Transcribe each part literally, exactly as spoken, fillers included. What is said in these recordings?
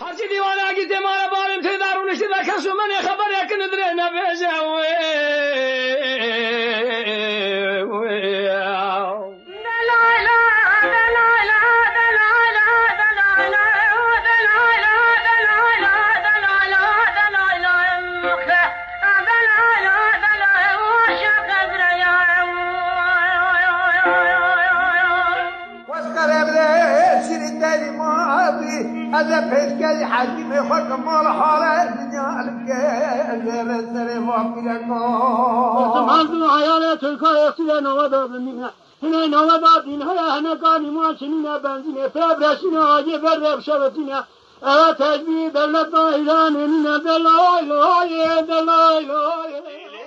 Hercî dîwana gîtê ma re bavê tê de rûniştî de kes û menê xeberê kin dirê nebêje. Weskerê bile şîrî teyî ma bî, ez ê pêşkerî hekîmê xwe ke mal hale dinya like, ez ê rê serê va pîreka. Hezin hayalê Tirka yê xîle nava da bimîne. Hinê nava da bîn heye hene kanî ma çinîne benzînê, pê breşîne acê ber rê bişevetîne. Ewe tecbî devlet da îlanê nîne de lay lay de lay lay.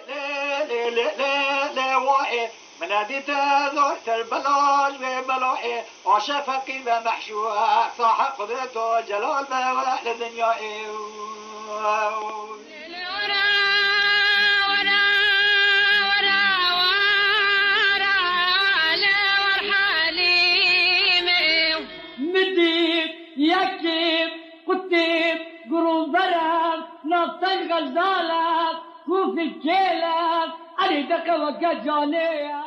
Lê lê lê lê lê wa ê. Min dît zor ser belal wê bela ê. Aşe feqîr ve mehşûr, sahib qudret û celal ve weleh li dinyayê. Min dît yekî qutî gurûverev, navteng gejdalev, kûfî kêlev, erê deqe weke canê ye.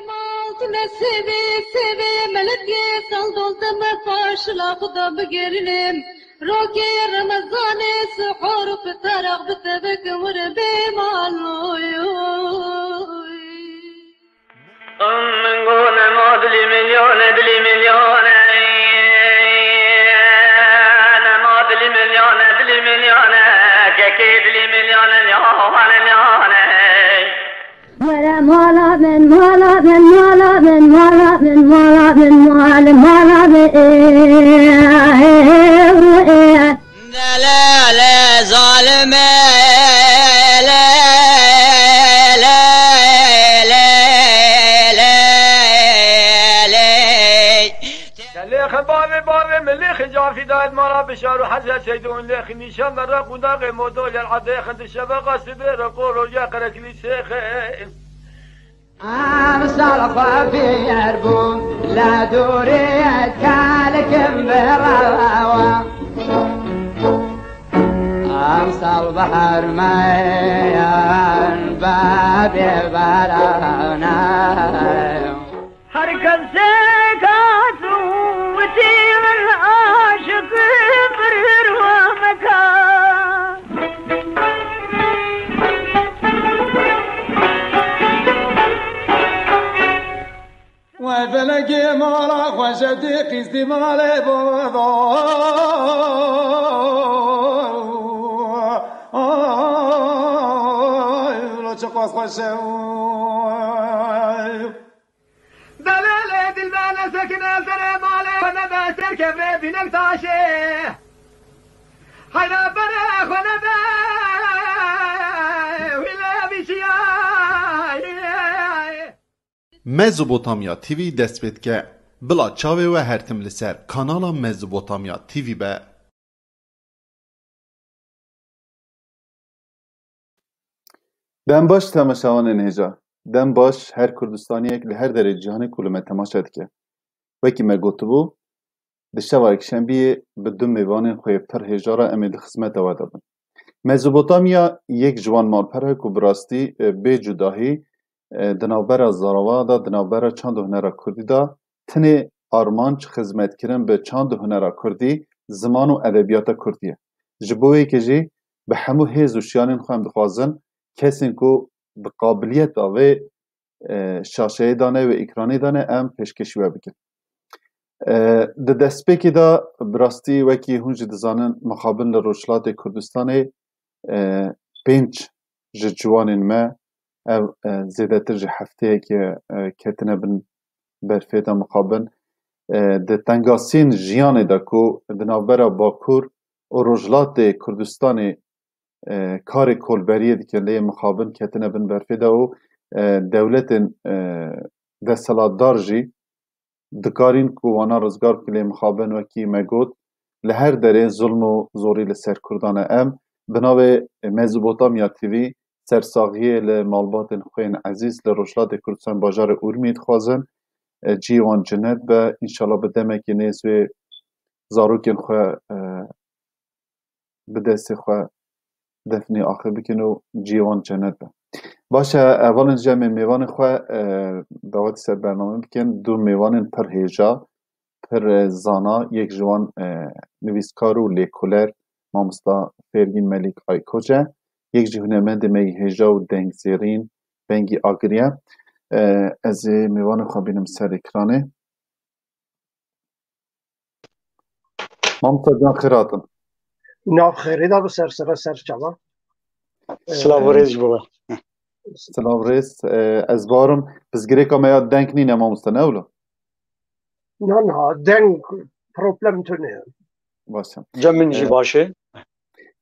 Mal tu ne sevê, sevê, melekê sal dol te me paşla Xuda bigirînim. Rokê Remezanê sihor û fitar ax bi te bikim wir bê mal oy oy. Min got nema dilî milyone, dilî milyone. Nema dilî milyone, dilî milyone. Kekê dilî milyone, nyawane, nyane. Were mala min, mala min, mala min, mala min, mala min, mala, mala min. Delale zalime, le, le, le, le, le, le. Lêxin bavê bavê min lêxin cafî dayet mala bişar û hezret seydûn lêxin nîşan ve req û daxê modol yer adêxin di şeveqa sibê re qor roja qerekilî sêxin. Emsal xwe fêr bûm, le dûrê kalikim bi rewa. Emsal bi hermeyan bebê berane. Her kesê ke tu witî min aşiq bir wa meka. Wê felekê mala xweşetî qîstî malê bava. Ay, lo çiqas xweş e. Delal ê dilber nesekine serê malê xwe nebe ser kevrê bînek taşê. Hayra berê xwe nebe wî lê bîşiyayê. Mezopotamya T V dest pê dike. Bila çavê we her tim li ser kanala Mezopotamya T V be. Dem baş temaşevanên hêja. Dem baş her Kurdistaniyek li her derê cîhanê ku li me temaşe dike. Wekî me gotibû, di şeva yekşembiyê bi du mêvanên xwe yê pir hêja re em ê di xizmeta we de bin. Mezopotamya yek ji wan malper e ku bi rastî, e, bê cudahî, e, di navbera zarava de, di navbera çand û hunera kurdî de, tinê armanc xizmetkirin bi çand û hunera kurdî, ziman û edebiyata kurdî ye. Ji bo wê yekê jî bi hemû hêz û şiyanên xwe em dixwazin kesên ku bi qabiliyeta vê, e, şaşeyê de ne, wê ekranê de ne, em pêşkêşî we bikin. E, di destpêkê de bi rastî wekî hûn jî dizanin, mixabin li Rojhilatê Kurdistanê, e, pênc ji ciwanên me, ev, e, zêdetir ji hefteyekê, e, ketine bin berfê de mixabin. E, di tengasiyên jiyanê de ku di navbera Bakur û Rojhilatê Kurdistanê, e, karê kolberiyê dikin, lê mixabin ketine bin berfê de û, e, dewletên, e, desthilatdar jî dikarîn ku wana rizgar bikin, lê mixabin wekî me got, li her derê zulm û zorî li ser Kurdan e. Em bi navê Mezopotamya T V sersaxiyê li malbatên xwe yên ezîz li Rojhilatê Kurdistan bajarê Urmiyê dixwazin. E, cihê wan cennet be. Înşallah bi demekî nêz wê zarokên xwe, e, bi destê xwe defnê axê bikin û cihê wan cennet be. Baş e, hevalên ji em ê mêvanê xwe, e, dawetî ser bername bikin. Du mêvanên pir hêja, pir, e, zana, yek ji wan, e, nivîskar û lêkoler mamosta Fêrgîn Melîk Aykoç e. Yek jî hunermendê me yî hêja û dengzêrîn Bengî Agirî ye. E, ez ê mêvanê xwe bînim ser ekranê. Mamosta can, xêr hatin. Nav xêrê de bi ser sere ser çava. Silav û rêz ji bo we. Silav rêz. E, ez barim pirsgirêka me ya deng nîne mamosta, ne wilo? Na, na, deng problem tune. Baş e. Cem min jî E, baş e.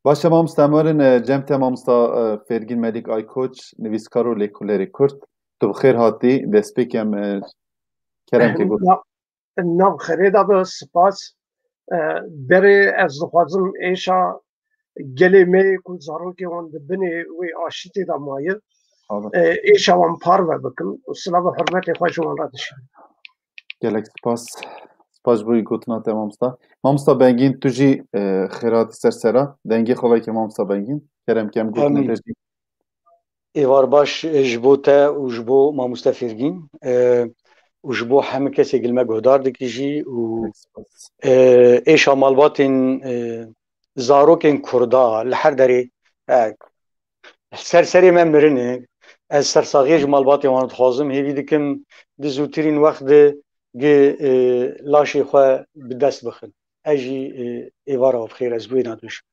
Baş e mamosta, em werin, e, cem te mamosta, e, Fêrgîn Melîk Aykoç, nivîskar û lêkolerê Kurd. Tu bi xêr hatî, destpêkê em, e, kerem ke got. Na, nav xêrê de bi, spas. E, berê ez dixwazim êşa gelê me ku zarokê wan di binê wê aşitê de maye, Abi. e, êşa wan parve bikim û silav û hurmetê xwe ji wan re dişînim. Gelek spas. Spas ji bo gotina te mamosta. Mamosta Bengîn, tu jî, e, xêr hatî ser sera. Dengê xwe veke mamosta Bengîn. Kerem ke em gotinê Amîn. Te jî. Êvar baş, e, ji bo te û ji bo mamoste Fêrgîn, e, û ji bo hemû kesê gil me guhdar dikî jî û, Gelek spas. e, êşa malbatên, e, zarokên Kurda li her derê, e, ser serê me mirin e. Ez sersaxiyê ji malbatê wan dixwazim. Hêvî dikim di zûtirîn wext de gi, e, laşê xwe bi dest bixin. Ez jî, e, êvara we bi xêr, ez bi wê nadûşim.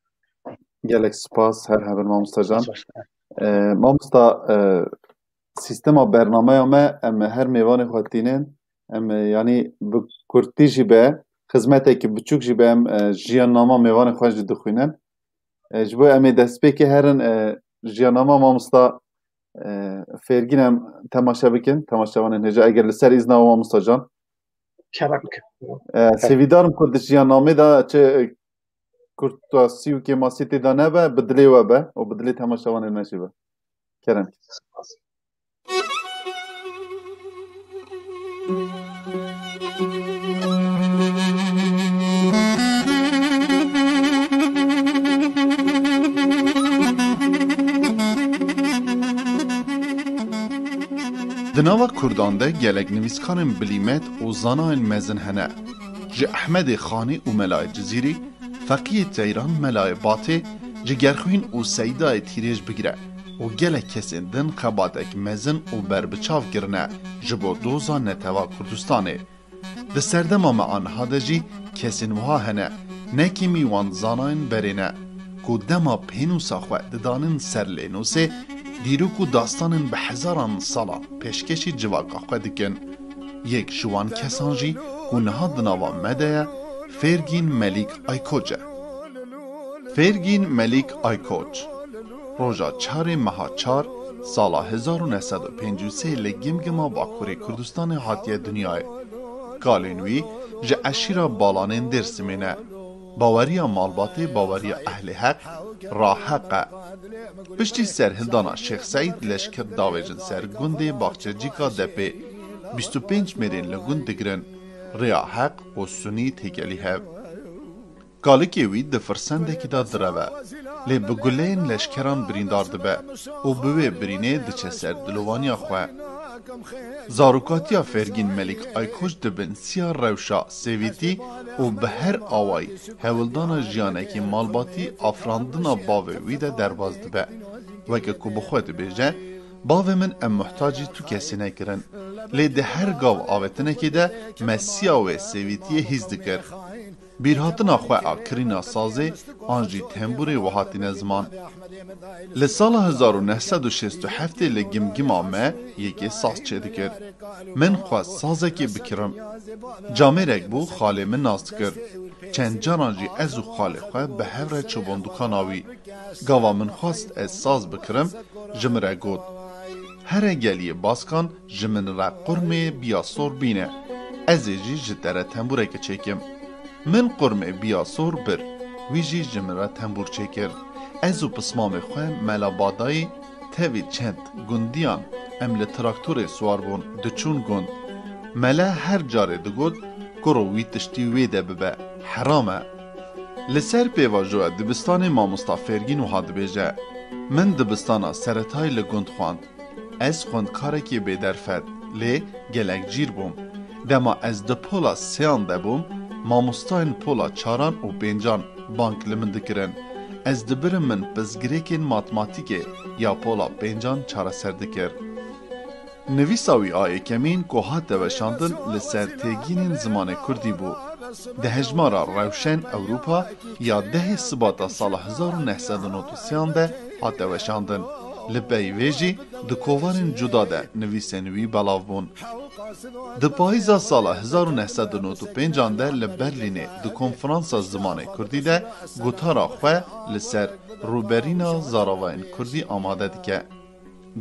Gelek spas, her hebin mamosta can. Spas. E, mamosta, e, sîstema bernameya me, em her mêvanê xwe tînin. Em, e, yanî bi kurtî jî be, xizmetekî biçûk jî be, em, e, jiyannama mêvanê xwe jî dixwînin. E, ji bo em ê destpêkê herin, e, jiyannama mamosta, e, Fêrgîn em temaşe bikin, temaşevanên hêja, eger li ser îzna we mamosta can. Kerem ke. E, sêvîdarim ku di jiyannamê de çi, e, kurtasî û kêmasî tê de nebe, bi dilê we be û bi dilê temaşevanên me jî be. Kerem ke. Di nava Kurdan de gelek nivîskarên bilîmet û zanayên mezin hene. Ji Ehmedê Xanî û Melayê Cizîrî, Feqiyê Teyran, Melayê Batê, Cigerxwîn û Seydayê Tîrêj bigire û gelek kesên din xebatek mezin û berbiçav kirine ji bo doza netewa Kurdistanê. Di serdema me a niha de jî kesên wiha hene, ne kêmî wan zanayên berê ne, ku dema pênûsa xwe didanin ser lênûsê, dîrok û dastanên bi hezaran sala pêşkêşî civaka xwe dikin. Yek ji wan kesan jî ku niha di nava me de ye, Fêrgîn Melîk Aykoç e. Fêrgîn Melîk Aykoç, roja çarê meha çar, sala hezar û neh sed û pêncî û sê li Gimgima Bakurê Kurdistanê hatiye dinyayê. Kalên wî ji eşîra Balanên Dêrsimê ne. Baweriya malbatê baweriya Ehlê Heq, Raheq e. Piştî serhildana Şêx Seîd leşker davêjin ser gundê Baxçecîka Depê. Bîst û pênc mêrên li gund digirin. Rêya heq û sunî têkelî hev. Kalikê wî di firsendekî de direve, lê bi guleyên leşkeran birîndar dibe û bi wê birînê diçe ser dilovaniya xwe. Zarokatiya Fergîn Melîk Aykoç di bin siya rewşa Sêvîtî û bi her awayî hewldana jiyanekî malbatî afirandina bavê wî de derbas dibe. Weke ku bi xwe dibêje, Bavê min, em muhtacî tu kesî nekirin. Lê di her gav avêtinekê de me siya wê Sêvîtiyê hîs dikir. Bîrhatina xwe a kirîna sazê an jî tembûrê wiha tîne ziman. Li sala hezar û neh sed û şêst û heftê li Gimgima me yekê saz çêdikir. Min xwest sazekê bikirim. Camêrek bû xalê min nas dikir. Çend caran jî ez û xalê xwe bi hev re çûbûn dukana wî. Gava min xwest ez saz bikirim, ji min re got, "Here geliyê baskan ji min re qurmê biya sor bîne, ez ê jî ji te re tembûreke çêkim." Min qurmê biya sor bir, wî jî ji min re tembûr çêkir. Ez û pismamê xwe Mela Badayî tevî çend gundiyan em li traktorê siwar bûn, diçûn gund. Mela her carê digot, "Kuro wî tiştî wê de bibe, heram e." Li ser pêvajoya dibistanê mamosta Fêrgîn wiha dibêje, Min dibistana seretayî li gund xwend. Ez xwendkarekî bêderfet, lê gelek cîr bûm. Dema ez di pola sêyan de bûm, mamostayên pola çaran û pêncan bang li min dikirin. Ez dibirim min pirsgirêkên matematîkê ya pola pêncan çareser dikir. Nivîsa wî a yekemîn ku hate weşandin li ser têgînên zimanê kurdî bû. Di hejmara Rewşen Ewropa ya dehê Sibata sala hezar û neh sed û nod û sêyan de hate weşandin. Li pey vê jî di kovarên cuda de nivîsên wî belav bûn. Di payîza sala hezar û neh sed û nod û pêncan de li Berlînê di konferansa zimanê kurdî de gotara xwe li ser rûberîna zaravayên kurdî amade dike.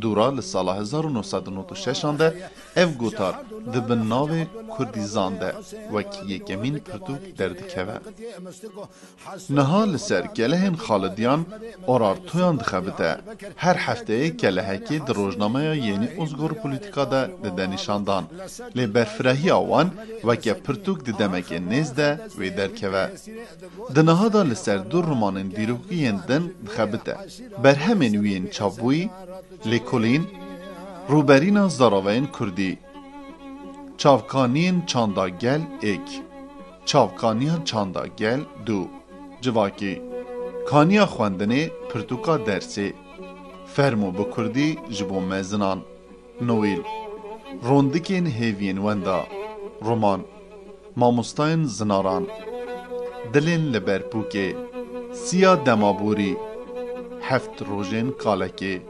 Dûra li sala hezar û neh sed û nod û şeşan de ev gotar di bin navê Kurdîzan de wek yekemîn pirtûk derdikeve. Niha li ser kelehên Xalidiyan Orartoyan dixebite. Her hefteyê kelehekê di rojnameya Yeni Uzgur Politika de dide nîşandan. Lê berfirahiya wan weke pirtûk di demeke nêz de wê derkeve. Di niha de li ser du romanên dîrokî yên din dixebite. Berhemên wî yên çapbûyî, Lêkolîn, Rûberîna zaravayên kurdî, Çavkaniyên çanda gel êk, Çavkaniya çanda gel du, civakî, Kaniya xwendinê pirtûka dersê, Fermo bi kurdî ji bo mezinan, Noîl, Rondikên hêviyên wenda, roman, Mamostayên zinaran, Dilên li ber pûkê, Siya dema borî, Heft rojên kalekê,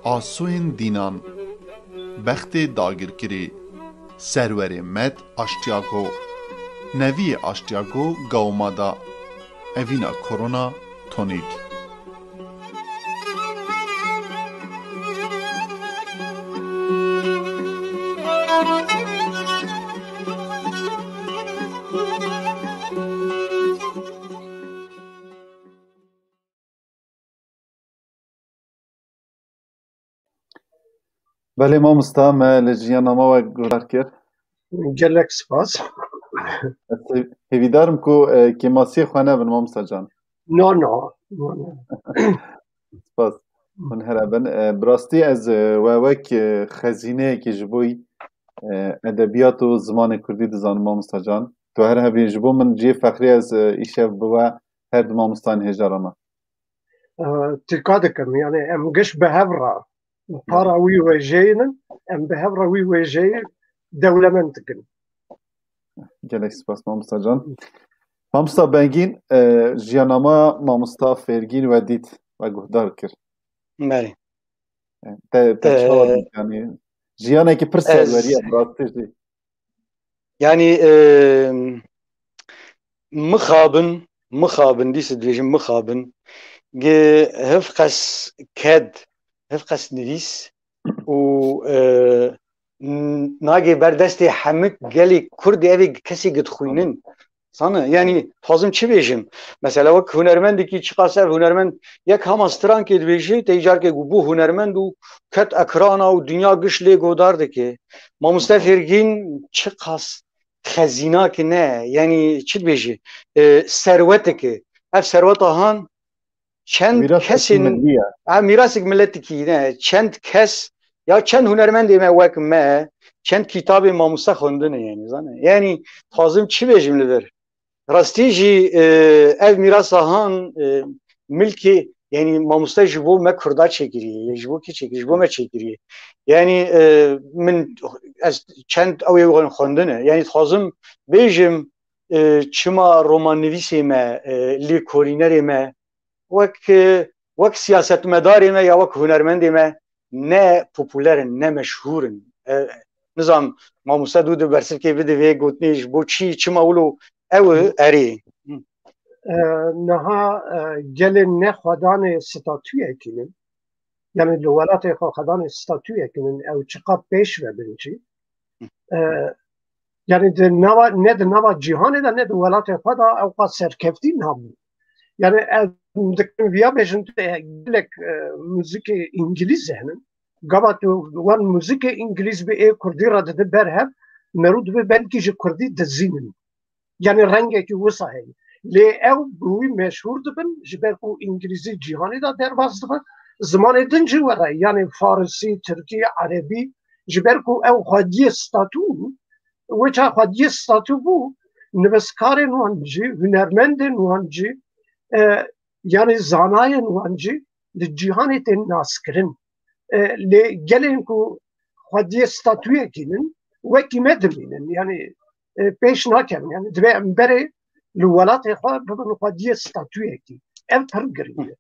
Asûyên dînan, Bextê dagirkirî, Serwerê Med Aştiyago, Neviyê Aştiyago Gaumada, Evîna Korona Tonîk. Belê mamosta, me li jiyana me we guhdar kir. Gelek spas. Ez hê-, hêvîdar im ku, e, kêmasiyê xwe nebin, mamosta can. No, no, no, no. Spas. Hûn here bin. E, bi rastî ez, e, we wek, e, xezîneyekî ji bo, e, edebiyat û zimanê kurdî dizanim, mamosta can. Tu her hebî ji bo min cihê fexrî, ez, e, îşev bi we her du mamostayên hêja re me. E, tika dikim, yani em giş bi hev re para wî wêjeyê nin, em bi hev re wî wêjeyê dewlemend dikin. Gelek spas mamosta can. Mamosta Bengîn, e, jiyanama mamosta Fêrgîn we dît, we guhdar kir. Belê. E, te, te çawa dît, yani jiyanekî pir serwerî ye, bi rastî jî. Yani, e, mixabin, mixabin, dîse dibêjim mixabin, gi hevqes ked, hevqes nivîs û, e, n-, nagê ber destê hemik gelê Kurdê evê kesê gidixwînin. Sane, yani, dixwazim çi bêjim? Mesela, wek hunermendekî çiqas ev hunermend yek hema strankê dibêje, tey carkê ku bû hunermend û ket ekrana û dinya giş lê godar dike. Mamoste Fêrgîn çiqas xezînakê ne, yanî çi dibêjî, e, serwetekê. Ev serweta han çend Mîrasek kesên, milli ye. Ha, mîrasek miletikî ne, çend kes ya çend hunermendê me wek me, çend kitabê mamoste xwendine, yanî, zane. Yanî, dixwazim çi bêjim li vir? Rastî jî, e, ev mîrasa han, e, milkê, yanî mamoste ji bo me Kurda çêkiriye, ya ji bo kê çêkiriye, ji bo me çêkiriye. Yanî, e, min, ez çend ew ê xwendine. Yanî dixwazim bêjim, e, çima romannivîsê me, e, lêkolînerê me, wek, e, wek siyasetmedarê me ya wek hunermendê me ne populer in, ne meşhûr in. E, nizam, mamoste dû di bersivkê bide vê gotinê ji bo çi, çima wilo ew Hı. erê. Hı. E, niha, e, gelên ne xwedanê statuyekî ne. Yani li welatê xwe xwedanê statuyekî ne, ew çiqas pêş ve bin jî. E, yani di nava, ne di nava cîhanê de ne di welatê xwe de ew qas serkeftî nabû. Yani ez dikim viya bêjin tu gelek, e, muzîkê îngilîz hene. Gava tu wan muzîkê îngilîz bi ê kurdî re didi ber hev, merû dibe belkî ji kurdî dizînin. Yani rengekî wisa heye. Lê ew bi wî meşhûr dibin, ji ber ku îngilîzî cîhanê de derbas dibe. Zimanê din jî were, yani farisî, tirkî, erebî, ji ber ku ew xwediyê statû, wê çax xwediyê statû bû, nivîskarên wan jî, hunermendên wan jî, e, yani zanayên wan jî li cîhanê tên naskirin. E, lê gelên ku xwediyê statuyekî nin, wekî me dimînin. Yani, e, pêş nakevin. Yani divê em berê li welatê xwe bibin xwediyê statuyekî. Ev pir girîng e.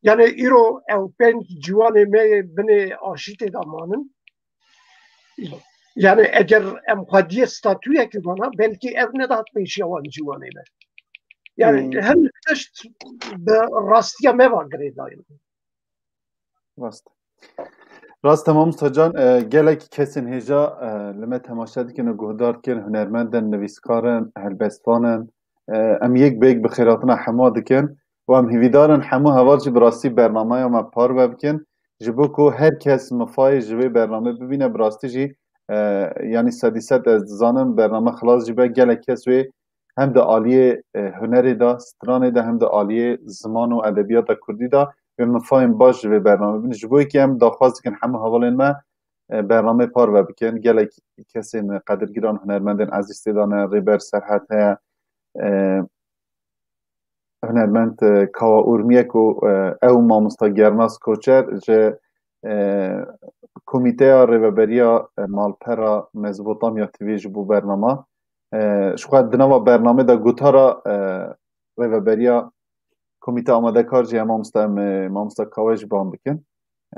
Yani îro ew pênc ciwanê me yê binê aşîtê de manin. Yani eger em xwediyê statuyekî mana, belkî ev nedat pêşiya wan ciwanê me. Yani Hmm. hin tişt bi rastiya me ve girêdayî. Rast. Rast e, mamosta can, e, gelek kesên hêja, e, li me temaşe dikin û guhdar dikin, hunermend in, nivîskar in, helbestvan in. E, em yek bi yek bi xêratina hemû dikin û em hîvîdar in hemû heval jî bi rastî bernameya me parve bikin. Ji bo ku her kes mifayê ji vê bernamê bibîne, bi rastî jî, e, yanî sedî sed ez dizanim bername xilas jî be, gelek kes wê hem di aliyê, e, hunerê de, stranê de, hem di aliyê ziman û edebiyata kurdî de wê mifayên baş ji vê bernamê bin. Ji bo yekê em daxwaz dikin hemû hevalên me, e, bernamê parve bikin. Gelek kesên qedirgîran, hunermendên ezîz tê de ne, Rêber Serhat heye, e, hunermend, e, Kawa Urmiyek û, e, ew mamosta Gernas Koçer ji, e, Komîteya Rêveberiya, e, Malpera Mezopotamya T V ji bo bernama. E, ji xwe di nava bernamê de gotara, e, Rêveberiya Komîte amadekar jî ye mamosta, em, e, mamosta Kawa jî bang bikin.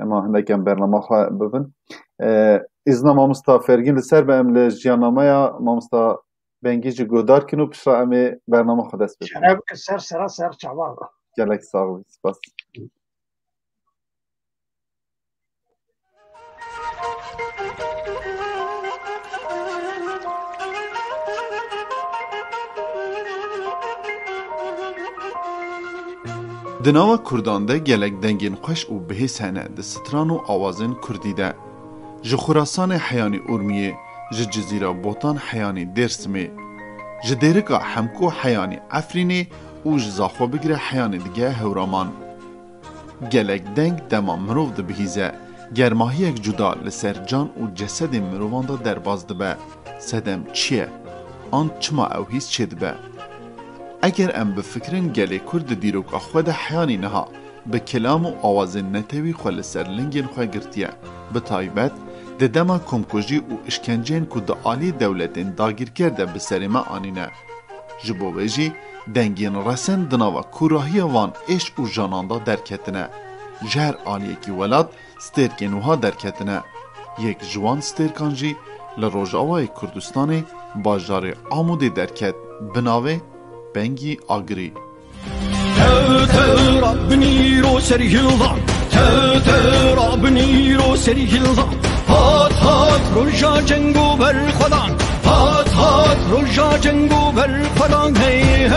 Ema hindek em bernama xwe bibin. E, îzna mamosta Fergîn li ser be, em li jiyannameya mamosta Bengî jî guhdar kin û piştre em ê bernama xwe dest pê bikin. Şeref ke ser sera ser çavan. Gelek sax bî, spas. Di nava Kurdan de gelek dengên xweş û bihêz hene di stran û awazên kurdî de. Ji Xurasanê heyanî Urmiyê, ji Cizîra Botan heyanî Dêrsimê, ji Dêrika Hemko heyanî Efrînê û ji Zaxo bigire heyanê dige Hewraman. Gelek deng dema mirov dibihîze, germahiyek cuda li ser can û cesedên mirovan de derbas dibe. Sedem çi ye? An çima ew hîs çêdibe? Eger em bifikirin, gelê Kurd di dîroka xwe de heyanî niha bi kilam û awazên netewî xwe li ser lingên xwe girtiye. Bi taybet di dema komkujî û îşkenceyên ku di alî dewletên dagîrker de bi serê me anîne. Ji bo vê jî dengên resen di nava kûrahiya van êş û janan de derketine. Ji her aliyekî welat stêrkên wiha derketine. Yek ji wan stêrkan jî li Rojavayê Kurdistanê bajarê Amûdê derket bi navê Bengî Agirî. Tew tew rabin îro ser hildan, tew tew rabin îro ser hildan. Hat hat roja ceng û berxwedan, hat hat roja ceng û berxwedan, hey hey.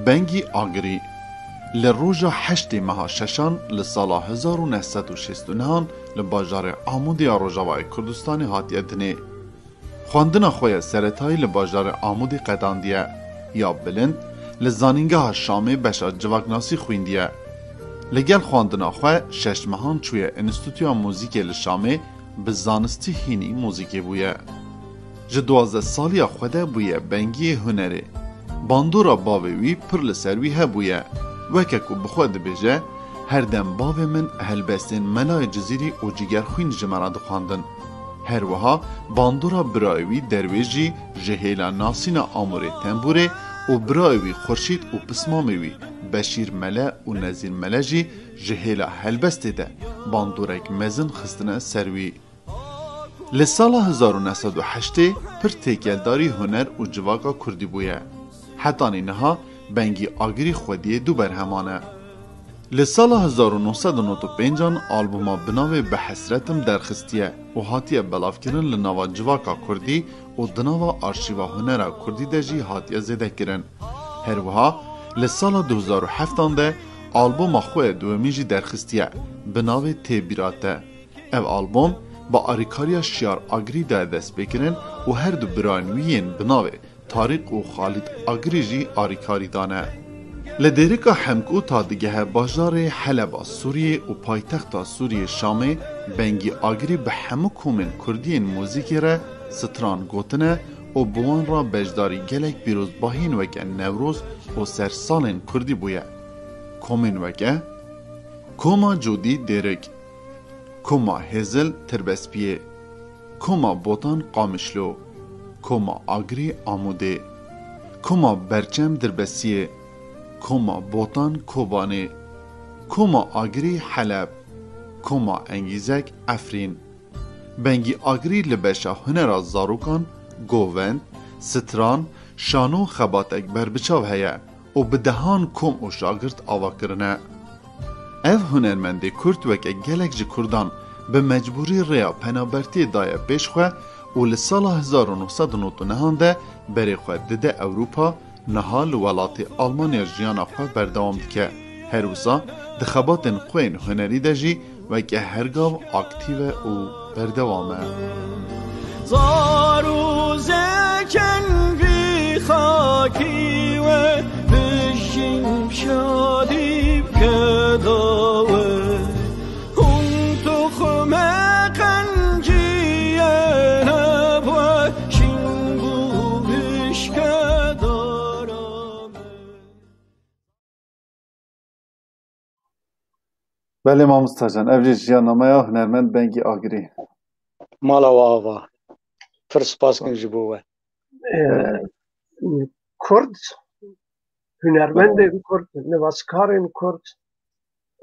Bengî Agirî. Li roja heştê meha şeşan li sala hezar û neh sed û şêst û nehan li bajarê Amûdê ya Rojavayê Kurdistanê hatiye dinê. Xwendina xwe ya seretayî li bajarê Amûdê qedandiye, ya bilind li Zanîngeha Şamê beşa civaknasî xwîndiye. Li gel xwendina xwe şeş mehan çûye Înstîtuya Muzîkê li Şamê, bi zanistî hînî muzîkê bûye. Ji duwazdeh saliya xwe de bûye bengiyê hunerê. Bandora bavê wî pir li ser wî hebûye. Weke ku bi xwe dibêje, her dem bavê min helbestên Melayê Cizîrî û Cigerxwîn ji me re dixwendin. Her wiha bandora birayê wî Derwêş jî ji hêla nasîna amûrê tembûrê û birayê wî Xurşîd û pismamê wî Beşîr Mele û Nezîr Mele jî ji hêla helbestê de bandorek mezin xistine ser wî. Li sala hezar û neh sed û heştê pir têkeldarî huner û civaka kurdî bûye. Hetanî niha Bengî Agirî xwediyê du berheman e. Li sala hezar û neh sed û nod û pêncan albûma bi navê Bi Hesretim derxistiye û hatiye belavkirin li nava civaka kurdî û di nava arşîva hunera kurdî de jî hatiye zêdekirin. Her wiha li sala du hezar û heftan de albûma xwe ya duwemîn jî derxistiye bi navê Tê Bîra Te. Ev albûm bi arîkariya Şiyar Agirî de dest pê kirin û her du birayên wî yên bi navê Tarîk û Xalîd Agirî jî arîkarî dane. Li Dêrika Hemkû ta digehe bajarê Heleba Sûriyê û paytexta Sûriyê Şamê, Bengî Agirî bi hemû komên kurdî yên muzîkê re stran gotine û bi wan re beşdarî gelek pîrozbahiyên weke Newroz û sersalên kurdî bûye. Komên weke Koma Cûdî Dêrik, Koma Hêzil Tirbespiyê, Koma Botan Qamişlo, Koma Agirî Amûdê, Koma Berçem Dirbesiyê, Koma Botan Kobanê, Koma Agirî Heleb, Koma Engîzek Efrîn. Bengî Agirî li beşa hunera zarokan, govend, stran, şano xebatek berbiçav heye û bi dehan kom û şagirt ava kirine. Ev hunermendê kurd weke gelek ji kurdan bi mecbûrî rêya penabertiyê daye pêş xwe û li sala hezar û neh sed û nod û nehan de berê xwe dide Ewropa, niha li welatê Almanya jiyana xwe berdewam dike. Her wisa di xebatên xwe yên hunerî de jî weke her gav aktîv e û berdewam e. Zar û zêkên vî xakî we, bijîn şadî bike dawe. Hûn tuxme qenciyê nebwe, şîn bû bişke dara me. Belê mamosta can, ev jî jiyanname ya hunermend Bengî Agirî. Mala we ava. Pir spas kim ji bo we. Ee, Kurd, hunermendên Kurd, nivîskarên Kurd,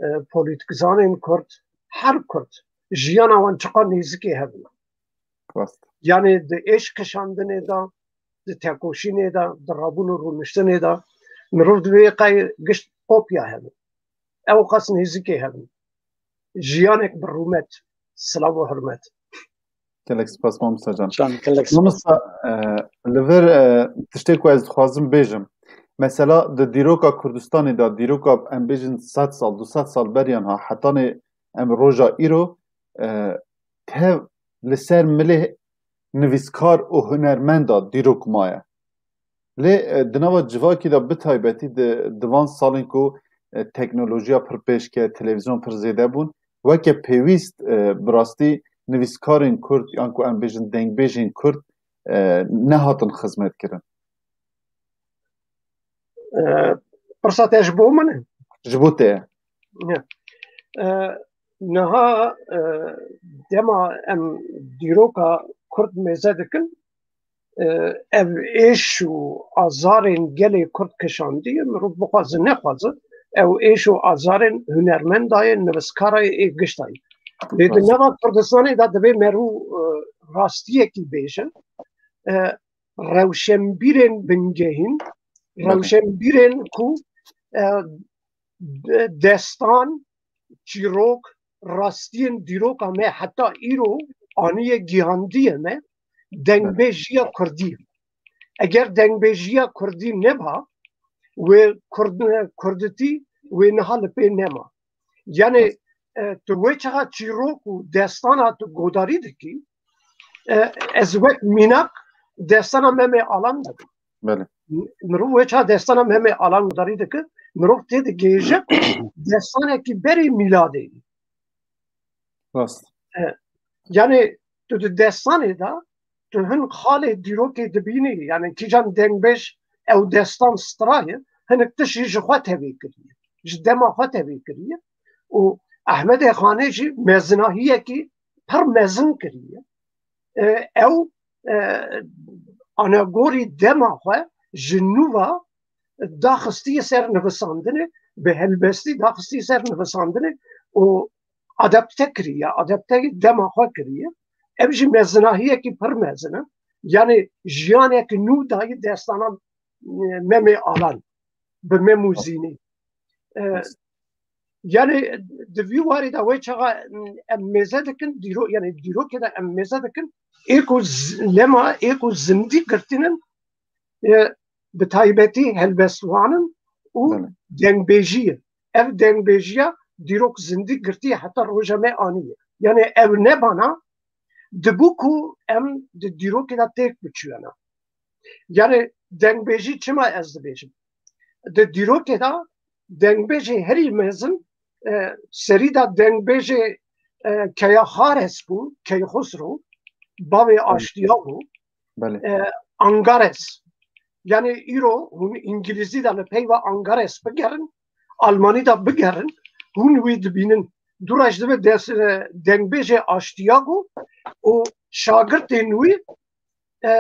e, polîtîkzanên Kurd, her Kurd, jiyana wan çiqa nêzikê hebû. Rast. Yanî di êş kişandinê de, di tekoşînê de, di rabûn û rûniştinê de, mirov divê qey gişt kopya hebin. Ew qas nêzikê hebin. Jiyanek bi rûmet, silav û hurmet. Gelek spas mamosta can. Can, gelek spas. Mamosta, e, li vir, e, tiştê ku ez dixwazim bêjim. Mesela di dîroka Kurdistanê de, dîroka em bêjin sed sal, du sed sal beriyan ha, hetanê em roja îro, e, tev li ser milê nivîskar û hunermenda dîrok maye. Lê, e, di nava civakî de bi taybetî di, di van salên ku, e, teknolojiya pir pêş ke, televîzyon pir zêde bûn, weke pêwîst, e, bi rastî nivîskarên Kurd yan ku em bêjin dengbêjên Kurd, e, nehatin xizmetkirin. E, pirsa te ji bo min e? Ji bo te ye. Ya. E, niha, e, dema em dîroka Kurd mêze dikin, e, ev êş û azarên gelê Kurd kişandiye, mirov bixwaze nexwaze, ew êş û azarên hunermendayê, nivîskarayê ê giştayê. Lê di nava Kurdistanê de divê merû, e, rastiyekî bêje. E, rewşenbîrên bingehîn, rewşenbîrên ku, e, de-, destan, çîrok, rastiyên dîroka me heta îro aniye gihandiye me, dengbêjiya kurdî. Eger dengbêjiya kurdî neba, wê kurd-, kurditî wê niha li pê nema. Yani e, tu wê çaxa çîrok û destana tu godarî dikî, e, ez wek mînak destana Memê Alan dikim. Belê. Mirov wê çaxa destana Memê Alan godarî dikir, mirov tê digihêje ku destanekî berê mîladê. Rast. Yani tu di destanê de tu hin xalê dîrokê dibînî, yani kîjan dengbêj ew destan straye, hinek tişt jî ji xwe tevê kiriye, ji dema xwe tevê kiriye û Ehmedê Xanê jî mezinahiyekî pir mezin kiriye. E, ew e, anagorî dema xwe ji nû ve daxistiye ser nivisandinê, bi helbestî daxistiye ser nivisandinê û adapte kiriye, adapte dema xwe kiriye. Ev jî mezinahiyekî pir mezin e. Yani jiyanek nû dayî destana e, Memê Alan bi Mem û Zînî. E, yani di vî warî de wê çaxa em mêze dikin, dîro, yani dîrokê de em mêze dikin, ê ku z- lema ê ku zindî girtînin, e, bi taybetî helbestwanin û Belê. dengbêjî ye. Ev dengbêjiya dîrok zindî girtiye heta roja me aniye. Yani ev nebana dibû ku em di dîrokê de têk biçûyana. Yani dengbêjî çima ez dibêjim? Di dîrokê de dengbêjê herî mezin e, serî de dengbêjê e, Keya Xares bû, Keyxusro, bavê Aştiya bû. Belê. E, Angares. Yani îro hûn îngilîzî de li peyva Angares bigerin, Almanî de bigerin, hûn wî dibînin. Du rej dibe des, e, dengbêjê Aştiyago û şagirtên wî e,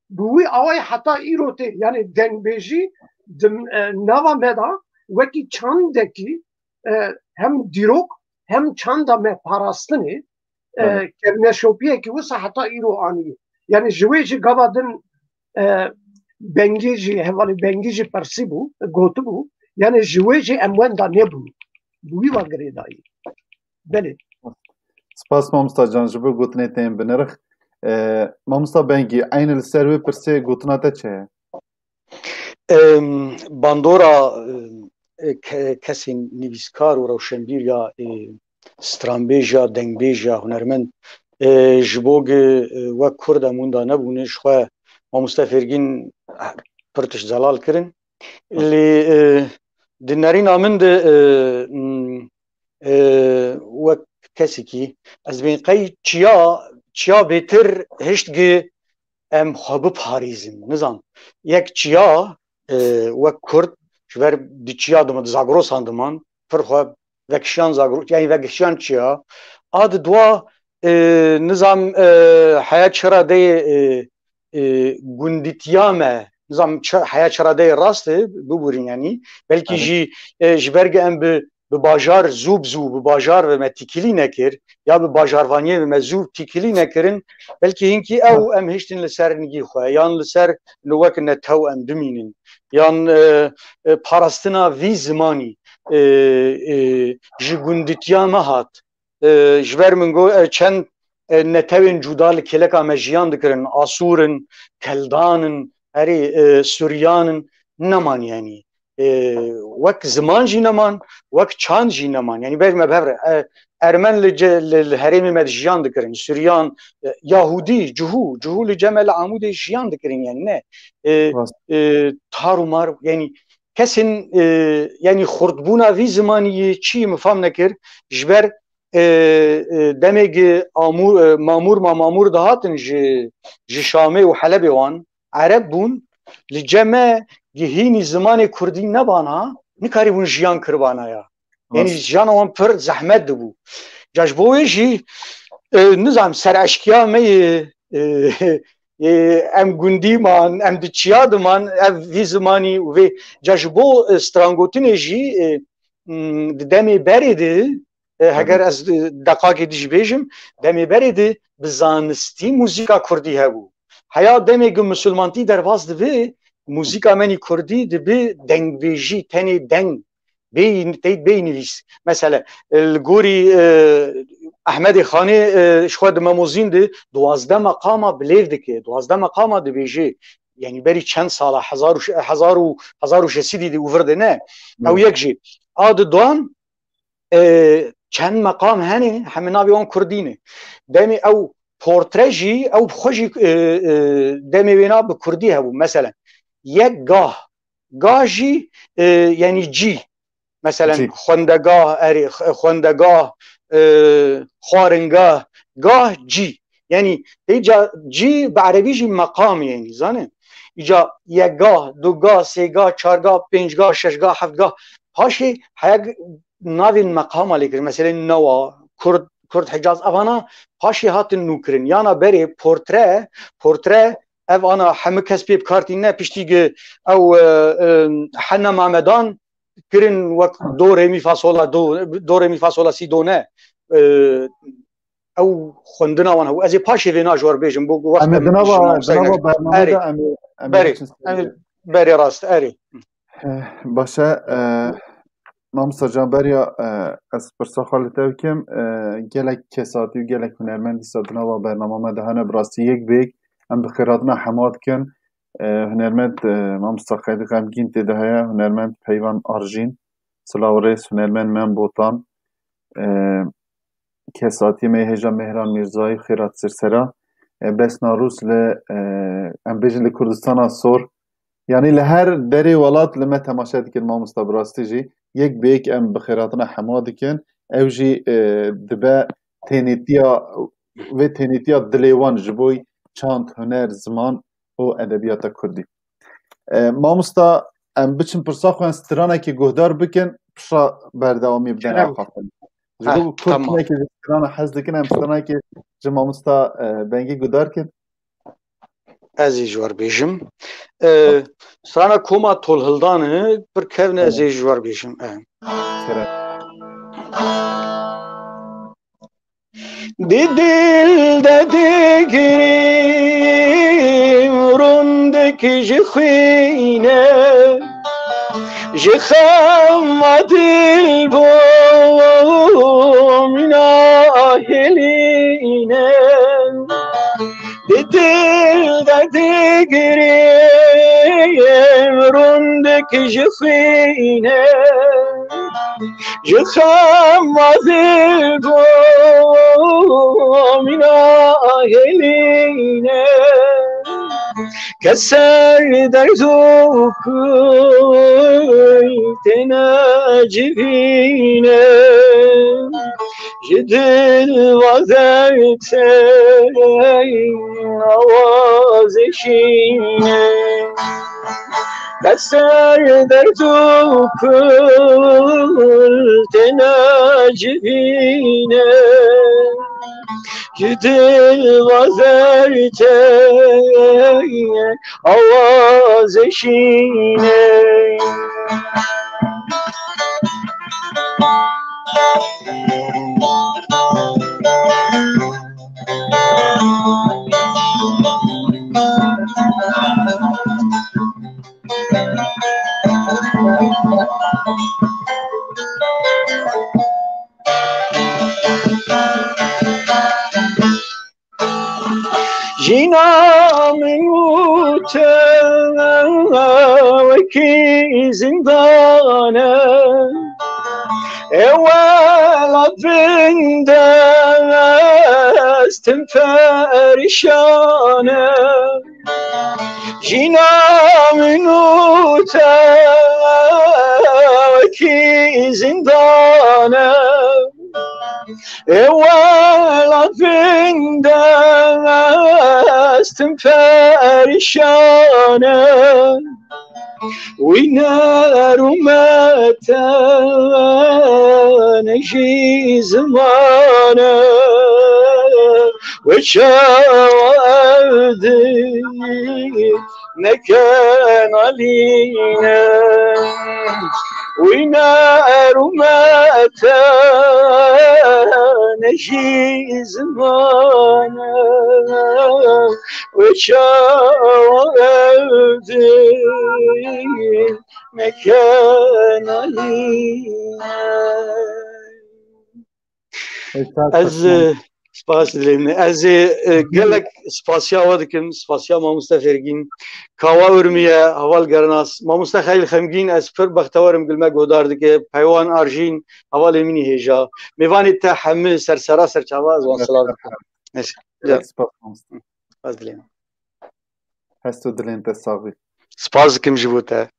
bi wî awayî heta îro tê. Yani dengbêjî di e, nava me de wekî çandekî e, hem dîrok hem çanda me parastinê e, Evet. kevneşopiyekî wisa heta îro aniye. Yani ji wê jî gava din e, Bengî jî, hevalê Bengî jî pirsî bû, gotibû. Yani ji wê jî em wenda nebûn. Bi wî ve girêdayî. Belê. Spas mamosta can ji bo gotinê te yên binirx. E, mamosta Bengî, eynî li ser wê pirsê gotina te çi ye? Em, bandora e, ke- kesên nivîskar û rewşenbîr ya e, stranbêj ya, dengbêj ya, hunermend e, ji bo gi e, wek Kurd em winda nebûne, ji xwe mamoste Fêrgîn pir tişt zelal kirin. Lê e, di nerîna min de e, m, e, wek kesekî ez bên qey çiya, çiya bêtir hişt gi em xwe biparêzin. Nizam, yek çiya e, wek Kurd ji ber di çiya diman, di Zagrosan diman, pir xwe vekişiyan Zagro, yani vekişiyan çiya. A di dua e, nizam e, heya çira de e, e, gunditiya me, nizam çi- heya çira de rast e, biburin yani. Belkî Evet. jî e, ji ber em bi, bi bajar zû bi zû, bi bajar ve me tîkilî nekir, ya bi bajarvaniyê ve me zû tîkilî nekirin, belkî hinkî ew em hiştin li ser nigî xwe, yan li ser li wek netew em bimînin, yan e, e, parastina vî zimanî e, e, ji gunditiya me hat. E, ji ber min got, e, çend e, netewên cuda li kêleka me jiyan dikirin, Asûr in, Keldan in, erê e, Suryan in, neman yani. E, wek ziman jî neman, wek çand jî neman. Yani ber me bevre, e, Ermen li, ce- li, li herêmê me de jiyan dikirin, Suryan, e, Yahudî, Cihû, Cihû li cem me li Amûdê jiyan dikirin yani ne. E, Rast. e, tar û mar, yani kesên e, yani xurtbûna vî zimanî yê çî min fam nekir, ji ber e, e, demê gi Amûr, e, Mamûr ma Mamûr dihatin ji, ji Şamê û Helebê wan, Ereb bûn, li cem me gi hînî zimanê Kurdî nebana, nikarîbûn jiyan kiribana ya. Yani Rast. jiyana wan pir zehmet dibû. Ca ji bo wê jî e, nizam ser eşkiya me yê e, e, em gundî man, em di çiya diman, ev vî zimanî û vê ca ji bo e, strangotinê jî e, m, di demê berê de e, heger ez e, deqakê dî jî bêjim, demê berê de bi zanistî muzîka kurdî hebû. Heya demê ku misilmantî derbas dibe, muzîka menî kurdî dibe dengbêjî, tenê deng. Bêyî, teyt bêyî nivîs. Mesela, e, li gorî e, Ehmedê Xanê e, ji xwe di Memozîn de duwazdeh meqama bilêv dike, duwazdeh meqama dibêje. Yani berî çend sala, hezar û, hezar û, hezar û şeş sedî de û vir de ne. Ew Evet. yek jî. a di duan, e, çend meqam hene, hemî navê wan kurdî ne. Demê ew portre jî, ew bi xwe jî, e, e, demê wêna bi kurdî hebû. Meselen, yek gah, gah jî, e, yanî cî. Meselen, Cî. xwendegah, erê, x-, xwendegah, e, xwaringah, gah cî. Yanî, tê ca cî bi erebî jî meqam e, yanî, zanî. Îca yek gah, du gah, sê gah, çar gah, pênc gah, şeş gah, heft gah. Paşê heyek navên meqama lê kirin. Meselê Newa, Kurd, Kurd Hicaz, evana paşê hatin nûkirin. Yana berê portre, portre ev ana hemû kes pê bi kar tîne, piştî gi ew, e, e, Hena Mamedan kirin wek do, re, mi, fa, sol, la, do, do, re, mi, fa, sol, la, si, do, ne. E, ew xwendina wan hebû. Ez ê paşê vê na ji we re bêjim, bo wext Em ê em di nava, ji di nava bernameyê de Erê, em ê, em ê berê, biçin em ê serê. Berê rast, erê. Eh, baş e, eh, Mamosta Can, beriya, eh, ez pirsa xwe li te bikim, eh, gelek kesatî û gelek hunermend dîsa di nava bernama me de hene, bi rastî yek bi yek em bi xêrhatina hema dikin. Eh, hunermend, eh, Mamosta Xelîl Xemgîn tê de heye, hunermend Peyvan Arjîn, silav û rêz, hunermend Mem Botan, eh, kesatiyê me yê hêja Mehran Mîrzayî, xêrat ser sera, e, Besna Rûs li, e, em bêjin li Kurdistana Sor. Yanî li her derê welat li me temaşe dikin mamosta, bi rastî jî yek bi yek em bi xêrhatina hema dikin. Ew jî, e, dibe tênîtiya, vê tênîtiya dilê wan ji bo çand, huner, ziman û edebiyata kurdî. E, mamosta, em biçin pirsa xwe, em stranekê guhdar bikin, pişa berdewamî bidin Çira axa xwe. Ji Ha, bo Kurd tamam. Hinekî ji strana hez dikin, em stranekê ji mamosta, e, Bengî guhdar kin. Ez ê ji we re bêjim. E, strana Koma Tolhildan e, pir kevn e, ez ê ji we re bêjim. E. Kerem. Di dil de digirim rûndik ji xwîne, ji xema dil bûm nahêlîne. Di dil de digirim rûndik ji xwîne, ji xema dil bûm nahêlîne. Keser derd û kul têne civîne. Ji dil vazer te awazê şîne. Keser derd û kul têne civîne. Ji dil vazer te awazê şîne. Jîna min û te wekî zindan e. Ê welat bin dest tim perîşan e. Jîna min û te wekî zindan e. Ê welat bin dest tim perîşan e. Wî ner û mete ne jî ziman e. Wê çawa ev dil neke nalîne. Wî ner û mete ne jî ziman e. Wê çawa ev dil neke nalîne. Êşa Ez, Kurtman. E, Spas dilêm. Ez ê, e, gelek spasiya we dikim, spasiya mamoste Fêrgîn. Kawa Urmiye, heval Gernas. Mamoste Xelîl Xemgîn, ez pir bextewer im, gil me guhdar dike. Peywan Arjîn, hevalê min î hêja. Mêvanê te hemî ser sera ser çava ez wan silav dikim. Ez, Gelek spas mamoste. Spas dilêm. Hest û dilên te sax bî. Spas dikim ji bo te.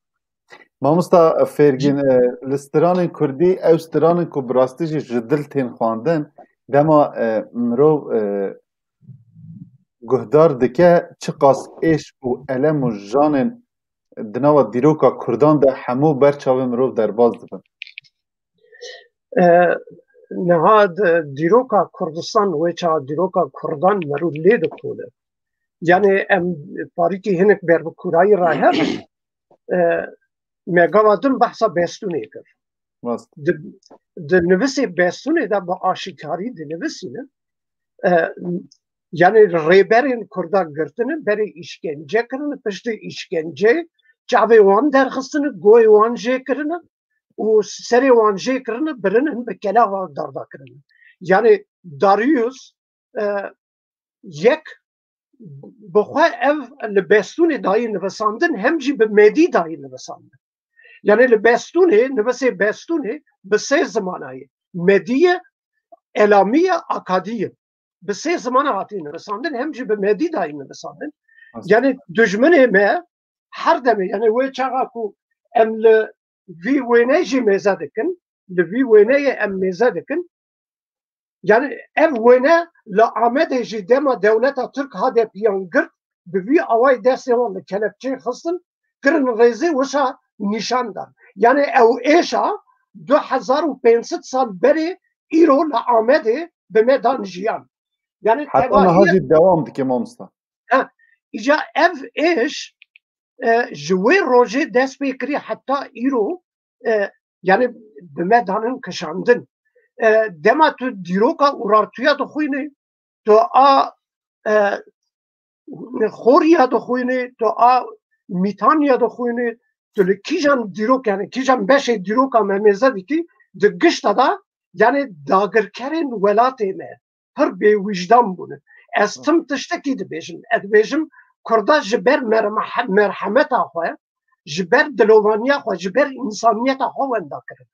Mamosta Fêrgîn, e, li stranên kurdî, ew stranên ku bi rastî jî ji dil tên xwendin, dema, e, mirov, e, guhdar dike, çiqas êş û elem û janên di nava dîroka kurdan de hemû ber çavê mirov derbas dibin. E, niha di dîroka Kurdistan, wê çaxa dîroka kurdan merû lê dikole. Yani em parîkî hinek ber bi kûrayî re hev, e, me gava din behsa Bestûnê kir. Rast. Di, di nivisê Bestûnê de bi aşîkarî dinivisîne, e, yani rêberên Kurda girtine, berê îşkence kirine, piştî îşkence çavê wan derxistine, goyê wan jê kirine û serê wan jê kirine, birinin, bi kelexa darda kirine. Yani Darius, e, yek bi xwe ev li Bestûnê dayî nivisandin, hem jî bi Medî dayî nivisandin. Yani li Bestûnê, nivisê Bestûnê bi sê zimana ye. Medî ye, Elamî ye, Akadî ye. Bi sê zimana hatiye nivisandin, hem jî bi Medî dayî nivisandin. Rast. Yani dijminê me her demê, yani wê çaxa ku em li vî wêneyê jî mêze dikin, li vî wêneyê em mêze dikin, yani ev wêne li Amedê jî dema dewleta Tirk HDP'yan girt, bi vî awayî destê wan li kelepçeyê xistin, kirin rêzê, wisa nîşan dan. Yani ew êşa du hezar û pênc sed sal berê îro li Amedê bi me dan jiyan. Yani Heta niha tevahî jî dewam dike mamosta. Ha, îca ev êş, e, ji wê rojê dest pê kirî heta îro, e, yani bi me danin kişandin. E, dema tu dîroka Urartuya dixwînî, tu a, e, Xoriya dixwînî, tu a Mîtanya dixwînî, tu li kîjan dîrok, yani kîjan beşê dîroka me mêze dikî, di gişta de, yani dagirkerên welatê me pir bêwîjdan bûne. Ez tim tiştekî dibêjim. Ez dibêjim, Kurda ji ber mermehe-, merhemeta xwe, ji ber dilovaniya xwe, ji ber însaniyeta xwe wenda kirin.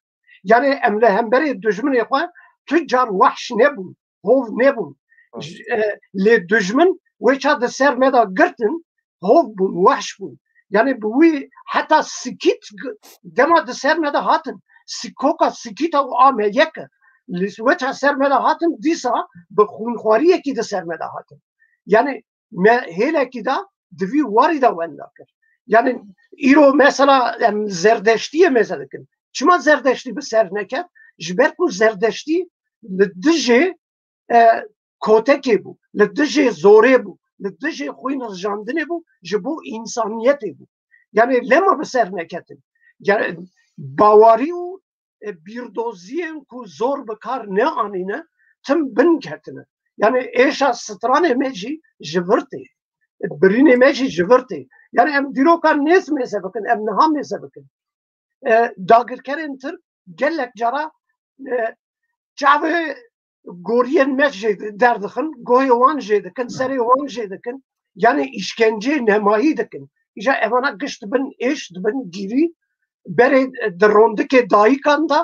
Yani em li hemberê dijminê xwe tu car wehş nebûn, hov nebûn. J-, e, lê dijmin wê ça di ser me de girtin, hov bûn, wehş bûn. Yani bi wî heta sikît g-, dema di ser me de hatin, sikoka sikîta û a me yek e. Li weça ser me de hatin, dîsa bi xwînxwariyekî di ser me de hatin. Yani me hêlekî de di vî warî de wenda kir. Yani îro mesela em zerdeştiyê mêze dikin. Çima zerdeştî bi ser neket? Ji ber ku zerdeştî li dijê, e, kotekê bû, li dijê zorê bû, li dijê xwîn rijandinê bû, ji bo însaniyetê bû. Yani lema bi ser neketin. Yani bawarî û, e, bîrdoziyên ku zor bi kar neanîne, tim bin ketine. Yani êşa stranê me jî ji vir tê. Birînê me jî ji vir tê. Yani em dîroka nêz mêze bikin, em niha mêze bikin. E, dagirkerên Tirk gelek cara, e, çavê goriyên me jê derdixin, goyê wan jê dikin, serê wan jê dikin. Yani îşkenceyê nemayî dikin. Îja evana giş dibin êş, dibin gîrî, berê, e, di rondikê dayikan de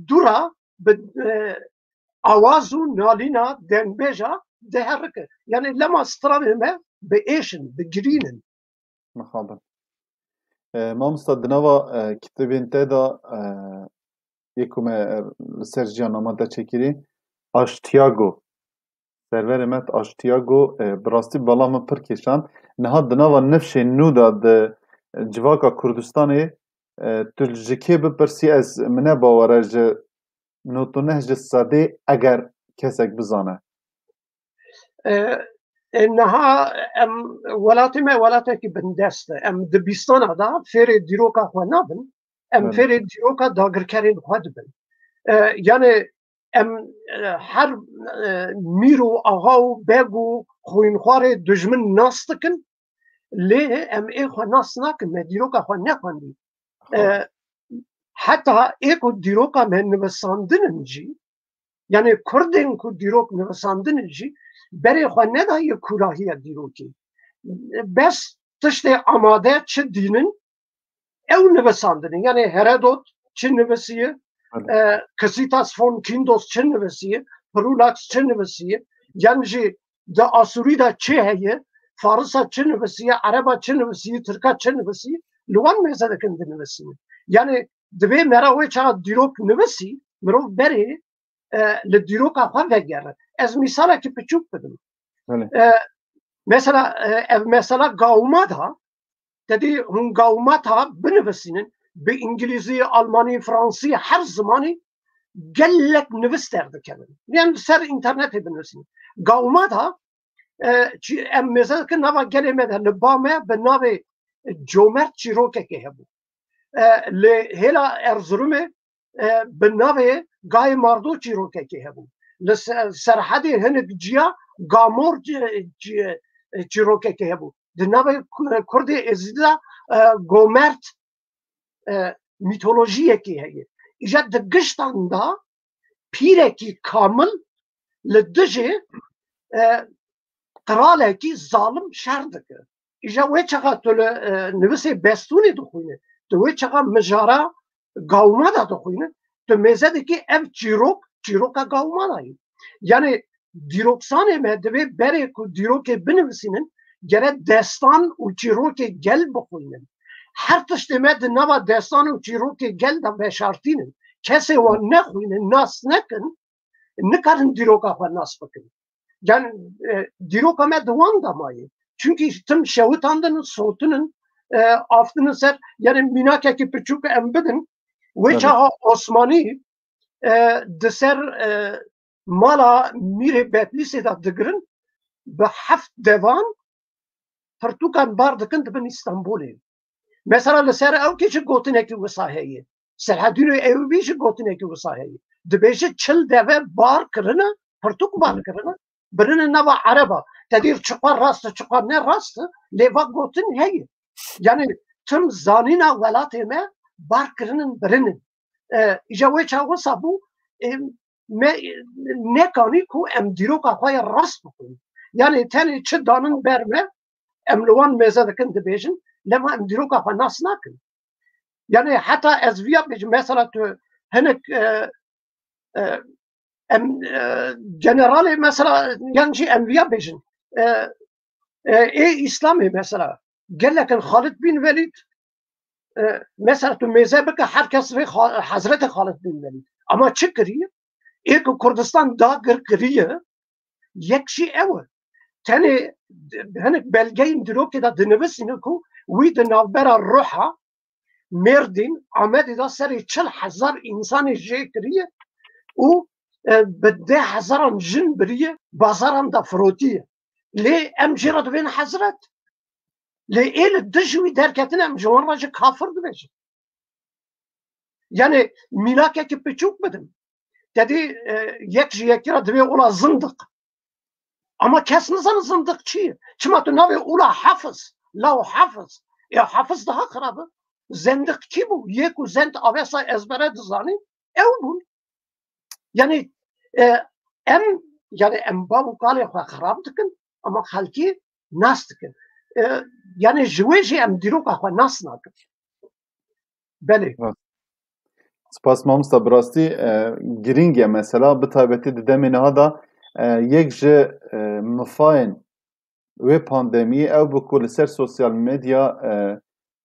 dûra bi, e, awaz û nalîna dengbêja diherike. Yani lema stranê me bi êş in, bi girîn in. Mixabin. E, mamosta, di nava, e, kitêbên te de, e, yê ku me, e, li ser jiyana me te çêkirî, Aştiyago. Serverê me Aştiyago, e, bi rastî bala min pir kêşand. Niha di nava nifşên nû de di civaka Kurdistanê, e, tu ji kê bipirsî, ez, min ne bawer e, ji nod û neh ji sedê eger kesek bizane. E, e, niha em, welatê me welatekî bindest e. Em di bîstana de fêrê dîroka xwe nabin. Em Belê. fêrê dîroka dagirkerên xwe dibin. E, yani em, e, her, e, mîr û axa û beg û xwînxwarê dijmin nas dikin, lê em ê xwe nas nakin, me dîroka xwe nexwendî. E, heta ê ku dîroka me nivisandin in jî, Yani Kurdên ku dîrok nivisandine jî berê xwe nedaye kûrahiya dîrokê. Bes tiştê amade çi dînin, ew nivisandine. Yani Herodot çi nivisiye, Belê. e, Kisitas von Kindos çi nivisiye, Prulax çi nivisiye, yan jî di Asûrî de çi heye, Farisa çi nivisiye, Ereba çi nivisiye, Tirka çi nivisiye, li wan mêze dikin dinivisiye. Yani divê mera wê çaxa dîrok nivisî, mirov berê, e, li dîroka xwe vegere. Ez mîsalekî piçûk bidim. Belê. E, mesela, e, ev mesela Gaumada, te dî hûn Gaumata binivisînin, bi îngilîzî, almanî, fransî, her zimanî gelek nivis derdikevin. Yan li ser înternetê binivisînin. Gaumata, e, çi-, em mêze dikin nava gelê me de, li ba me bi navê Comert çîrokekê hebû. E, li hêla Erzurumê, e, bi navê Gayê Mardo çîrokekê hebû. Li se-, Serhedê hinek ciya Gamor çi-, çi-, çîrokekê hebû. Di navê ku-, Kurdê Êzidî de, e, Gomert, e, mîtolojiyekê heye. Îja di giştan de pîrekî kamil li dijê, e, qiralekî zalim şer dike. Îja wê çaxa tu li, e, nivisê Bestûnê dixwîne, tu wê çaxa mijara Gaumada dixwîne, tu mêze dikî ev çîrok, çîroka Gaumada ye. Yani dîroksanê me divê berê ku dîrokê binivisînin, gere destan û çîrokê gel bixwînin. Her tiştê me di nava destan û çîrokê gel de veşartînin. Kesê wan nexwînin, nas nekin, nikarin dîroka xwe nas bikin. Yani, e, dîroka me di wan de maye. Çunkî tim şewitandin, sotinin, e, aftinin ser, yani mînakekî piçûk em bidin. Wê Evet. çaxa Osmanî, e, di ser, e, mala Mîrê Betlîsê de digirin, bi heft devan pirtûkan bar dikin, dibin Îstanbulê. Mesela li ser ew kî jî gotinekî wisa heye. Serhedînê Eyûbî jî gotinekî wisa heye. Dibêje çil deve bar kirine, pirtûk bar kirine, birine nava Ereba. Te dîr çiqar rast e, çiqar ne rast e, lê va gotin heye. Yani tim zanîna welatê me bar kirinin, birinin. E, îja wê çaxa wisa bû, e, me nekanî ku em dîroka xwe ya rast bixwin. Yani tenê çi danin ber me, em li wan mêze dikin dibêjin, lema em dîroka xwe nas nakin. Yani heta ez viya bêjim, mesela tu hinek, e, e, em, e, generalê mesela yan jî em viya bêjin. E, e, ê Îslamê mesela. Gelekin Xalid bin Velîd, e, mesela tu mêze bike her kes vê Xa-, Hezretê Xalid bin Velîd. Ama çi kiriye? Ê ku Kurdistan dagir kiriye, yek jî ew e. Tenê hinek belgeyên dîrokê de dinivisîne ku wî di navbera Ruha, Mêrdîn, Amedê de serê çil hezar însanê jê kiriye û, e, bi deh hezaran jin biriye, bazaran de firotiye. Lê em jê re dibên Hezret. Lê ê li dij wî derketine em ji wan re jî kafir dibêjin. Yani mînakekî piçûk bidim. Te dî, e, yek ji yekî re divê ola zindiq. Ama kes nizane zindiq çi ye. Çima tu navê ola Hafiz, law Hafiz. Ya Hafiz daha xirab e. Zindiq kî bû? Yê ku zend avesa ezbere dizanî, ew bûn. Yani, e, em, yani em bav û kalê xwe xirab dikin, ama xelkî nas dikin. E, yani ji wê jî em dîroka xwe nas nakin. Belê. Spas mamosta, bi rastî, e, girîng e mesela, bi taybetî di demê niha de, e, yek ji, e, mifayên wê pandemiyê ew bû ku li ser sosyal medya, e,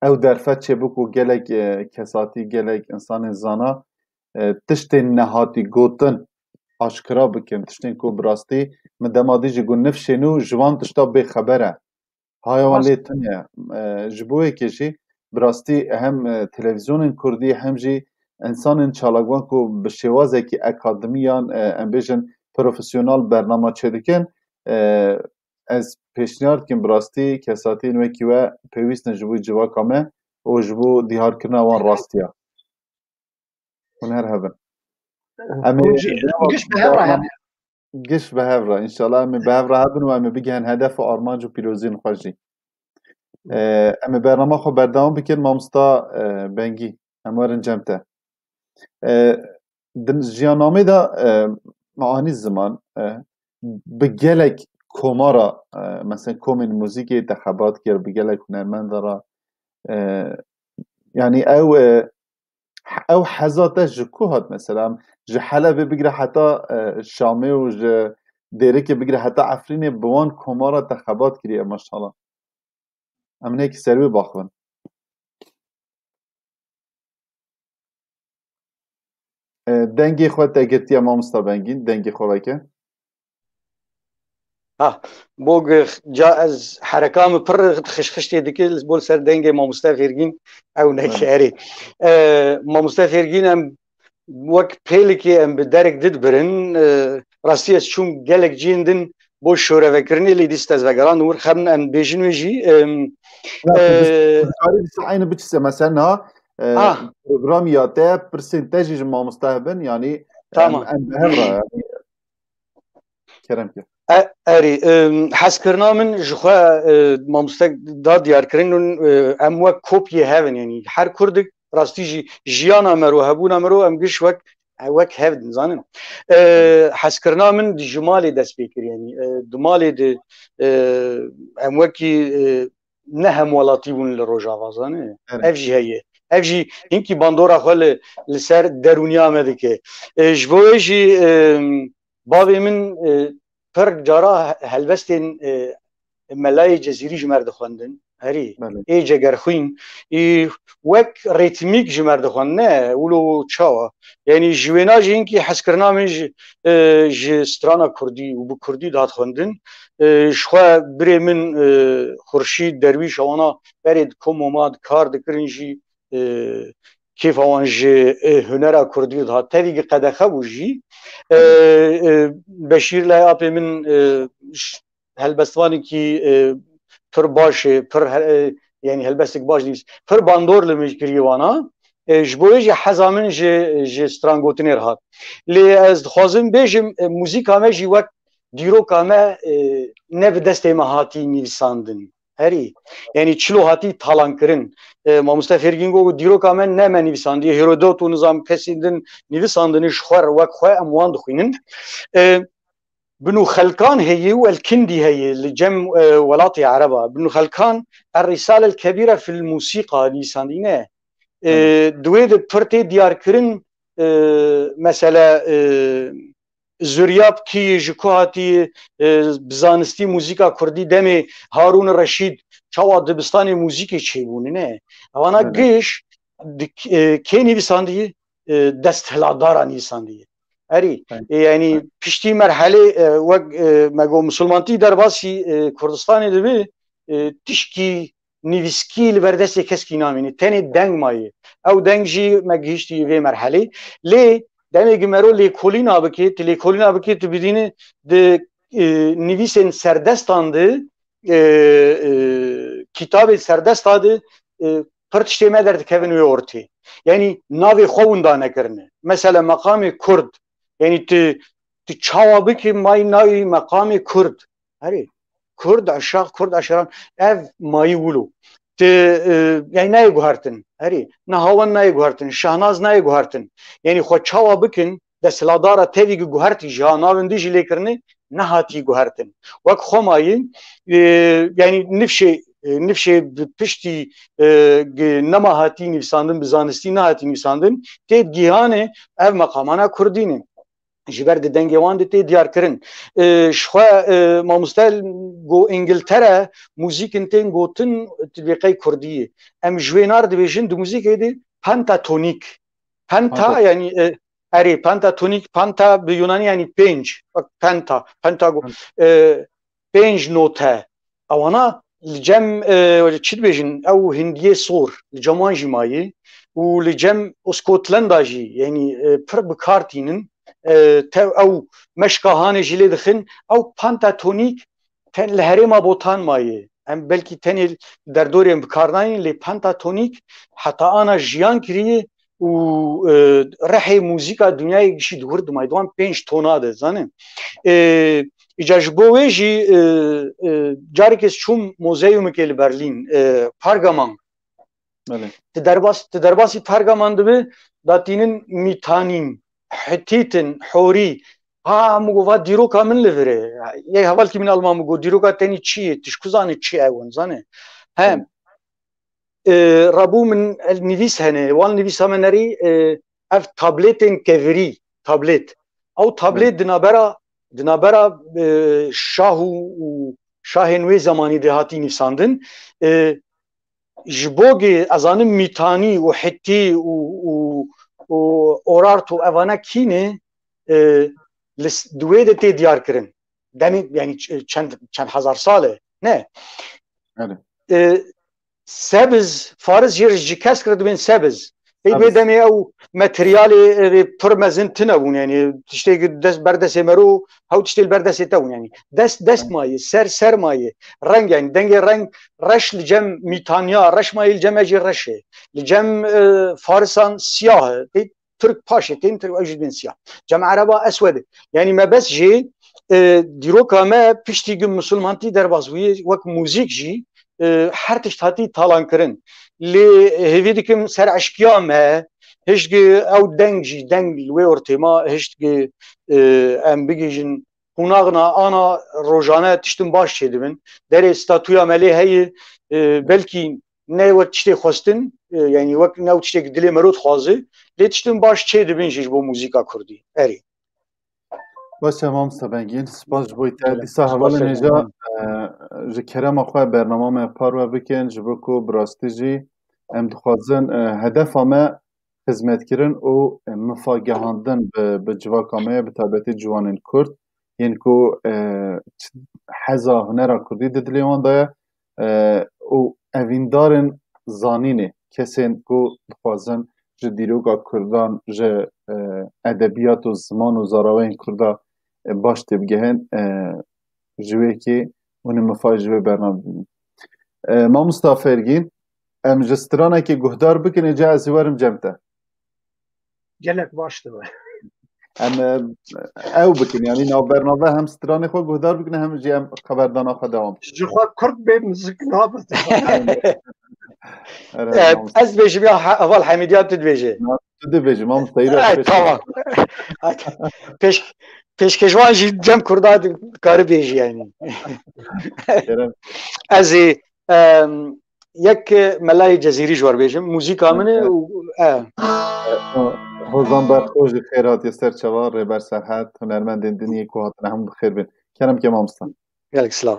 ew derfet çêbû ku gelek, e, kesatî, gelek însanên zana, e, tiştên nehatî gotin aşkira bikin, tiştên ku bi rastî min dema dî jî got nifşên û ji van tişta bêxeber e. Haya wan Rast. lê tune ye. E, ji bo yekê jî bi rastî hem, e, televîzyonên kurdî hem jî însanên çalakvan ku bi şêwazekî akademiyan, e, em bêjin profesyonel bernama çêdikin, e, ez pêşniyar dikim bi rastî kesatiyên wekî we pêwîst in ji bo civaka me û ji bo diyarkirina wan rastiya. Hûn her hebin. Em ê Hûn jî giş bi hev re hebin. Giş bi hev re. Înşallah em ê bi hev re hebin û em ê bigihin hedef û armanc û pîroziyên xwe jî. Ee, em ê bernama xwe berdewam bikin, mamosta, e, Bengî. Em werin cem te. E, di jiyannamê de, e, me anî ziman, e, bi gelek komara, e, mesela komên muzîkê te xebat kir, bi gelek hunermenda re, e, yanî ew, e, ew heza te ji ku hat mesela? Em ji Helebê bigire heta, e, Şamê û ji Dêrikê bigire heta Efrînê bi wan komara te xebat kiriye, maşallah. Em hinekî ser wê baxivin. E, dengê xwe te girtiye mamosta Bengîn, dengê xwe veke. Ha, bo ge-, ca ez hereka min pir xişxiştê dike, bo li ser dengê mamoste Fêrgîn ew neke. Belê. Erê. E, mamoste Fêrgîn em wek pêlikê em bi derek didibirin. E, rastî ez çûm gelek cihên din bo şorevekirinê, lê dîst ez vegerandim wir. Xem em bêjin wê jî. Em, Ya, tu e, dikarî dîsa aynı biçîse mesela niha, e, Ah. programî ya te, pirsên te jî ji mamoste hebin, yanî, Tamam. em, em bi hev re, yanî, kerem ke. E, erê, em, hezkirina min ji xwe, e, mamoste da diyarkirin, hûn, e, em wek kopyê hev in, yanî her kurdik, rastî jî jiyana me ro, hebûna me ro, em giş wek, wek hev din, zanin. E, hezkirina min di ji malê dest pê kir, yanî, e, di malê di, e, em wekî, e, ne hemwelatî bûn li Rojava, zanî. Evet. Ev jî heye. Ev jî hinkî bandora xwe li, li ser derûniya me dike. E, ji bo wê jî, e, bavê min, e, pir cara he-, helbestên, e, Melayê Cezîrî ji me re dixwendin. Herî, Belê. Ê Cegerxwîn, ê wek rîtmîk ji me re dixwendin. Ne, wilo çawa? Yanî ji wêna jî hinkî hezkirina min ji, e, ji strana kurdî û bi kurdî dihat xwendin. E, ji xwe birê min, e, Xurşîd Derwîş, ewana berê di komoma di kar dikirin jî, e, kêfa wan ji, e, hunera kurdî dihat. Tevî qedexe bû jî. E, e, Beşîr lay apê min, e, ş-, helbestvanekî, e, pir baş e, pir he-, e, yanî helbestek baş nivîs. Pir bandor li min kiriye wana. E, ji bo wê jî heza min ji, ji strangotinê re hat. Lê ez dixwazim bêjim, e, muzîka me jî wek dîroka me, e, ne bi destê me hatî nivîsandin. Herî. Yanî çilo hatî talankirin. E, mamoste Fêrgîn got, dîroka me ne me nivîsandiye. Herodot û nizam kesên din nivîsandine ji xwe re, wek xwe em wan dixwînin. E, Binû Xelkan heye û El Kindî heye li cem, e, welatê Ereba. Binû Xelkan Er Risale El Kebîre fil Musîqa nivîsandîne. E, Hı. Di wê de pir tê diyarkirin, e, mesele, e, Zuryab kî, ji ku hatî, e, bi zanistî muzîka kurdî demê Harûn Reşîd çawa dibistanê muzîkê çêbûne, ne? Ewana Hı. giş di, e, kê nivîsandî, e, desthilatdara nivîsandî. Erî, Hı. e, yanî Hı. piştî merhelê, e, wek, e, me got, misilmantî derbasî, e, Kurdistanê dibe, e, tişkî nivîskî li ber destê keskî namîne. Tenê deng maye. Ew deng jî me gihiştî vê merhelê. Lê demê gi mero lêkolîna bike, tu lêkolîna bike, tu bidînî di, e, nivîsên serdestan de, e, e, kitabê serdesta de, e, pir tiştê me derdikevin wê ortê. Yanî navê xwe winda nekirine. Mesela meqamê Kurd. Yanî tu, tu çawa bikî mayî navî meqamê Kurd. Herê. Kurd aşağı, Kurd aşaran. Ev mayî wilo. Ti, e, yanî nayê guhertin. Herê. Nihawen nayê guhertin. Şahnaz nayê guhertin. Yanî xwe çawa bikin, desthilatdara tevî ki guhertî jî ha navên dî jî lê kirine, nehatî guhertin. Wek xwe mayî, e, yanî nifşê, e, nifşê bi piştî, e, gi nema hatî nivîsandin, bi zanistî nehatî nivîsandin, tê gihane ev meqamana kurdî ne. Ji ber di dengê wan de tê diyar kirin. E, ji xwe, e, mamoste go Îngiltere muzîkin tên gotin, tu bê qey kurdî ye. Em ji wê nar dibêjin di muzîkê de pentatonîk. Penta, Pentatonîk. Yanî, e, erê, pentatonîk, penta bi Yunanî yanî pênc. Bak, penta, pentago-, Penta. E, pênc note. Ewana li cem, e, çi dibêjin, ew hindiyê sor, li cem wan jî mayî û li cem Scotland-a jî, yanî, e, pir bi kar tînin, e, tev ew meşka hanê jî lê dixin, ew pentatonîk te-, li herêma Botan mayî. Em belkî tenê derdorên bi kar nayîn, lê pentatonîk heta ana jiyan kiriye û, e, rehê muzîka dinyayê gişî di wir dimayî. Di wan pênc tona de, zanî. E, îca ji bo wê jî, e, e, carek ez çûm mozeyumekê li Berlîn, e, Pergamon. Belê. Ti derbas-, ti derbasî Pergamon dibe, datînin Mîtanîn, Hitîtin, Horî, Ha, min got, va dîroka min li vir e. Yê hevalkî min Alman min got, dîroka te nî çi ye? Tu ji ku zanî çi ew in, zanî? He. E, rabû min el nivîs hene. Wan nivîsa me nerî, e, ev tabletên kevirî, tablet. Ew tablet di navbera, di navbera, e, şah û, û şahên wê zemanî de hatî nivîsandin. E, ji bo gê, ez zanim, Mîtanî û Hittî û, û, û Orart û evane kî ne, e, li s-, di wê de tê diyar kirin. Demê, yanî ç-, çend, çend hezar sal e, ne? Belê. E, Sebiz, Faris jê re ji kesk re dibên sebiz. Ê wê Sebiz. demê ew materyalê, e, pir mezin tune bûn, yanî tiştê dest, ber destê mero, hew tiştê li ber destê te bûn, yanî dest, dest Hı. mayê, ser, ser mayê, reng, yanî dengê reng, reş li cem Mîtanya, reş mayê li cem e jî reş e. Li cem, e, Farisan siyah e. Tê Tirk paşê tên, Tirk ew jî dibên siyah. Cem Ereba eswed e. Yanî me bes jê, e, dîroka me piştî ku misilmantî derbas bûye, wek muzîk jî, e, her tişt hatî talan kirin. Lê hêvî dikim ser eşkiya me, hişt gi ew deng jî, deng li wê ortê ma, hişt gi, e, em bigihîjin qonaxna ana rojane tiştin baş çêdibin. Derê statuya me lê heye, e, belkî ne wek tiştê xwestin, e, yanî wek ne wek tiştê dilê mero dixwaze, lê tiştin baş çêdibin jî ji bo muzîka kurdî. Erê. Baş e, mamoste Bengîn, spas ji bo te. Gelek Dîsa spas hevalên e, hêja, e, ji kerema xwe bernama me parve bikin, ji bo ku bi rastî jî em dixwazin, e, hedefa me xizmetkirin û, e, mifa gehandin bi, bi civaka me ye, bi taybetî ciwanên Kurd, yên ku, e, ç-, heza hunera Kurdî di dilê wan de ye, e, û evîndarên zanînê, kesên ku dixwazin ji dîroka Kurdan, ji, e, edebiyat û ziman û zaraweyên Kurda, e, baş têbigehin, e, ji wê yekê hûn ê mifa ji vê bernamê bibînin. E, mamosta Fergîn, em ji stranekê guhdar bikin, ê ca ez ê werim cem te. Gelek baş dibe. Em, e, ew bikin, yanî nav bername hem stranê xwe guhdar bikin, hem jî em xeberdana xwe dewam bikin. Ji xwe kurt bê, mizik nabe. Erê, E, mamoste. Ez dibêjim ya he-, heval Hemîdiya tu dibêje. Na, tu dibêje, mamoste, îro Ay, pêş. Tamam. Pêş-, pêşkêşvan jî cem Kurda di-, kari bêjî yanî. Kerem. Ez ê, em, yek Melayê Cezîrî ji we re bêjim. Muzîka min e û, e. Hozan Berxo jî xêr hatiye ser çava, Rêber Serhed, hunermendên din yê ku hatine hemû bi xêr bin. Kerem ke mamoste. Gelek silav.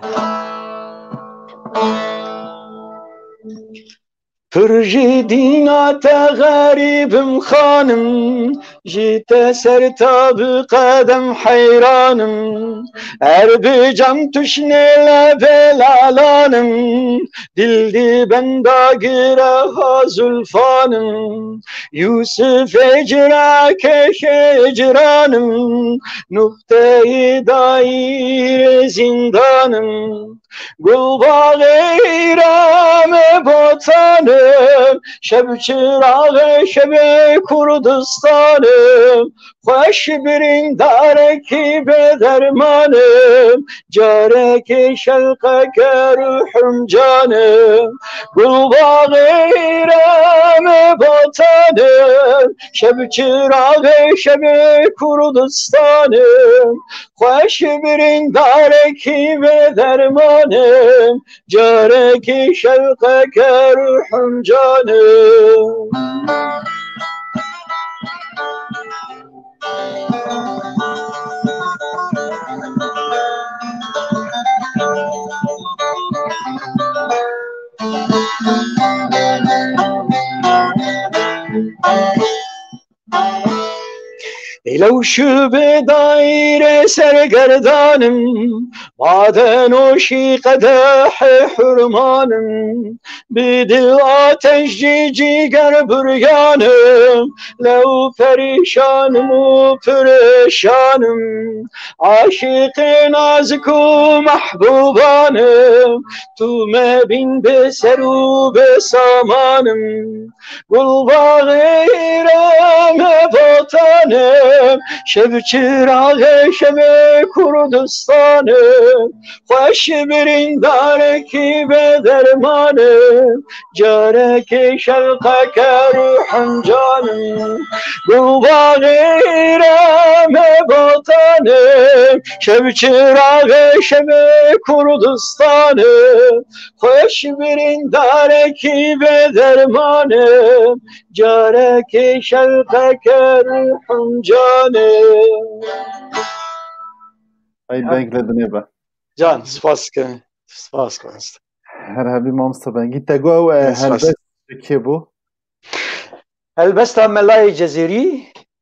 Pir ji dîna te xerîb im xanim, ji te ser ta bi qedem heyran im. Her bi cem tuşnê lebê lalan im, dil di benda gireha zulfan im. Yûsifê cirakê hicran im, nuqteyê dayîrê zîndan im. Gulbaxê Îremê Botanim, şevçiraxê şevê Kurdistanim. Xweş birindarekî bê dermanim, carekê şewqeke ruhim canim. Gulbaxê Îremê Botanim, şevçiraxê şevê Kurdistanim. Xweş birindarekî bê dermanim, carekî şewqeke ruhim canim. Lewş bi dayîrê sergerdanim, badenoşî qedehê hurmanim, bi dil ateş cî cîger buryanim, lew perîşanim û pirêşanim, aşîqê nazik û mehbûbanim, tu me bîn bi ser û bi samanim. Gulbaxê Îremê Botanim, Şev çiraxê şevê Kurdistanê, xweş birîndarekî bê dermanê. Carekê şewqeke ruhim canim, gulbaxê îremê vatanê. Şev çiraxê şevê Kurdistanê, xweş birîndarekî bê dermanê. Carekê şewqeke ruhim canê. Ay, deng li dinê be. Can, spas dikim. Spas xwest. Her hebî mamosta Bengî. Te got ew, e, Spas. Helbest kê bû? Helbesta Melayê Cezêrî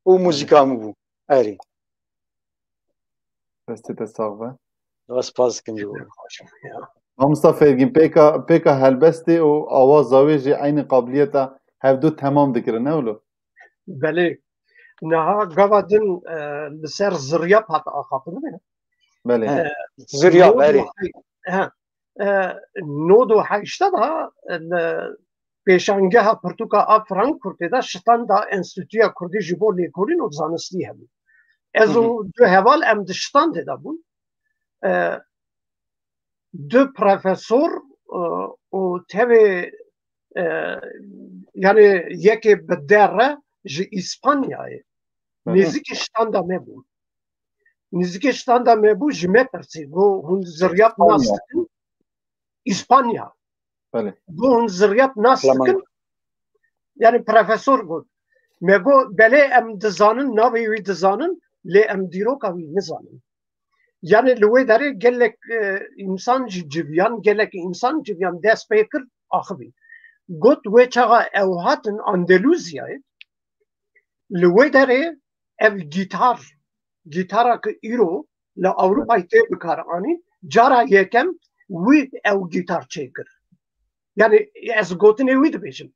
û muzîka min bû. Erê. Destê te sax be. Spas dikim ji bo. Mamosta Fêrgîn, pêka, pêka helbestê û awaza wê jî eynî qabiliyeta hevdu temam dikirin, ne wilo? Belê. Niha gava din, e, li ser ziryap hat axaftin, ne? Belê. He. E, Ziryap, nod û erê. He. E, nod û heşta da, e, li pêşangeha pirtûka a Frankfurtê de şitanda Enstitûya Kurdî ji bo lêkolîn û zanistî hebû. Ez û Hı hı. du heval em di şitandê de bûn. E, du profesor, e, û tevê, e, yani yekê bi dere ji Îspanyayê. Hı hı. Nêzîkî şitanda me bû. Nêzîkî şitanda me bû, ji me pirsî. Got, hûn ziryap nas dikin? Îspanya. Belê. Got, hûn ziryap nas dikin? Yani profesor got. Me got, belê em dizanin, navê wî dizanin, lê em dîroka wî nizanin. Yani li wê derê gelek, e, însan jî civiyan, gelek însan civiyan dest pê kir, axivî. Got, wê çaxa ew hatin Andaluzyayê, li wê derê ev gîtar, gîtara ku îro li Ewropayê tê bikaranîn, cara yekem wî ew gîtar çêkir. Yani ez gotinê wî dibêjim. E,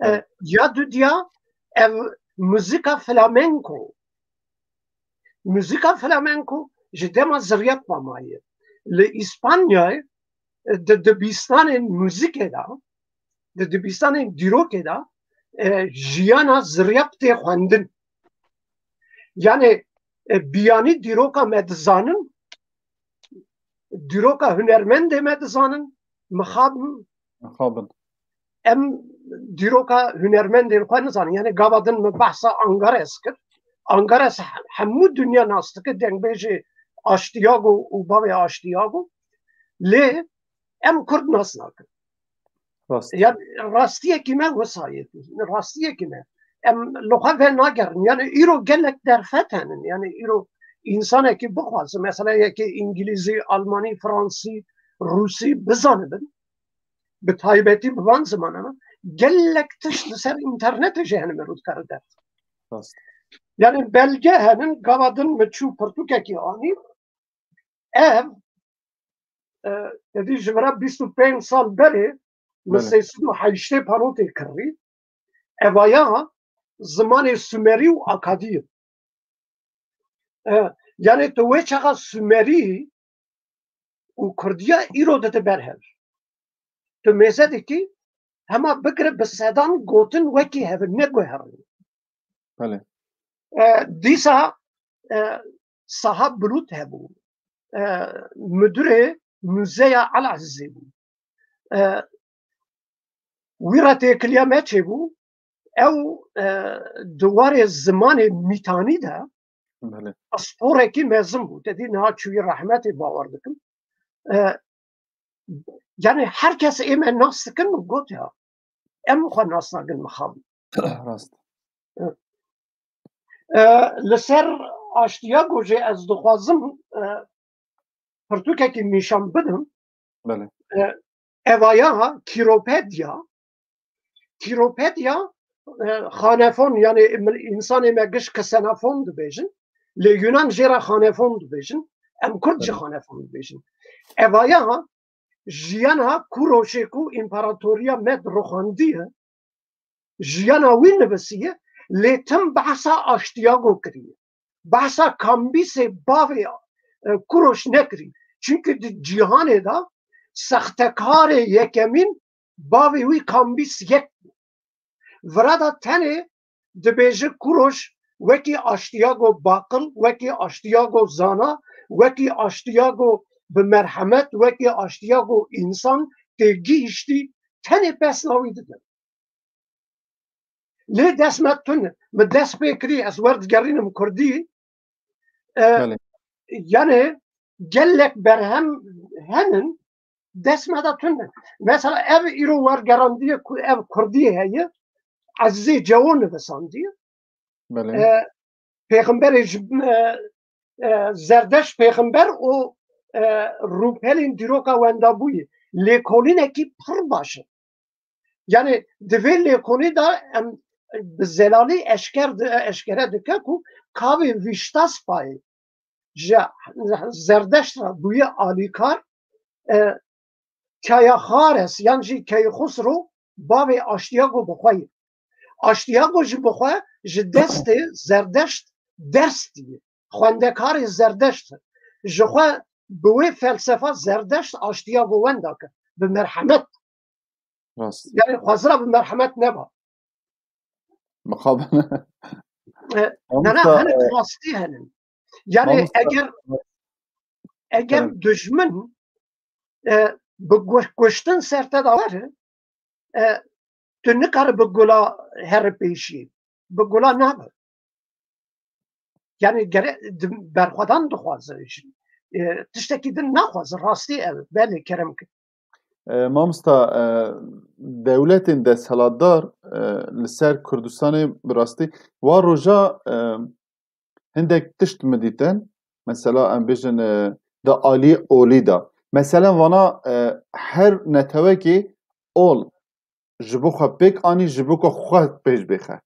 Evet. Ya dudiya ev muzîka flamenko. Muzîka flamenko ji dema ziryap ve maye. Li Îspanyayê, e, di dibistanên muzîkê de, di dibistanên dîrokê de, e, jiyana ziryap tê xwendin. Yani, e, biyanî dîroka me dizanin, dîroka hunermendê me dizanin, mixabin. Mixabin. Em dîroka hunermendên xwe nizanin. Yani gava din min behsa Angares kir. Angares he-, hemû dinya nas dike, dengbêjê Aştiyago û bavê Aştiyago. Lê em Kurd nas nakin. Rast. Yani rastiyekî me wisa ye. Rastiyekî me. Em li xwe venagerin. Yani îro gelek derfet henin. Yani îro însanekî bixwaze, mesela yekê îngilîzî, almanî, fransî, rûsî bizanibin. Bi taybetî bi van zimanana gelek tişt li ser înternetê jî hene, mirov dikare derxî. Rast. Yani belge henin, gava din min çû pirtûkekî anî. Ev, e, te dî ji vira bîst û pênc sal berê, min Belê. sê sed û heştê parotê kirî. Evaya zimanê Sumerî û Akadî ye. E, yani tu wê çaxa Sumerî û Kurdiya îro dide ber hev. Tu mêze dikî, hema bigire bi sedan gotin wekî hev in, neguherî. Belê. E, dîsa, e, Sahab Bulut hebû. E, müdürê Muzeya Elezîzê bû. E, wî re têkiliya me çêbû, ew, e, di warê zimanê mîtanî de Belê. pisporekî mezin bû. Te dî niha çûyî rehmetê, bawer dikim. E, yani her kes ê me nas dikin û got ya, em xwe nas nakin mixabin. Rast. E, li ser Aştiyago jî ez dixwazim, e, pirtûkekî nîşan bidim. Belê. E, evaya Kîropedya. Kîropedya, e, xanefon, yani mil-, însanê me giş ksenafon dibêjin. Lê Yunan jê re xanefon dibêjin. Em Kurd jî Belê. xanefon dibêjin. Evaya jiyana Kuroşê ku împaratoriya me di rixandiye, jiyana wî nivisiye, lê tim behsa Aştiyago kiriye. Behsa Kambîsê bavê, e, Kuroş nekirî. Çimkî di cîhanê de sextekarê yekemîn bavê wî Kambîs yek bû. Vira de tenê dibêje Kuroş wekî aştiyago baqil, wekî aştiyago zana, wekî aştiyago bi merhemet, wekî aştiyago însan tê gihîştî, tenê pesna wî didin. Lê dest me tune. Min dest pê kirî, ez wer digerînim kurdî. E, Belê. Yani gelek berhem henin, dest me de tune. Mesela ev îro wergerandiye ku ev kurdî heye, Ezîzê Cewo nivisandiye. Belê. E, Pêxemberê ji, e, e, Zerdeşt pêxember û, e, rûpelên dîroka wenda bûyî. Lêkolînekî pir baş e. Yani di vê lêkolî de em bi zelalî eşker di, eşkere dike ku kavê Vîştaspayê ji Zerdeşt re bûye alîkar, e, Kaya Xares yan jî Keyxusro bavê Aştiyago bi xwe ye. Aştiyago jî bi xwe ji destê Zerdeşt ders diye. Xwendekarê Zerdeşt e. Ji xwe bi wê felsefa Zerdeşt Aştiyago wenda kir. Bi merhemet. Rast. Yani xwezira bi merhemet neba. Mixabin. E, Mamosta, nana hinek e, rastî henin. Yani mamosta, eger, eger Kerem. Dijmin, e, bi gu-, kuştin ser te de were, e, tu nikare bi gula here pêşî. Bi gula nabe. Yani gere-, di-, berxwedan dixwaze. E, tiştekî din naxwaze. Rastî ev. Belê, kerem kir. E, mamosta, e, dewletên desthilatdar, e, li ser Kurdistanê bi rastî wa roja, e, hindek tişt min dîtin. Mesela em bêjin, e, di aliyê olî de. Mesela vana, e, her netewekê ol ji bo xwe pêk anî, ji bo ku xwe pêş bêxe.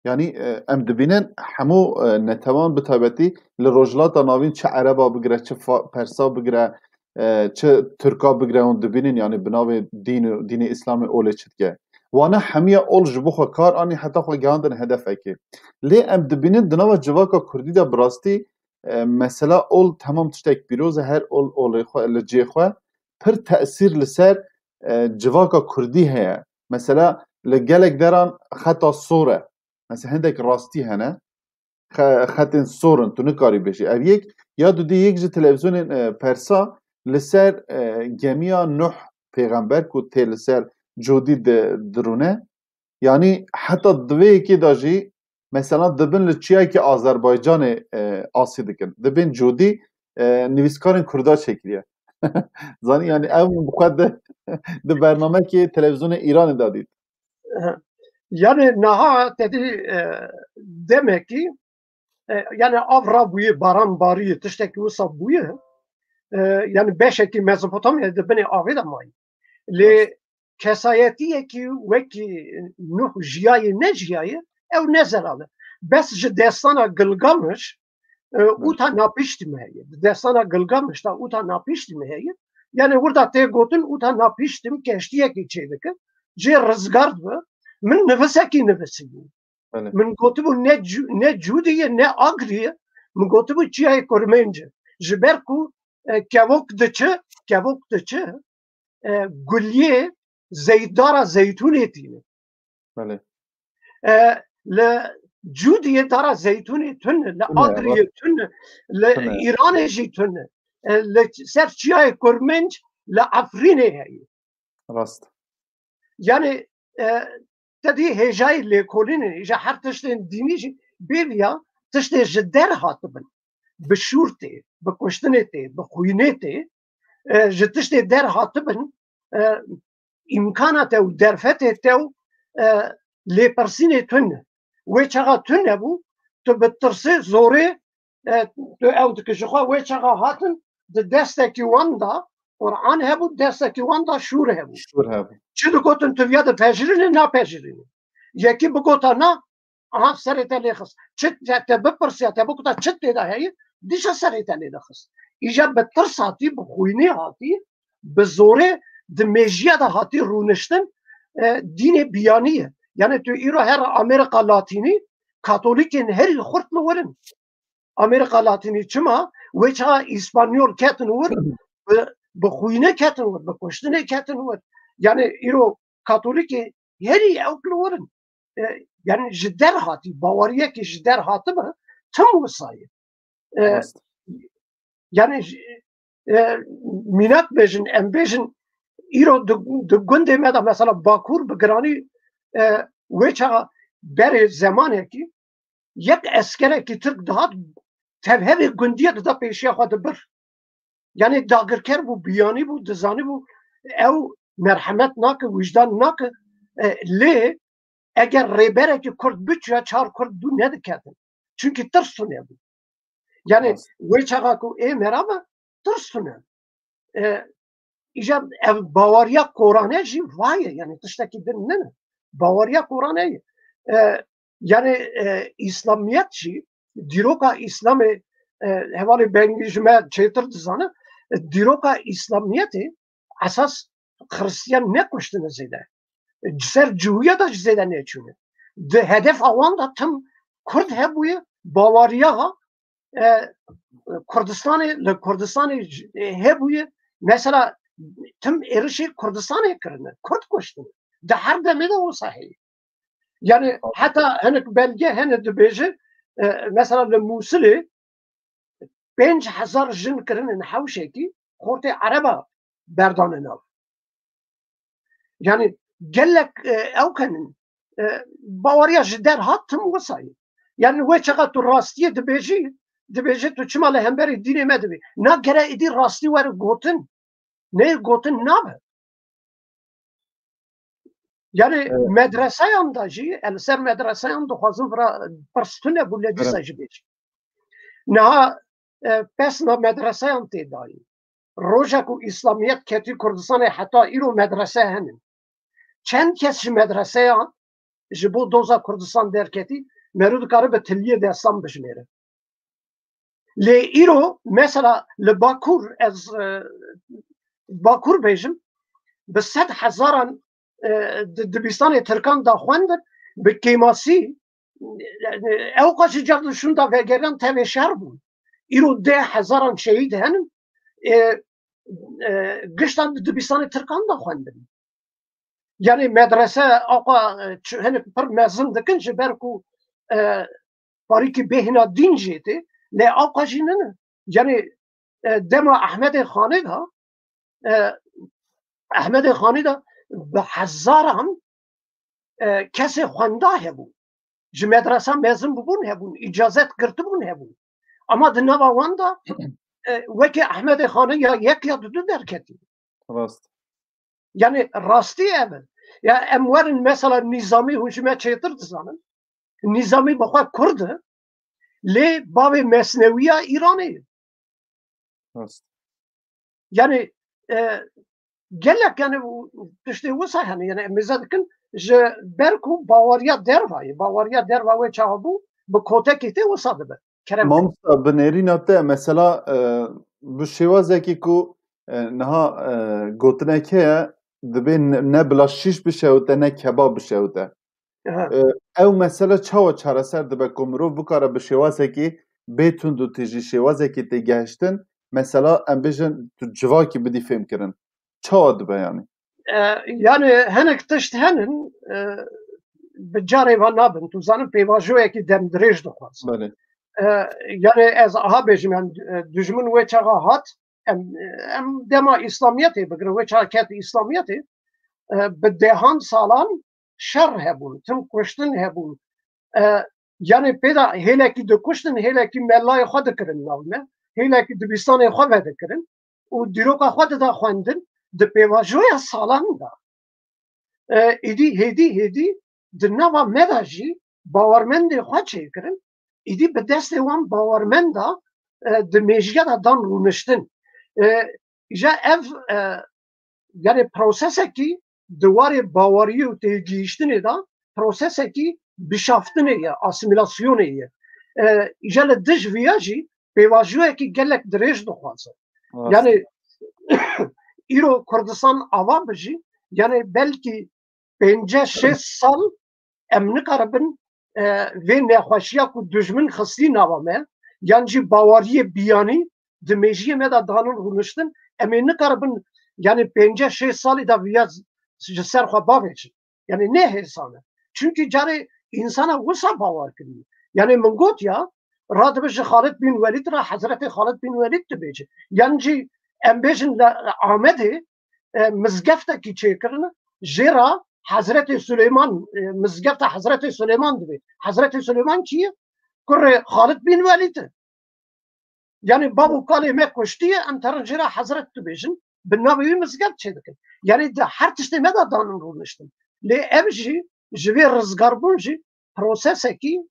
Yanî, e, em dibînin hemû, e, netewan bi taybetî li Rojhilata Navîn çi Ereba bigire, çi fa-, Persa bigire, e, çi Tirka bigire, hûn dibînin, yanî bi navê dîn û dînê Îslamê olê çi dike. Wana hemiya ol ji bo xwe kar anî heta xwe gihandin hedefekê. Lê em dibînin di nava civaka Kurdî de bi rastî, e, mesela ol temam tiştek pîroz e, her ol olê xwe li cihê xwe pir tesîr li ser, e, civaka Kurdî heye. Mesela li gelek deran xeta sor e. Mesela hindek rastî hene. Xe-, xetên sor in, tu nikarî bêjî. Ev yek, ya dudî yek ji televîzyonên, e, Persa li ser, e, gemiya Nuh pêxember ku tê li ser codî di-, dirûne. Yanî heta di vê yekê de jî mesela dibin li çiyayekî Azerbaycanê, e, asî dikin. Dibên codî, e, nivîskarên Kurda çêkiriye. Zanî, yanî ew min bi xwe di, di bernamekê televîzyonê Îranê de dît. Yani niha te dî, e, demekî, e, yani av rabûye, baran barîye, tiştekî wisa bûye. E, yani beşekî Mezopotamya di binê avê de mayî. Lê Rast. Kesayetiyekî wekî Nuh jiyaye nejiyaye, ew ne zelal e. Bes ji destana Gilgamiş, e, Belê. Ûta napiştî me heye. Di destana Gilgamiş de ûta napiştî me heye. Yani wirda tê gotin ûta napiştim keştiyekî çêdike, cê rizgar dibe. Min nivisekî nivisîbû. Belê. Min gotibû ne cu-, ne cûdî ye, ne agrî ye. Min gotibû çiyayê kurmênc e. Ji ber ku, e, kevok diçe, kevok diçe, e, guliyê zeyt-, dara zeytûnê tîne. Belê. E, li Cûdiyê dara zeytûnê tune, li Tune, Agriyê rast. Tune, li Tune. Îranê jî tune. E, li ser çiyayê Kurmênc li Efrînê heye. Rast. Yani, e, te dî hêjayî lêkolînê, ji her tiştên dînî jî bêviya tiştê ji der hatibin. Bi şûr tê, bi kuştinê tê, bi xwînê tê, e, ji tiştê der hatibin, e, îmkana te û derfetê te û, e, lêpirsînê tune. Wê çaxa tune bû, tu bi tirsê, zorê, e, tu ew dikî. Ji xwe wê çaxa hatin, di destekî wan de Quran hebû, destekî wan de şûr hebû. Şûr hebû. Çi digotin, tu viya dipejirînî, napejirînî. Yekî bigota na, aha, serê te lê xist. Çi te, te bipirsiya, te bigota çi tê de heye, dîsa serê te lê dixist. Îja bi tirs hatî, bi xwînê hatî, bi zorê di mêjiya de hatî rûniştin, e, dînê biyanî ye. Yani tu îro her Amerîka Latînî, Katolîkên herî xurt li wir in. Amerîka Latînî çima? Wê çaxa Îspanyol ketin wir, bi, bi xwînê ketin wir, bi kuştinê ketin wir. Yani îro Katolîkê herî ewk li wir in. E, Yani ji der hatî, baweriyekî ji der hatibe tim wisa ye. E, Rast. Yani ji- e, mînak bêjin, em bêjin îro di, di gundê me de mesela Bakur bi giranî e, wê çaxa berê zemanekî yek eskerekî Tirk dihat tevhevê gundiye dida pêşiya xwe dibir. Yani dagirker bû, biyanî bû, dizanî bû ew merhemet nake, wijdan nake. E, lê eger rêberekî Kurd biçûya çar Kurd dû nediketin. Çünkü tirs tune bû. Yani Rast. wê çaxa ku ê merav e, tirs tune. E, îca ev baweriya korane jî vaye, yani tiştekî din nene. Baweriya korane ye. E, yani e, İslamiyet jî, dîroka Îslamê, e, hevalê Bengî ji me çêtir dizane, e, dîroka Îslamiyetê esas Xristiyan nekuştine zêde. Ji ser cihûya de ji zêde neçûne. Di hedefa wan de tim Kurd hebûye, baweriya ha, e, Kurdistanê, li Kurdistanê j- e, hebûye. Mesela tim êrişê Kurdistanê kirine. Kurd kuştine. Di her demê de wisa heye. Yani heta hinek belge hene dibêje, e, mesela li Mûsilê pênc hezar jin kirinin hewşekî, xortê Ereba berdane nav. Yani gelek e, ew kenin. E, baweriya ji der hat tim wisa ye. Yani wê çaxa tu rastiyê dibêjî, dibêje tu çima li hemberî dînê me dibê. Na gere êdî rastî were gotin. Nê gotin nabe. Yani Evet. medreseyan da jî, el ser medreseyan dixwazin vira pirs tune bû lê dîsa Evet. jî bêjî. Niha e, pesna medreseyan tê dayî. Roja ku Îslamiyet ketî Kurdistanê heta îro medrese hene. Çend kes ji medreseya ji bo doza Kurdistan derketî, meriv dikare bi tiliyê destan bijmêre. Lê îro mesela li Bakur, ez e, Bakur bêjim, bi sed hezaran e, di dibistanê Tirkan da xwendin, bi kêmasî, e, ew qas ji car di şûnda vegeriyan tevê şer bûn. Îro deh hezaran şehîd henin, e, e, giştan di dibistanê Tirkan da xwendin. Yani medrese aqwa e, çi- hinek pir mezin dikin ji ber ku e, parîkî bêhna dîn jê tê, lê aqwa jî nene. Yani e, dema Ehmedê Xanê da, e, Ehmedê Xanê da bi hezaran e, kesê xwenda hebûn. Ji medresa mezin bibûn hebûn, îcazet girtibûn hebûn. Ama di nava wan da e, wekî Ehmedê Xanê ya yek ya dudu derketî. Rast. Yani rastî ev e. Ya em werin mesela Nîzamî hûn ji me çêtir dizanin. Nîzamî bi xwe Kurd e. Lê bavê Mesnewiya Îranê ye. Rast. Yani e, gelek yani tiştê wisa hene. Yani em mêze dikin ji ber ku baweriya derva ye. Baweriya derva wê çawa bû bi kotekê tê wisa dibe. Kerem. Mamosta, bi nêrîna te mesela e, bi şêwazekî ku e, niha e, gotinek heye, dibê ne, ne bila şîş bişewite ne kebab bişewite. Aha. E, ew mesele çawa çareser dibe ku mirov bikare bi şêwazekî bê tund û tîjî, şêwazekî têgehiştin, mesela em bêjin tu civakî bidî fêmkirin. Çawa dibe yani? E, yani hinek tişt henin e, bi carê van nabin. Tu zanin pêvajoyekî demdirêj dixwaz. Belê. E, yani ez aha bêjim yani e, dijmin wê çaxa hat em, em dema Îslamiyetê bigirin, wê çaxa ket Îslamiyetê e, bi dehan salan şer hebûn, tim kuştin hebûn. E, yani pê de hêlekî dikuştin, hêlekî melayê xwe dikirin nav me, hêlekî dibistanê xwe vedikirin û dîroka xwe dida xwendin, di pêvajoya salan de. E, êdî hêdî hêdî di nava me de jî bawermendê xwe çêkirin, êdî bi destê wan bawermenda e, di mêjiya de dan rûniştin. E, îja ev e, yani prosesekî di warê baweriyê û têgihiştinê de prosesekî bişaftinê ye, asîmîlasyonê ye. E, îja li dij viya jî pêvajoyekî gelek dirêj dixwaze. Rast. Yani îro Kurdistan ava bijî, yani belkî pênceh şêst sal em nikaribin e, vê nexweşiya ku dijmin xistî nava me, yan jî baweriyê biyanî di mêjiyê me de danin rûniştin, em ê nikaribin, yani pênceh şêst salî de viya ji ser xwe bavêjin. Yani ne hêsan e. Çünkü carê Însana wisa bawer kiriye. Yani min got ya, radibe ji Xalid bin Welîd re Hezretê Xalid bin Welîd dibêje. Yan jî em bêjin li Amedê e, mizgeftekî çêkirin, jê re Hezretê Suleyman, e, mizgefta Hezretê Suleyman dibê. Hezretê Suleyman kî ye? Kurê Xalid bin Welîd e. Yani bab û kalê me kuştiye, em terin jê re Hezret dibêjin, bi navê wî mizgeft çêdikin. Yani di her tiştê me de danin rûniştin. Lê ev jî, ji vê rizgarbûn jî prosesekî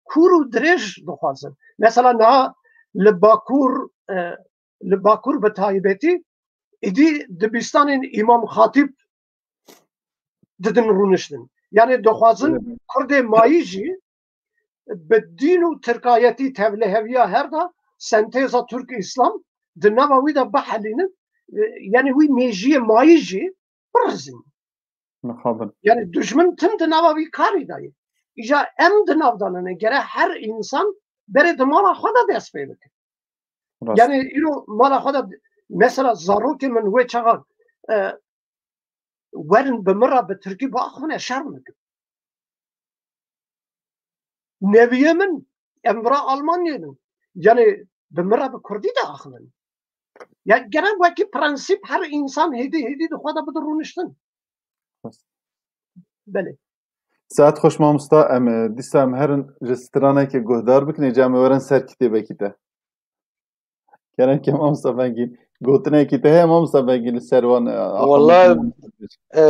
kûr û dirêj dixwazin. Mesela niha li Bakur, e, li Bakur bi taybetî êdî dibistanên Îmam Xatîb didin rûniştin. Yani dixwazin Evet. Kurdê mayî jî bi dîn û tirkayetî tevliheviya her da sentêza Türk-Îslam di nava wî de bihelînin. E, yani wî mêjiyê mayî jî birizin. Mixabin. Yani dijmin tim di nava wî karî de ye. Îja em di nav de ne, gere her însan berê di mala xwe de dest pê bike. Rast. Yani îro mala xwe de, mesela zarokê min wê çaxa, e, werin bi min re bi tirkî biaxivine, şerm dikim. Neviyê min, em vira Almanyayê ne. Yani bi min re bi kurdî de axivin. Ya gere wekî prensîp her însan hêdî hêdî di xwe de bide rûniştin. Belê. Saet xweş mamosta, em, e, dîsa em herin ji stranekê guhdar bikin, êca em ê werin ser kitêbekî te. Kerem ke mamosta Bengîn. Gotinekî te heye mamosta Bengîn li ser wan, e, axaftin? Wala, e,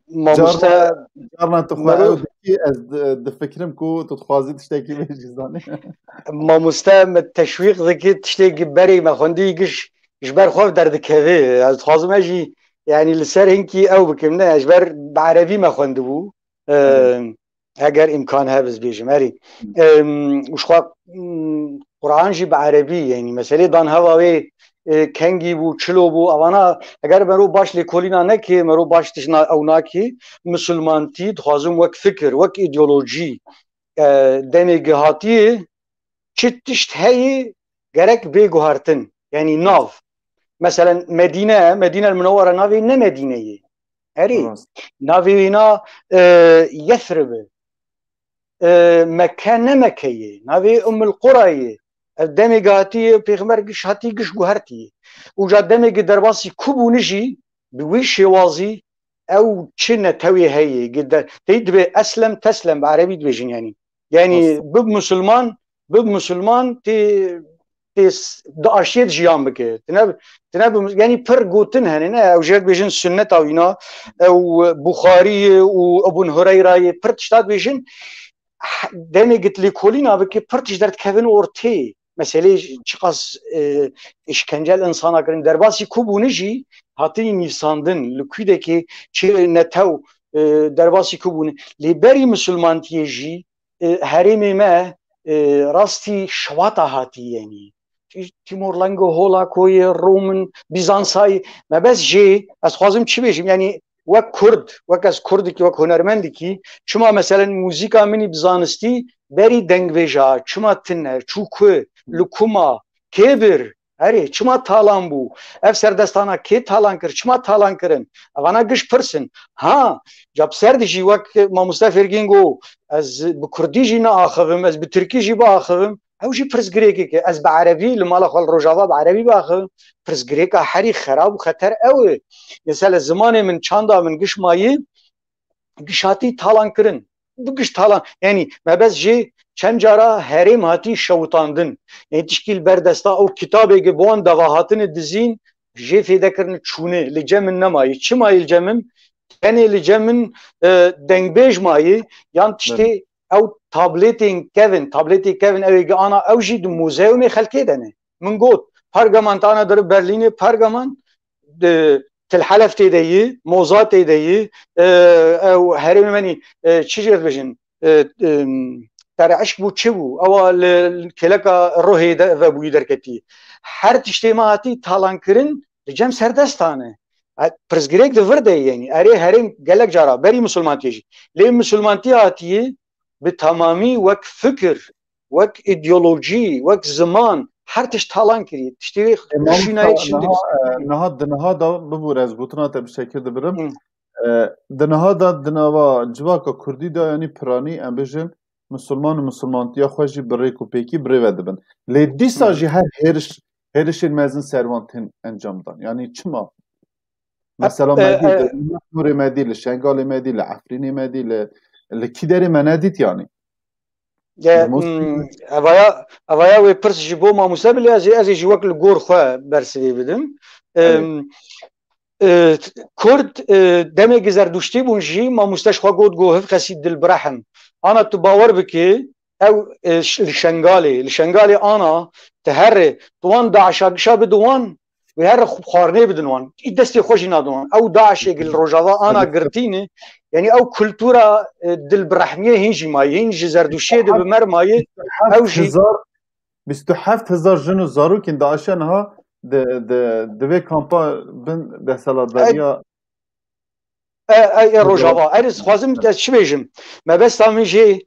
mamosta Carna, carna tu xwe Mero- ew dikî, ez di-, difikirim ku tu dixwazî tiştekî bêjî zanî. Mamoste min teşwîq dikir, tiştê berê me xwendî giş ji ber xwe derdikeve. Ez dixwazim ez jî, yani, li ser hinkî ew bikim, ne, ji ber bi erebî me xwendibû. Ee, eger îmkan hebe ez bêjim, erê. Em, û ji xwe, mm, Quran jî bi erebî, yani, meselê dan heva wê, e, kengî bû, çilo bû, evana, eger mero baş lêkolîna neke, mero baş tişna ew nake, misilmantî, dixwazim wek fikir, wek îdeolojî, e, demê gihatiyê, çi tişt heye gerek bê guhertin. Yani nav. Meselen Medîne, Medîne el Munewwere navê ne Medîne ye. Erê. Rast. Navê wîna, e, Yesrib e. E, Mekke ne Mekke ye. Navê Ummul Qura ye. Ev demê gihatiyê, Pêxember giş hatî, giş guhertî ye. Û ca demê gi derbasî ku bûne jî, bi wî şêwazî ew çi netewê heye, gi de-, tey dibê eslem teslem, bi erebî dibêjin, yani. Yani Rast. Bib musulman, bib musulman tê, tê s-, di aşiyê de jiyan bike. Tine, tine bi, yani pir gotin hene, ne? Ew jê dibêjin sunneta wîna, ew Buxarî û Ibn Hureyra yê pir tişta dibêjin. Demê git lêkolîna bike, pir tişt derdikevin ortê. Meselê çiqas, e, îşkence li insana kirin. Derbasî ku bûne jî hatî nîsandin. Li kûdekê çi netew, e, derbasî ku bûne. Lê berî misilmantiyê jî, e, herêmê me, e, rastî şewata hatî yenî. Tî-, Tîmor Lengo, Holakoyê, Romin, Bîzansayê. Me bes jê, ez xwazim çi bêjim? Yani wek Kurd, wek ez Kurdikî, wek hunermendikî, çima meselen muzîka min î bi zanistî berî dengbêja, çima tune, çû ku, li kuma, kê bir, erê, çima talan bû? Ev serdestana kê talan kir, çima talan kirin? Evana giş pirs in. Ha, ca bi ser de jî wek mamoste Fêrgîn got, ez bi kurdî jî naaxivim, ez bi tirkî jî biaxivim. Ew jî pirsgirêkek e. Ez bi erebî, li mala xwe li Rojava bi erebî biaxivim. Pirsgirêka herî xerab û xeter ew e. Mesela zimanê min, çanda min giş mayî, giş hatî talan kirin. Bi giş talan, yani me bes jê çend cara herêm hatî şewitandin. Yani tişkî li ber desta ew kitabê gi bi wan dava hatine dizîn, jê fêde kirine çûne, li cem min nemayî. Çi mayî li cem min? Tenê li cem min, e, dengbêj mayî, yan tiştê Belê. Ew tabletên kevin, tabletê kevin ew ê gi ana ew jî di muzeyumê xelkê de ne. Min got, Pergaman tane diri Berlînê, Pergaman, e, Til Helef tê de yî, Moza tê de yî, e, ew herêmê menî, e, çi jê dibêjin, e, e, Tere Eşk bû çi bû? Ewa li, li kêleka ruhê de vebûyî derketî. Her tiştê me hatî talankirin li cem serdestan e. E, pirsgirêk di vir de ye, yenî. Erê herêm gelek cara, berî misilmantiyê jî. Lê misilmantî hatiye bi temamî wek fikir, wek îdeolojî, wek ziman, her tişt talan kiriye. Tiştê wê E, mamosta, jî nayê tiştin niha, dibîst. E, niha di niha da bibûre ez gotina te bi şekir dibirim. Hı. E, di niha de di nava civaka kurdî de, yanî piranî, em bêjin, misilman û misilmantiya xwe jî bi rêk û pêkî bi rê ve dibin. Lê dîsa jî her hêriş, hêrişên mezin ser wan tên encamdan. Yanî çima? Mesela, e, me dî, e, li Îsmîrê me dî, li Şengalê me dî, li Efrînê me dî, li, li kî derê me nedît yanî? Ye, Li Moskî hmm, evaya, evaya wê pirs ji bo mamoste bilê, ez ê, ez ê jî wek li gor xwe bersivê bidim. Evet. Em, e, Kurd, e, demê ki Zerduştî bûn jî, mamoste ji xwe got, got, "Hiv xesî dil birehim." Ana tu bawer bike, ew, e, ş-, li Şengalê, li Şengalê ana, tu herê, tu wan DAIŞa gişa bidin wan, wê herê xu-, xwarinê bidin wan. Î destê xwe jî nadin wan. Ew DAIŞê ki li Rojava ana girtîne, yanî ew kultura, e, dil birehmiyê hîn jî maye, hîn ji Zerduştiyê de bi mer maye, ew jî bîst û heft hezar jin û zarokên DAIŞê niha di, di, di vê kampa bin desthilatdariya. E, e, e, Rojava. Erê, dixwazim ez çi bêjim? Mebesta min jê,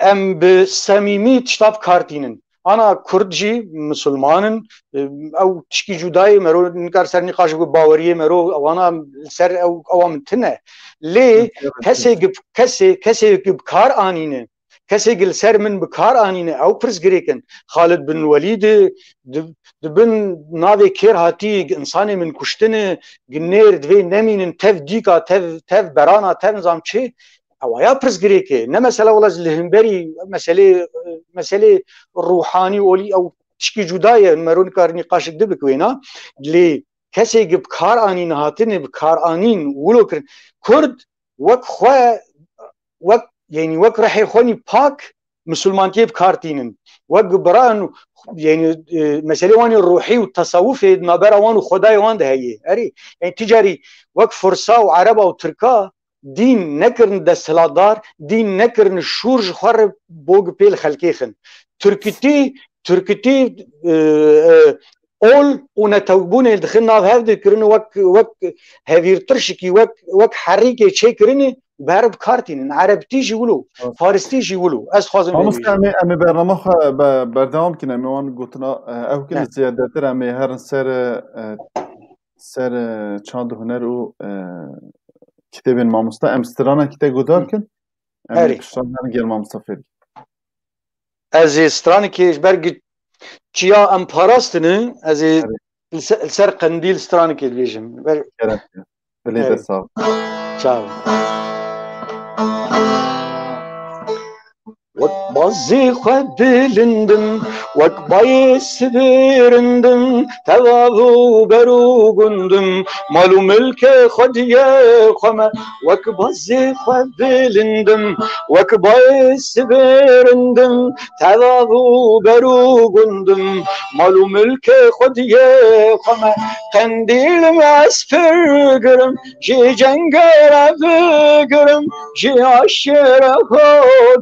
em bi semîmî tişta bi kar tînin. Ana Kurd jî misilman in, e, ew tişkî cuda ye, mero nikar ser nîqaş bi baweriyê mero, wana ser ew, ewa min tune. Lê kesê ki, kesê, kesê ki bi kar anîne, kesê ki li ser min bi kar anîne, ew pirsgirêk in. Xalid bin Welîdê di, di bin navê kêr hatî, insanê min kuştine, gi nêr divê nemînin, tev dîka, tev, tev berana, tev nizam çi, ew aya pirsgirêk e. Ne mesela wela li hemberî meselê, meselê ruhanî olî ew tişkî cuda ye, mero nikar nîqaşek di bik wêna. Lê kesê ki bi kar anîn hatine, bi kar anîn, wilo kirin. Kurd wek xwe, wek, yanî wek rehê xwe nî pak, misilmantiyê bi kar tînin. Wek bira, yanî, e, meselê wan ê ruhî û tesewufê di navbera wan û Xwedayê wan de heye. Erê, yanî ti carî wek Fursa û Ereba û Tirka dîn nekirin desthilatdar, dîn nekirin şûr ji xwe re bo gi pêl xelkê xin. Tirkitî, Tirkitî, e, e, ol û netewbûnê dixin nav hev de kirin wek, wek hevîrtirşikî, wek, wek herîkê çêkirinê û bi hev bi kar tînin. Erebtî jî wilo, Evet. Faristî jî wilo. Ez dixwazim vê Mamoste, bêjim. Em ê, em ê bernama xwe be-, berdewam bikin. Em ê wan gotina, e, ew kin Ne. zêdetir em ê herin ser, e, ser, e, çand û huner û, e, kitêbên mamoste. Em strana kî te guhdar Hı. kin. Em ê Herî. piştan herin gel mamoste fêr. Ez ê stranekê ji ber gi çiya em parastine, ez ê Herî. li se-, li ser qendîl stranekê dibêjim. Ber- Kerem. Dilê te Herî. sağ ol. Çaw. Wek bazê xwe bilindim, wek bayê sibê rindim, tevav û ber û gundim, mal û milkê xwediyê xwe me. Wek bazê xwe bilindim, wek bayê sibê rindim, tevav û ber û gundim, mal û milkê xwediyê xwe me. Qendîl me ez pir girim, ji cengê re bigirim, ji aşê re ho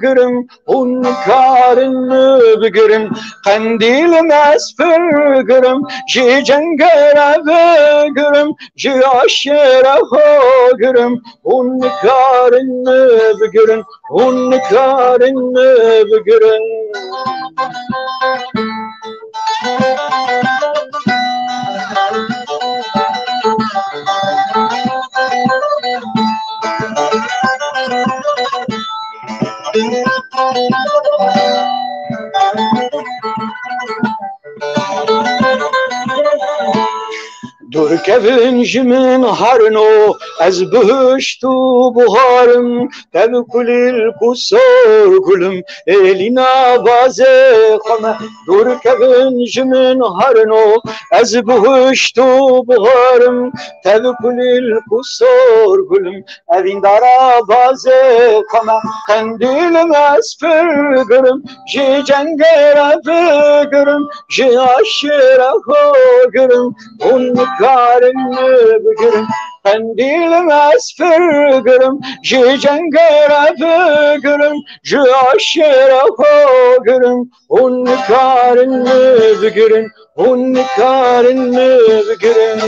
girim, hûn nikarin min bigirin. Qendîl me ez pir girim, ji cengê re bigirim, ji aşê re ho girim, hûn nikarin min bigirin, hûn nikarin min bigirin. Dûr kevin ji min herno, ez bihişt û buharim, tev kulîlk û sor gulim, êlîna bazê xwe me. Dûr kevin ji min herno, ez bihişt û buharim, tev kulîlk û sor gulim, evîndara bazê xwe me. Qendîl me ez pir girim, ji cengê re bigirim, ji aşê re ho girim, hûn nikarin min bigirin. Qendîl me ez pir girim, ji cengê re bigirim, ji aşê re ho girim, hûn nikarin min bigirin, hûn nikarin min bigirin.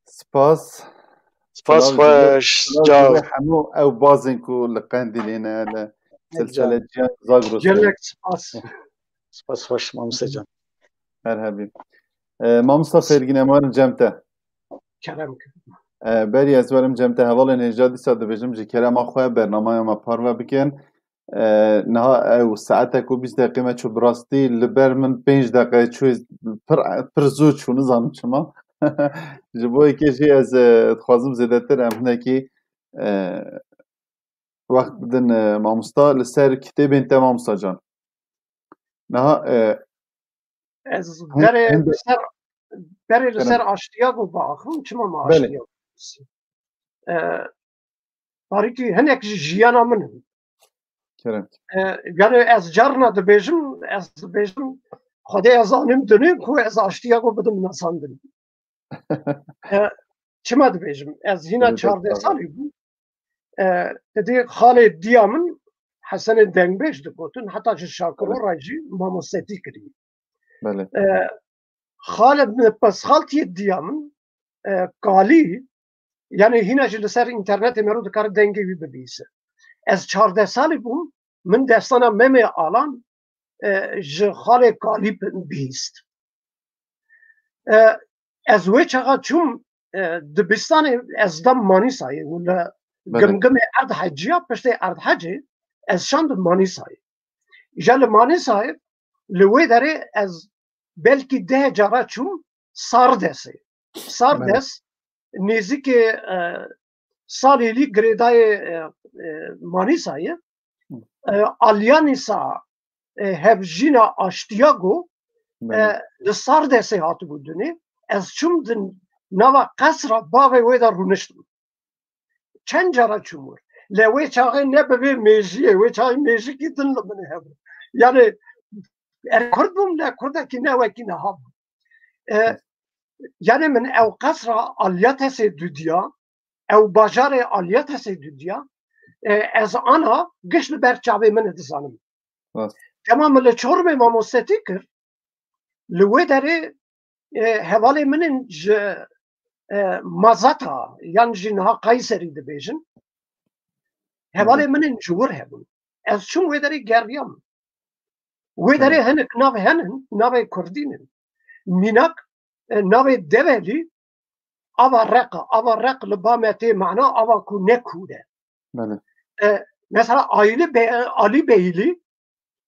Spas. Spas Silav xweş, silav sağ ol. Hemû ew bazên ku li Qendîlê ne, li silsile Ciyan Zagros. Gelek spas. Spas xweş, mamoste can. Her hebî. E, mamosta Fêrgîn, em werin cem te. Kerem kir. E, berî ez werim cem te hevalên hêja dîsa dibêjim ji kerema xwe bernameya me parve bikin. E, niha ew saetek û bîst deqê me çû bi rastî li ber min pênc deqe çû pir, pir zû çû nizanim çima. Ji bo yekê jî ez, e, dixwazim zêdetir em hinekî, e, wext bidin, e, mamosta li ser kitêbên te mamosta can. Niha, e, Ez berê li ser berê li ser aştiya ku biaxivim, çima me aştiya ku e, tarîkî hinek ji jiyana min in. Kerem. E, yani ez carna dibêjim, ez dibêjim, Xwedê ez anim dinê ku ez aştiya ku bidim nasandin. E, çima dibêjim? Ez hîna çardeh salî bûm. E, didê xalê diya min Hesenê Dengbêj digotin, heta ji Şakiro re jî mamostetî kirî. E, xalê min, pesxaltiyê diya min, e, Kalî, yani hîna jî li ser înternetê mero dikare dengê wî bibîse. Ez çardeh salî bûm, min destana Memê Alan, e, ji xalê Kalî bihîst. E, ez wê çaxa çûm, e, dibistanê ez dam Manîsayê û li Gimgimê Erdheciya, piştê Erdhecê ez şandim Manîsayê. Îja li Manîsayê li wê derê ez belkî deh cara çûm Sardesê. Sardes nêzîkê, e, Salîlî girêdayê, e, e, Manîsayê. E, Alyanîsa, e, hevjîna aştiya ku, e, li Sardesê hatibû dinê. Ez çûm di nava qesra bavê wê de rûniştim. Çend cara çûm wir. Lê wê çaxê ne bi vê mêjiyê, wê çaxê mêjikî din li min hebû. Yani, er kurd bûm, lê kurdekî ne wekî niha bûm. E, yani min ew qesra Alyatesê dudiya, ew bajarê Alyatesê dudiya, e, ez ana giş li ber çavê min dizanim. Dema min li Çorumê mamostetî kir, li wê derê, e, hevalê min in ji, e, Mazata, yan jî niha Kayserî dibêjin. Hevalê min in ji wir hebûn. Ez çûm wê derê geriyam. Wê derê hinek nav henin, navê kurdî ne. Mînak, e, navê Develî, ava Req e. Ava Req li ba me tê mana ava ku ne kûr e. E, mesela Aylî Be-, Alî Beylî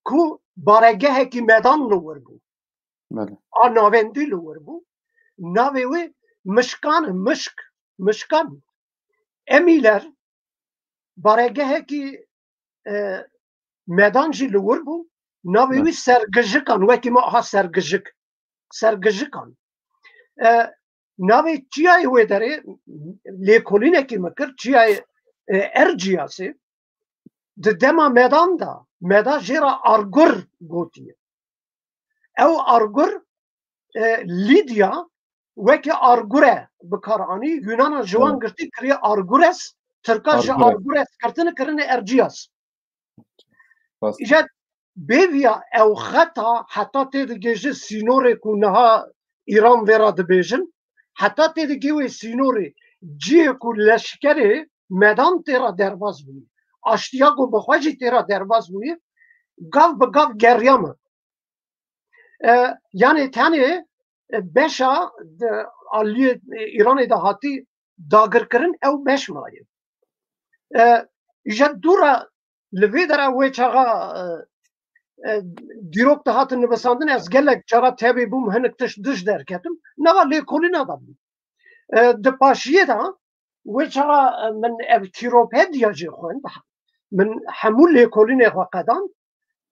ku baregehekî medan li wir bû. A navendî li wir bû. Navê wê Mişkan, Mişk, Mişkan. Emîler baregehekî, e, medan jî li wir bû. Navê wî Sergijikan, wekî me aha Sergijik. Sergijikan. E, navê çiyayê wê derê, lêkolînekî min kir, çiyayê, e, Erciyasê. Di dema medan de, meda jê re Argur gotiye. Ew Argur, e, Lîdya wekî Argure bi kar anî, Yunana ji wan girtî kiriye Argures, Tirka ji Argures girtine kirine Erciyas. Îja bêviya ew xeta heta tê digêje sînorê ku niha Îran vê re dibêjin, heta tê digê wê sînorê cihê ku leşkerê medan tê re derbas bûye, aştiya ku bi xwe jî tê re derbas bûye, gav bi gav geriya me. E, yani tenê, e, beşa de, aliyê, e, Îranê de hatî dagirkirin ew beş maye. E, ji dû re li vê dera wê çaxa, e, e, dîrok dihatin nivîsandin, ez gelek cara tevî bûm, hinek tişt dij derketim. Nava lêkolîna de bûm. E, di paşiyê de wê çaxa, e, min ev kîropediya jê xwend. Min hemû lêkolînê xwe qedand.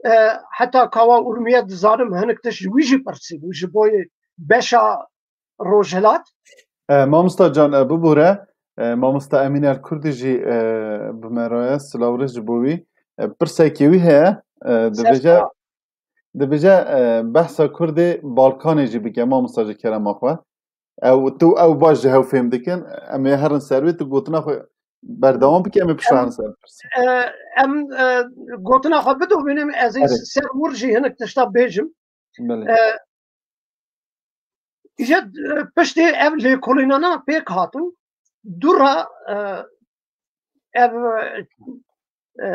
E, heta kawa Urmiye dizanim hinek tişt ji wî jî pirsîbû. Ji bo yê beşa Rojhilat. E, mamosta can, e, bibûre, e, mamosta Emîn El Kurdî jî, e, bi me re ye, silav rêz ji bo wî. E, pirsekê wî heye, e, dibêje, dibêje, e, behsa Kurdê Balkanê jî bike, mamosta ji kerema xwe. Ew, tu ew baş ji hev fêm dikin, em ê herin ser wê, tu gotina xwe berdewam bike, em ê pişta herin ser pirsê. E, em, e, gotina xwe bidomînim, ez ê ser wir jî hinek tişta bêjim. E, Îja, e, piştê ev lêkolînana pêk hatin, dû re, e, ev, e,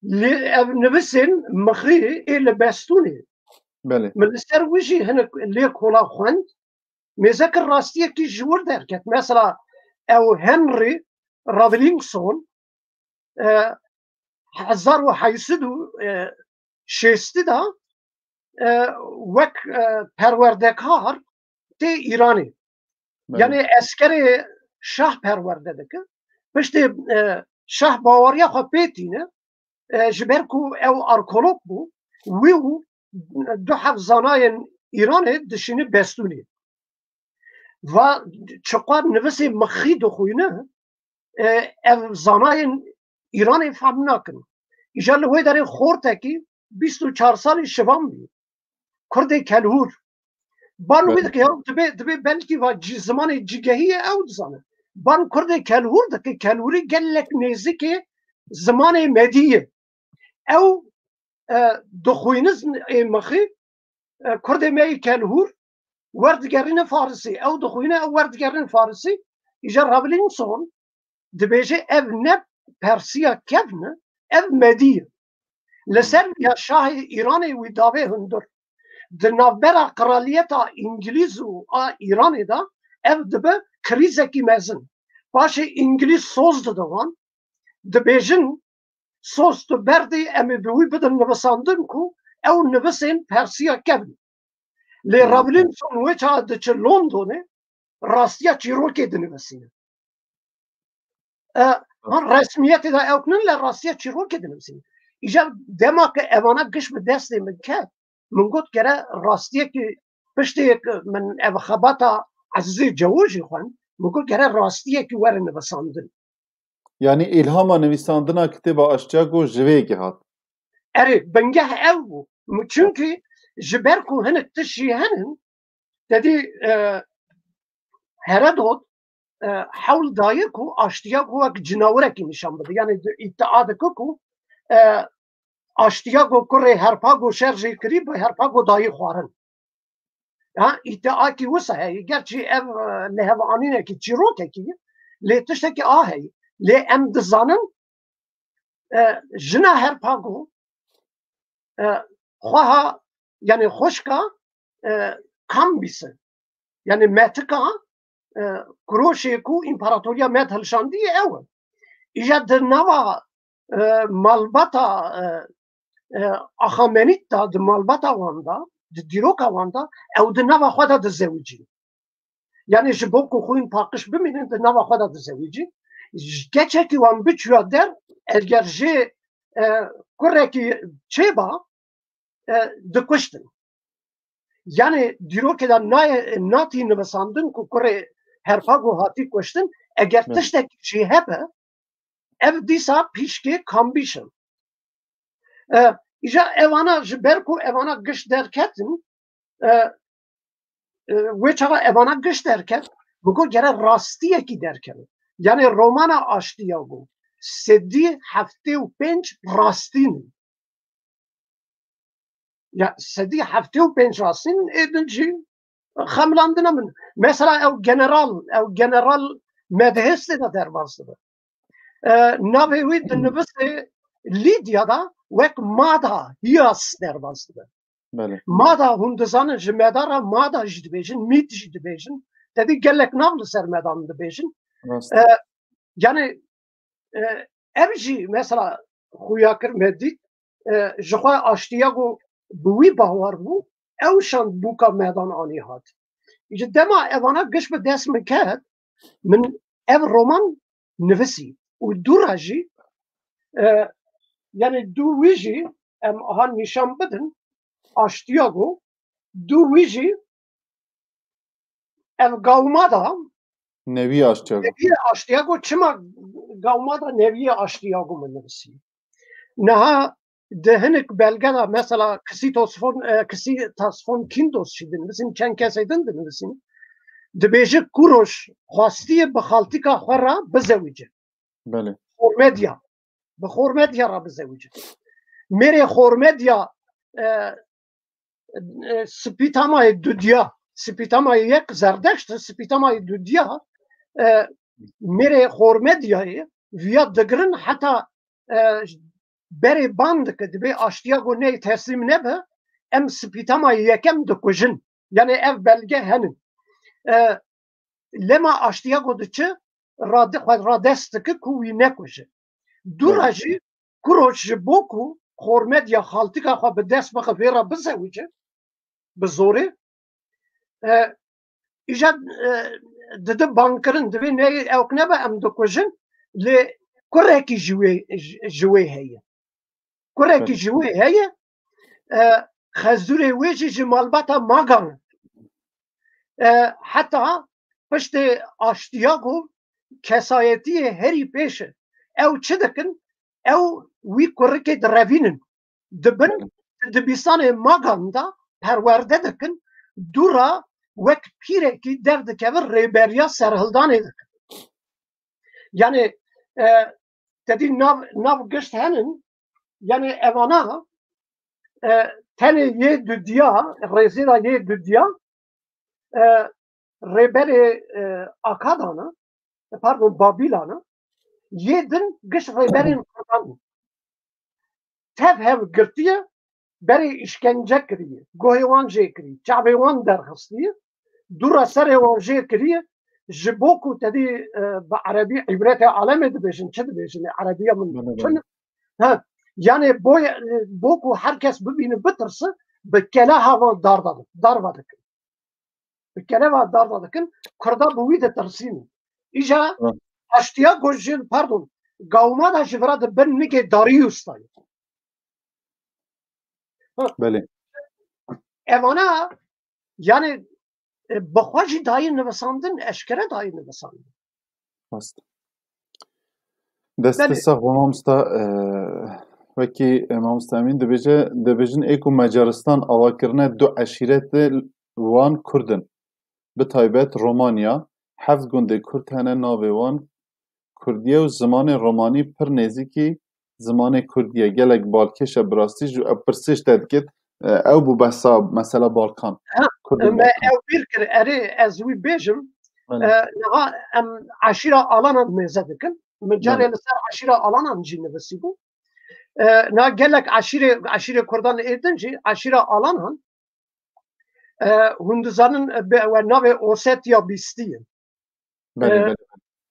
lê, ev nivîsên mixî ê li bestûnê. Belê. Min li ser wî jî hinek lêkola xwend. mêze kir rastiyekî ji wir derket. Mesela ew Henry Rawlinson e, hezar û heyt sed û şêstî de e, wek e, perwerdekar tê Îranê. Belê. Yanî eskerê şah perwerde dike. Piştê e, şah baweriya xwe pê tîne, e, ji ber ku ew arkeolog bû, wî û du heft zanayên Îranê dişîne Bestûnê. Va çiqas nivîsê mixî dixwîne, e, ev zanayên Îranê fehm nakin. Îja li wê derê xortekî bîst û çar salî şivan bî. Kurdê kelhûr. Ban wî Belê. dike, ya dibê, dibê belkî va cî-, zimanê cîgehî ye, ew dizane. Ban kurdê kelhûr dike, kelhûrî gelek nêzîkê zimanê medî ye. Ew, e, dixwîne zin-, ê mixî, e, kurdê me yê kelhûr werdigerîne Farisî. Ew dixwîne ew werdigerîne Farisî. Îja Rawlinson dibêje ev ne persiya kevn e, ev medî ye. Li ser vîya şahê Îranê wî davê hundir. Di navbera qiraliyeta Îngilîz û a Îranê de ev dibe krîzekî mezin. Paşê Îngilîz soz dide wan, dibêjin, soz tu berdî, em ê bi wî bidin nivîsandin ku ew nivîsên persiya kevn. Lê Hmm. Rawlinson wê çawa diçe Londonê, rastiya çîrokê dinivîsîne. E, ha, resmiyetê de ew nin, lê rastiya çîrokê dinivîsîne. Îja dema ke evana giş bi destê min ket, min got gere rastiyekî, piştê min ev xebata Ezîzê Cewo jî xwend, min got gere rastiyekî were nivîsandin. Yanî îlhama nivîsandina kitêba Aştiyago ji vê yekê hat. Erê, bingeh ew bû. Çunkî ji ber ku hinek tişt jî henin, te dî, e, Herodot, e, hewl daye ku Aştiyago wek cinawirekî nîşan bide. Yanî di-, îddia dike ku, e, Aştiyago kurê Herpago şer jê kirî, bi Herpago dayî xwarin. Ha, îddiakî wisa heye. Gerçî ev, e, lihevanînekî, çîrokekî ye, lê tiştekî a heye. Lê em dizanin, e, jina Herpago, e, xweha, yanî xwişka, e, Kambîs e. Yanî metika, e, Kuroşê ku împaratoriya Med hilşandiye ew e. Îja di nava, e, malbata, e, e, Axamenît de, di malbata wan de, di dîroka wan de, ew di nava xwe de dizewicî. Yanî ji bo ku xwîn paqij bimînin, di nava xwe de dizewicî. Ji keçekî wan biçûya der, eger jê, e, kurekî çêba, e, dikuştin. Yanî dîrokê de nayê, natî nivîsandin ku kurê Herpago hatî kuştin, eger Evet. tiştekî jî hebe, ev dîsa pîşkê Kambîş in. E, îja evana ji ber ku evana giş derketin, e, e, wê çawa evana giş derket, bi ku gere rastiyekî derkeve. Yanî romana Aştiyago, sedî heftê û pênc rastîn in. Ya, sedî heftê û pênc rastîn, ê din jî xemilandina min. Mesela ew general, ew general Medhêstê de derbas dibe. E, navê wî di nivîsê Lîdya de wek Mada Hiyas derbas dibe. Belê. Mada hûn dizanin ji Meda re Mada jî dibêjin, Mîd jî dibêjin. Te dî gelek nav li ser Medan dibêjin. Rast. E, yanî, e, ev jî mesela xuya kir me dît, e, ji xwe Aştiyago bi wî bawer bû, ew şand bûka Medan anî hat. Ji dema evana giş bi dest min ket, min ev roman nivîsî û dû re jî, e, yanî dû wî jî em aha nîşan bidin, Aştiyago, dû wî jî ev Gaumada, Nevî Aştiyago. Nevî Aştiyago, çima Gaumada Nevî Aştiyago min nivîsî? Niha di hinek belge de, mesela Kisitos von, e, Kisitas von Kindos jî dinivîsin, çend kesê din dinivîsin. Dibêje Kuroş xwestiye bi xaltîka xwe re bizewice. Belê. Xormedya. Bi Xormedya re bizewice. Mêrê Xormedya, e, e, Spîtamayê Dudiya, Spîtamayê yek Zerdeşt, Spîtamayê Dudiya, e, mêrê Xormedyayê viya digirin heta, e, berê ban dike, dibê Aştiyago ney teslîm nebe, em Spîtamayê yekem dikujin. Yanî ev belge henin. E, lema aştiya ku diçi, rade, xwe radest dike ku wî nekuje. Dûra jî kuro ji bo ku xormediya xaltika xwe bi dest bixe vê re bizewije, bi zorê. E, îja, e, dide bangkirin, divê ne ew nebe em dikujin, lê kurekî ji wê, ji, ji wê heye. Kurekî ji wê heye, e, xezûrê wê jî ji malbata Magan e. E, heta piştê aştiya ku kesayetiyê herî pêş e. Ew çi dikin? Ew wî kurikê direvînin. Dibin, di dibistanê Magan de perwerde dikin, dûra wek pîrekî derdikevin rêberiya serhildanê dikin. Yani, e, tedî nav, nav gişt henin, yani evana, e, tenê yê dudiya, rêzê de yê dudiya, e, rêberê, e, Akadana, e, pardon, Babilana, yê din giş rêberên Kurdan tev hev girtiye, berê îşkence kiriye, guhê wan jê kiriye, çavê wan derxistiye, dûra serê wan jê kiriye, ji bo ku tedî, e, bi erebî îbretê alemê dibêjin, çi dibêjin, erebiya min çi ne? Ha, yani bo, bo ku her kes bibîne bitirse, bi keleha wan darda, darva dikin. Bi keleva darda dikin, Kurda bi wî ditirsînin. Îja aştiya ku ji, pardon, gawma da ji vira di bin nigê Darius da ye. Ha. Belê. Evana, yani, e, bi xwe jî dayê nivisandin, eşkere dayê nivisandin. Rast. Destê sax bo mamosta, e, wekî, e, mamosta Emîn dibêje, dibêjin ê ku Macaristan ava kirine du eşîretê wan Kurd in. Bi taybet Romanya, heft gundê Kurd hene, navê wan Kurdî ye û zimanê romanî pir nêzîkî zimanê Kurdî ye. Gelek balkêş e bi rastî, ji ev pirsêş te dikit, e, ew bû behsa mesela Balkan. Ha, Kurdên me Balkan. Ew bîr kir, erê ez wî bêjim. Belê. E, niha em eşîra Alanan mêze dikin. Min carê li ser eşîra Alanan jî nivisîbû. E, na gelek eşîrê, eşîrê Kurdan ê din jî eşîra Alanan, e, hûn dizanin, e, be, we navê Osetya bîstî ye. Belê, e, belê.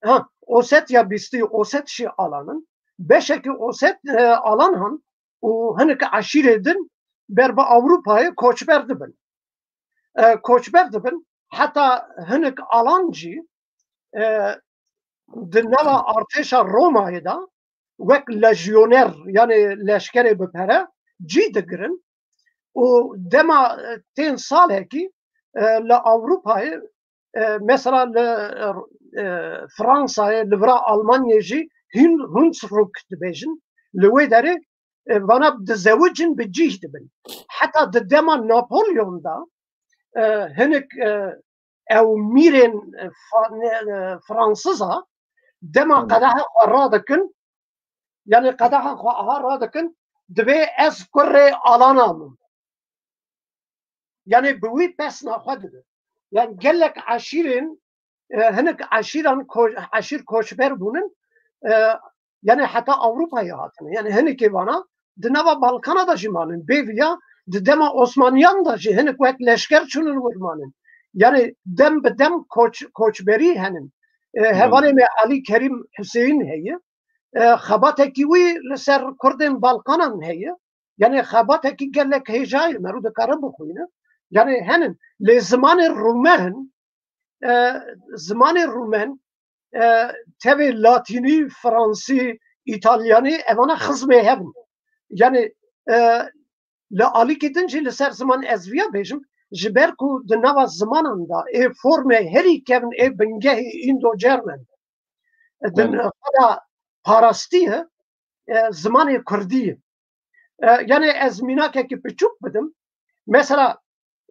Ha, Osetya bîstî, Oset jî Alanan. Beşekî Oset, e, Alanan û hinek eşîrê din ber bi Ewropayê koçber dibin. E, koçber dibin. Heta hinek Alan jî, e, di nava artêşa Romayê de wek lejyoner, yani leşkerê bi pere cî digirin û dema, e, tên salekî, e, li Ewropayê, e, mesela li, e, Fransayê, li vira Almanyayê jî Hun-, Hunsrück dibêjin. Li wê derê, e, vana dizewicin, bi cîh dibin. Heta di dema Napolyon de, e, hinek, e, ew mîrên, e, fa-, ne, e, Fransiza dema qedeha xwe radikin, yani qedeha xwe aha radikin, divê ez kurê Alana bim. Yani bi wî pesna xwe dibe. Yani gelek eşîrên, e, hinek eşîran ko-, eşîr koçber bûnin, e, yani heta Ewropayê hatine. Yani hinekê vana di nava Balkana de jî manin. Bêviya di dema Osmaniyan de jî hinek wek leşker çûnin wir manin. Yani dem bi dem koç-, koçberî henin. E, hevalê me Elî Kerîm Huseyîn heye. E, xebatekî wî li ser Kurdên Balkanan heye. Yani xebatekî gelek hêja ye, merû dikare bixwîne. Yani henin. Lê zimanê Rûmen, e, zimanê Rûmen, e, tevê Latînî, Fransî, Îtalyanî, evana xizmê hev in. Yani, e, li alîkî din jî li ser ziman ez viya bêjim, ji ber ku di nava zimanan de ê formê herî kevn ê bingehê Îndo-Cermen, e, di xwe de parastiye, e, zimanê Kurdî ye. E, yani ez mînakekî piçûk bidim. Mesela,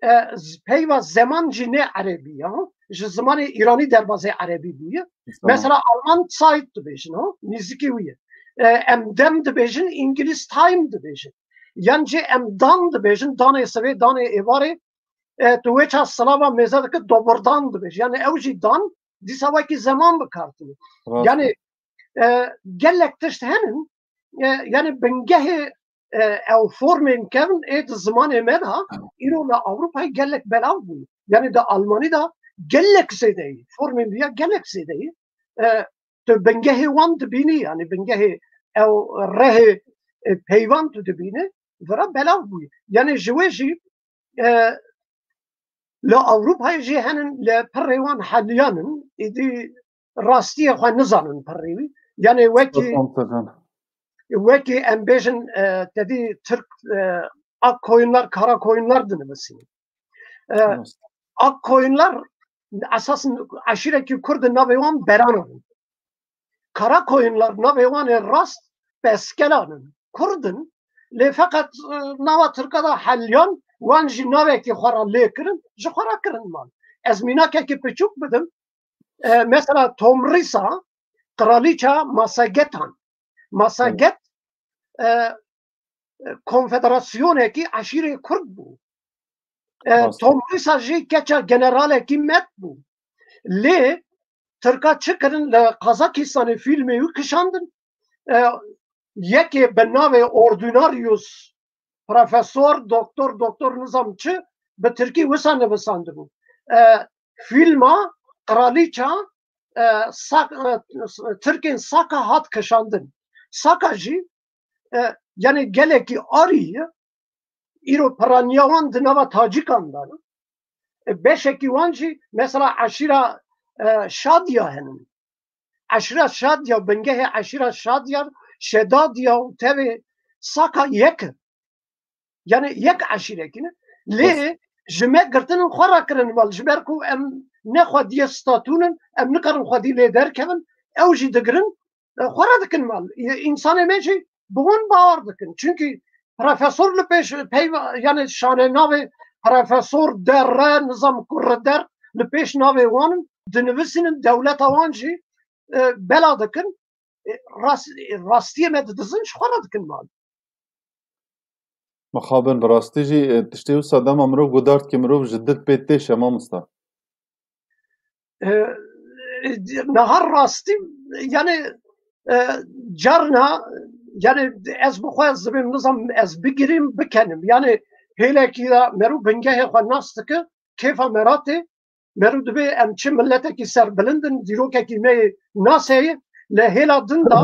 e, z-, peyva zeman jî ne erebî ya. Ji zimanê îranî derbazê erebî bûye. Tamam. Mesela Alman Zeit dibêjin, ha? Nêzîkî wî ye. E, em dem dibêjin, Îngilîz time dibêjin. Yan jî em dan dibêjin, danê sivê, danê êvarê, e, tu wê çax silava mêze dike, doberdan dibêjin. Yani ew jî dan, dîsa wekî zeman bi kar tîne. Rast. Yani, e, gelek tişt henin, e, yani bingehê, e, ew formên kevn ê di zimanê me de, îro li Ewropayê gelek belav bûn. Yani di Almanî de gelek zêde ye. Formên vîya gelek zêde ye. E, tu bingehê wan dibînî, yanî bingehê ew rehê, e, peyvan tu dibînî, vira belav bûye. Yanî ji wê jî, e, li Ewropayê jî henin, li pirrê wan heliyan in, êdî rastiyê xwe nizanin pirrê wî. Yanî wekî, Spas mamosta can. Wekî em bêjin, e, tevî Tirk, e, ak koyunlar, kara koyunlar dinivîsînin. E, Rast. Ak koyunlar esas eşîrekî Kurd in, navê wan Beranan in. Kara koyunlar navê wan ê rast Peskelan in. Kurd in, lê feqet, e, nava Tirka da heliyan, wan jî navekî xwe ra lê kirin, ji xwe ra kirin mal. Ez mînakekî piçûk bidim. E, mesela Tomrîsa, qiralîça Masagetan. Masaget, e, e, konfederasyonekî eşîrê Kurd bû. E, Rast. Tomrîsa jî keça generalekî met bû. Lê Tirka çi kirin? Li Kazakistanê fîlmê wî kişandin. E, yekê bi navê Ordinarius, profesor, doktor, doktor nizam çi, bi tirkî wisa nivisandibû. E, fîlma Qiralîça, e, Sak-, e, Tirkên Saka hat kişandin. Saka jî, e, yanî gelekî arî ye, îro piraniya wan di nava Tacîkan de ne. E, beşekî wan jî mesela eşîra, e, Şadiya henin. Eşîra Şadiya, bingehê eşîra Şadiya, Şedadiya û tevê Saka yek e. Yanî yek eşîrekî ne. Lê Yes. ji me girtinin xwe re kirin mal. Ji ber ku em ne xwediyê statûn in, em nikarin xwedî lê derkevin, ew jî digirin, e, xwe re dikin mal. E, însanê me jî bi wan bawer dikin. Çunkî profesor li pêş peyva, yanî şanê navê profesor derre, nizam kurre der li pêş navê wan in, dinivîsînin, dewleta wan jî, e, bela dikin. E, rast-, e, rastiyê me didizin, ji xwe re dikin mal. Mixabin, bi rastî jî, e, tiştê wisa dema mirov guhdar dike, mirov ji dil pê têşe, mamosta. E, e, niha rastî, yanî, e, carna, yanî ez bi xwe ez dibêm nizam ez bigirîm, bikenim. Yanî hêlekî ya mero bingehê xwe nas dike, kêfa me ra tê, mero dibê em çi miletekî serbilind in, dîrokekî me yê nas heye, li hêla din de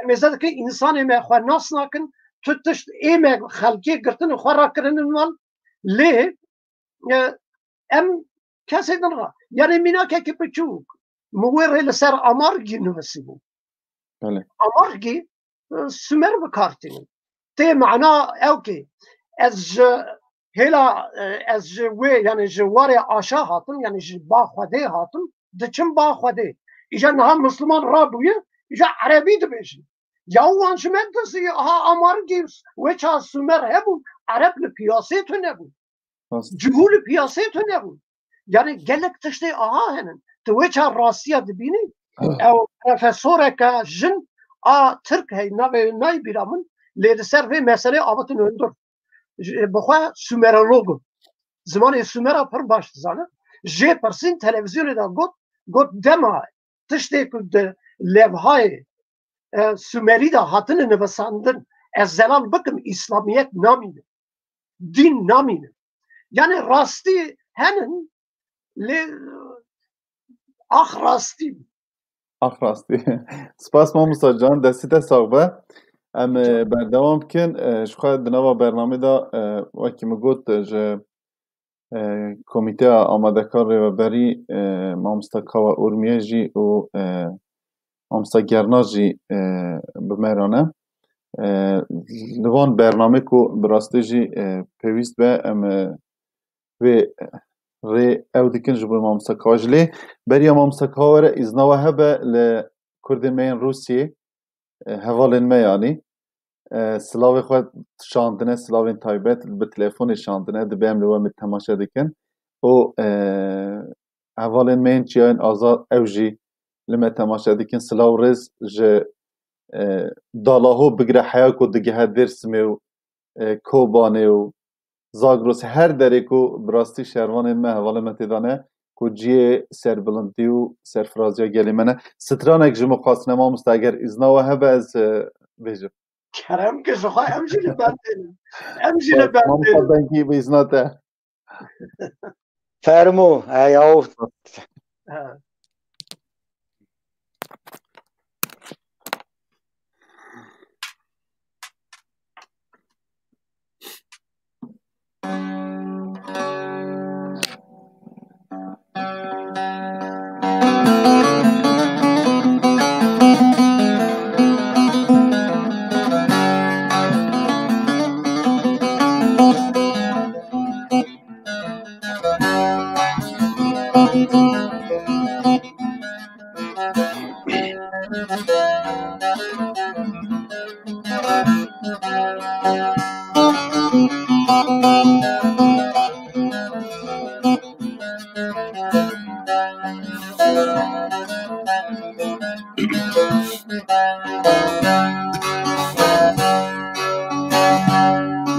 em êze dikin, însanê me xwe nas nakin, tu tişt ê me xelkê girtin û xwe rakirinin mal, lê, e, em kesê din re. Yanî mînakekî piçûk, min wê rê li ser Amargî nivîsîbû. Belê. Amargî, e, Sumer bi kar tînin. Tê mana ew kê. Ez ji hêla, e, ez ji wê, yanî ji warê aşa hatim, yanî ji ba Xwedê hatim, diçim ba Xwedê. Îja niha Misliman rabûye, îja Erebî dibêjin. Ya wan ji me dizî, aha Amargî, wê çax Sumer hebûn, Ereb li piyasê tune bûn. Rast. Cihû li piyasê tune bûn. Yanî gelek tiştê aha henin. Tu wê çax rastiya dibînî, ew profesoreke jin a Tirk hey, navê wê nayê bîra min, lê li ser vê meselê avêtin hundir. Ji, bi xwe Sumerolog e. Zimanê Sumera pir baş dizane. Jê pirsîn, televîzyonê de got, got dema tiştê ku di levhayê, e, Sumerî de hatine nivîsandin, ez zelal bikim, Îslamiyet namîne. Dîn namîne. Yanî rastî henin, lê ax rastî. Ax rastî. Spas mamosta can, destî te sax be. Em, e, Can. Berdewam bikin. E, ji xwe di nava bernamê de, e, wekî min got, e, ji, e, Komîteya Amadekar Rêveberî, e, mamosta Kawa Urmiye jî û, e, mamosta Gerna jî, e, bi me re ne. E, li van bernamê ku bi rastî jî, e, pêwîst be, em, e, vê rê ew dikin ji bo mamosta Kawa jî. Lê beriya mamosta Kawa were, îzna we hebe li Kurdên me yên Rûsiyê, e, hevalên me yanî, e, silavê xwe şandine, silavên taybet bi telefonê şandine, dibe em li we me temaşe dikin. Û, e, hevalên me yên çiyayên azad ew jî li me temaşe dikin. Silav rêz ji, e, Dalaho bigire heya ku digihe Dêrsimê û, e, Kobanê û Zagros, her derê ku bi rastî şervanên me, hevalên me tê de ne, ku cihê serbilindî û serfiraziya gelê me ne. Stranek ji min xwestine mamosta, eger îzna we hebe ez, e, bêjim. Kerem ke ji xwe em jî li bendê ne. Em jî li bendê ne. Mamosta Dengî bi îzna te. Fermo, eyaw. Ha.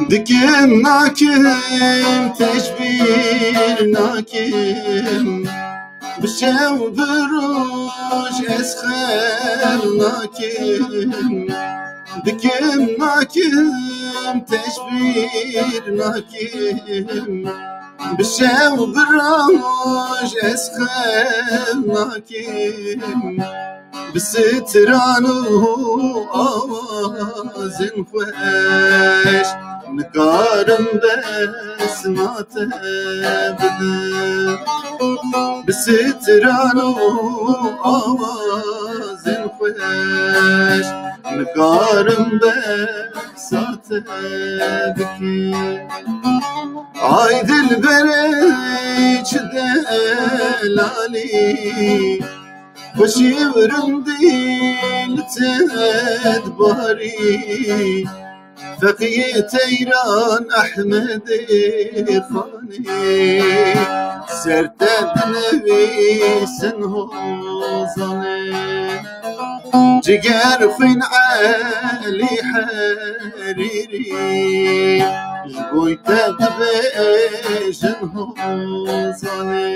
Dikim nakim, teşbîr nakim. Bi şev bi roj ez xem nakim. Dikim nakim, teşbîr nakim. Bi şev bi roj ez xem nakim. Bi stran û awazên xweş nikarim besma te bidim. Bi stran û awazên xweş nikarim behsa te bikim. Ay dilberê çi delalî, xweşî û rindî li te dibarî. Feqiyê Teyran Ehmedê Xanê, ser te dinivîsin hozanê. Ciger xwîn Elî Herîrî, ji bo te dibêjin hozanê.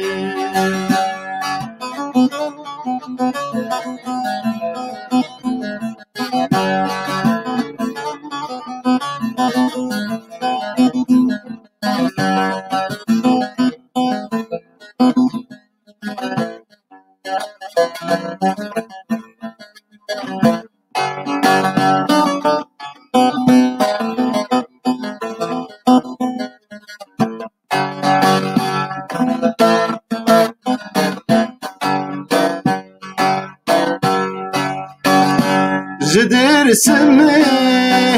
Ji Dêrsimê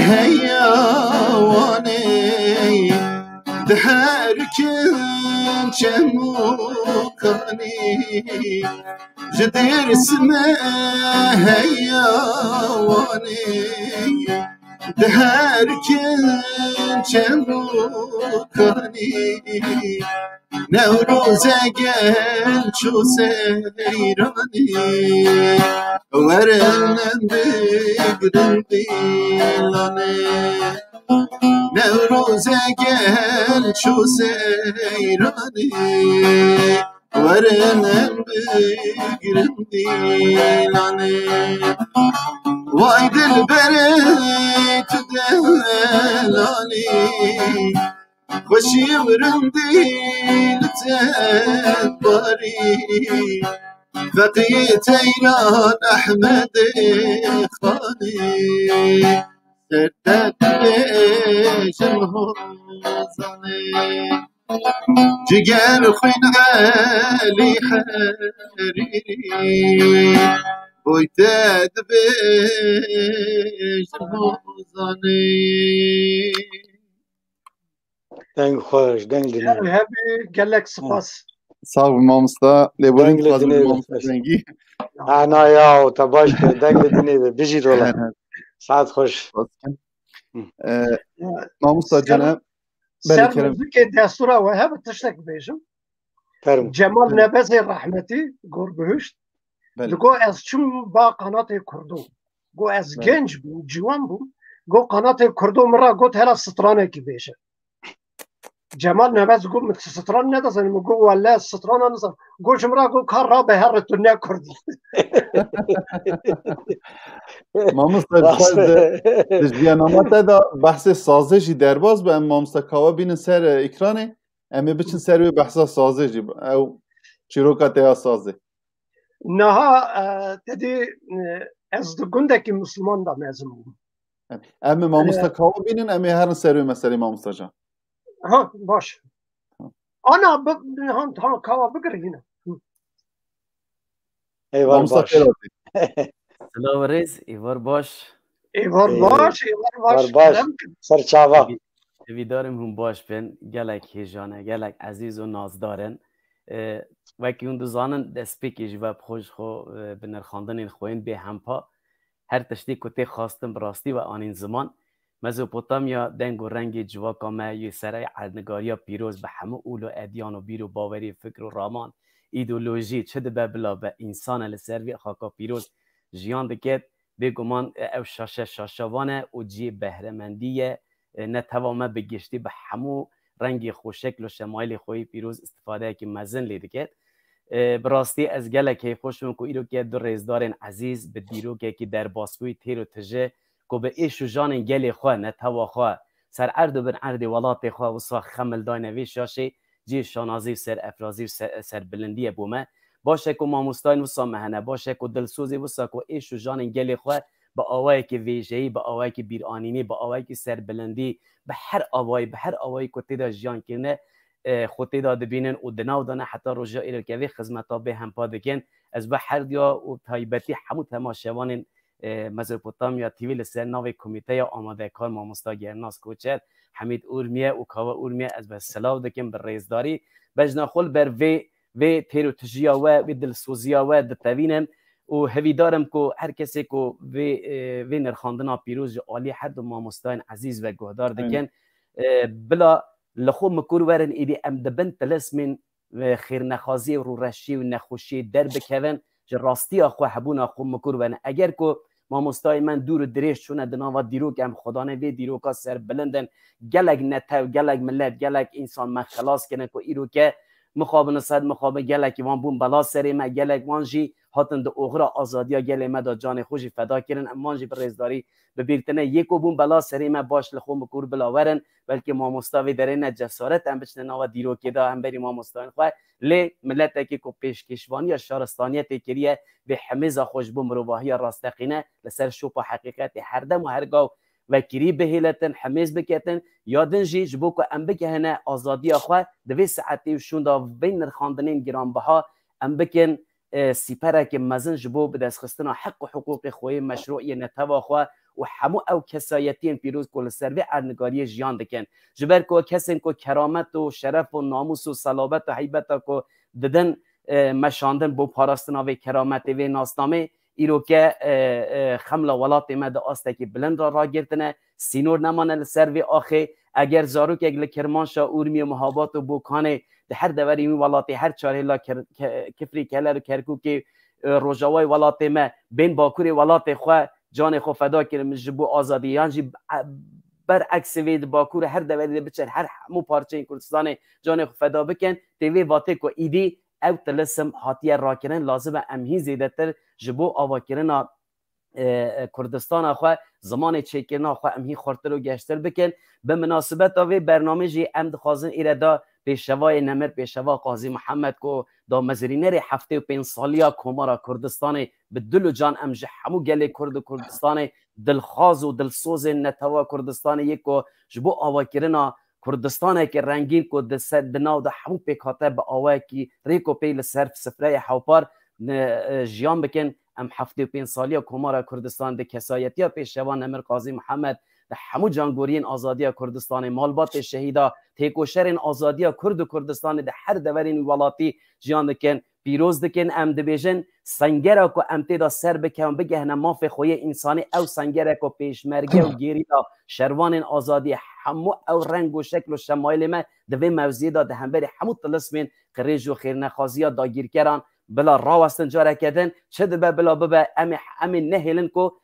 heya Wanê, di her kin çem û kanî. Ji Dêrsimê heya Wanê, di her kin çem û kanî. Newroze gel çû seyranê, werin em bigrin dîlanê. Newroze gel çû seyranê, werin em bigrin dîlanê. Vay dilberê tu delalî, xweşî û rindî li te barî. Feqiyê Teyran Ehmedê Xanê, ser te dibêjim hozanê. Ciger xwîn Elî Herîrî, boy te dibêjim hozanê. Deng xweş, deng dinê. Her hebî, gelek spas. Sağ ol mamosta. Lêborîn dixwazim mamosta Cengî. Ana ya, te baş kir. Deng li dinê be. Bijî dola. Saet xweş. Ee, mamosta Cene. Ser muzikê destûra we hebe tiştek bêjim. Fermo. Cemal Nebezê rehmetî, gor bihişt. Belê. Digo ez çûm ba qanatê Kurdo. Go ez genc bûm, ciwan bûm. Go qanatê Kurdo min ra got hela stranekî bêje. Cemal Nebez got min stran nedazanim. Min got welle strana nizam. Go ji min ra got ka rabe here tu ne Kurd î. Mamosta, di jiyana te de behsê sazê jî derbas be, em mamosta kawe bînin ser, e, ekranê. Em ê biçin ser wê behsa sazê jî. Ew çîroka te ya sazê. Niha e, te dî e, ez di gundekî Misliman de mezin bûm. Em ê mamosta Kawa bînin, em ê herin ser wê meselê mamosta can. Ha, baş. Ana, bi- han, han, Kawa bigir yine. Hı. Eyvallah Mamosta baş. Xêr hatî. Silav rêz, êvar baş. Êvar Ee, baş, êvar baş. Êvar baş. Kerem kin. Serçava. Hêvîdarim hûn baş bin. Gelek hêjan e, gelek ezîz û nazdar in. E, wekî hûn dizanin, destpêkê jî we bi xwe ji xwe, e, bi nirxandinên xwe yên bêhempa. Her tiştê ku tê xwestin bi rastî we anîn ziman. Mezopotamya deng û rengê civaka me yê serey erdnigariya pîroz bi hemû ûl û edyan û bîr û bawerî, fikr û raman, îdeolojî çi dibe bila be însan e li ser vê xaka pîroz jiyan diket. Bêguman, e, ew şaşe şaşevan e û cihê behremendî ye. E, netewa me bi giştî bi hemû rengê xwe, şekl û şemayilê xwe yê pîroz îstifadeyekî mezin lê diket. E, bi rastî ez gelek hêxweş im ku îroke du rêzdarên ezîz bi dîrokekî derbasbûyî têr û tije ku bi êş û janên gelê xwe, netewa xwe, ser erd û bin erdê welatê xwe wisa xemildayne vê şaşê, cihê şanazî û serefrazî û ser, serbilindiyê bo me. Baş e ku mamostayên wisa me hene, baş e ku dilsozê wisa ku êş û janên gelê xwe bi awayekî vêjeyî, bi awayekî bîranînî, bi awayekî serbilindî, bi her awayî, bi her awayî ku tê de jiyan kirine, e, xwe tê de dibînin û di nav de ne heta roja îroke vê xizmeta bêhempa dikin. Ez bi her diya û taybetî hemû temaşevanên, e, Mezopotamya T V li ser navê komîteya amadekar mamosta Gernas Koçer, Hemîd Urmiye û Kawa Urmiye ez bi silav dikim bi rêzdarî. Bejna xwe li ber vê, vê têr û tijiya we, vê dilsoziya we ditevînim û hevîdar im ku her kesê ku vê, e, vê nirxandina pîroz ji alî her du mamostayên ezîz ve guhdar dikin, e, bila li xwe mikur werin, êdî em di bin tilismên, e, xêrnexwaziyê û rûreşiyê û nexweşiyê derbikevin, ji rastiya xwe hebûna xwe mikur werin. Eger ku mamostayê me dûr û dirêj çûne di nava dîrok, em xwedanê vê dîroka serbilind in. Gelek netew, gelek milet, gelek însan me xelas kirin ku îroke mixabin û sed mixabin gelekî wan bûn bela serê me, gelek wan jî hatin di oxira azadiya gelê me de canê xwe jî feda kirin. Em wan jî bi rêzdarî bi bîr tine. Yê ku bûn bela serê me baş li xwe mikur bila werin, belkî mamosta vê derê ne cesaret em biçine nava dîrokê de hemberî mamostayên xwe. Lê miletekî ku pêşkêşvaniya şaristaniyetê kiriye, vê hemêza xwe ji bo mirovahiya rasteqîne li ser şopa heqîqetê her dem û her gav vekirî bihêletin, hemêz biketin, ya din jî ji bo ku em bigehine azadiya xwe, di vê saetê û şûnda vê nirxandinên giranbiha em bikin, e, sîperekê mezin ji bo bidestxistina heq û hiqûqê xwe yê meşrû yê netewa xwe û hemû ew kesayetiyên pîroz ku li ser vê erdnigariyê jiyan dikin. Ji ber ku kesên ku keramet û şeref û namûs û selabet û heybeta ku didin, e, meşandin bo parastina vê kerametê, vê nasnamê, îroke, e, e, xemla welatê me di astekî bilind re ragirtine, sînor nemane li ser vê axê. Eger zarokek li Kirmanşa, Urmiyê, Mihabat û Bokanê di her deverê wî welatê, her çar hêla Kir-, Ke-, Kifrî, Keler û Kerkûkê, e, rojavayê welatê me, bên bakurê welatê xwe, canê xwe feda kirin ji bo azadî, yan jî, e, bereksê vê di bakur û her deverê de biçer her hemû parçeyên Kurdistanê canê xwe feda bikin, tê vê vatê ku îdî ew tilisim hatiye rakirin, lazim e em hîn zêdetir ji bo avakirina, e, e, Kurdistana xwe, zimanê çêkirina xwe em hîn xurtir û geştir bikin. Bi minasibeta vê bernamê jî em dixwazin îre da pêşevayê nemir, pêşeva Qazî Mihemed ku damezrînerê heftê û pênc saliya Komara Kurdistanê bi dil û can em ji hemû gelê Kurd û Kurdistanê dilxwaz û dilsozên netewa Kurdistanê yê ku ji bo avakirina Kurdistaneke rengîn ku di ser, di nav de hemû pêkhate bi awayekî rêk û pêy li ser sifreyê hewpar ne, e, jiyan bikin. Em heftê û pênc saliya Komara Kurdistan di kesayetiya pêşevan Emir Qazî Mihemed, di hemû cangoriyên azadiya Kurdistanê, malbatê şehîda, têkoşerên azadiya Kurd û Kurdistanê di her deverên wî welatî jiyan dikin, pîroz dikin. Em dibêjin, sengera ku em tê de ser bikevin, bigehine mafê xwe yê însanî, ew sengere ku pêşmerge û gerîla, şervanên azadiyê, hemû ew reng û şekl û şemayilê me di vê mewziyê de di hemberî hemû tilismên qirêj û xêrnexwaziya dagîrkeran bila rawestin careke din, çi dibe bila bibe, em ê, em ê nehêlin ku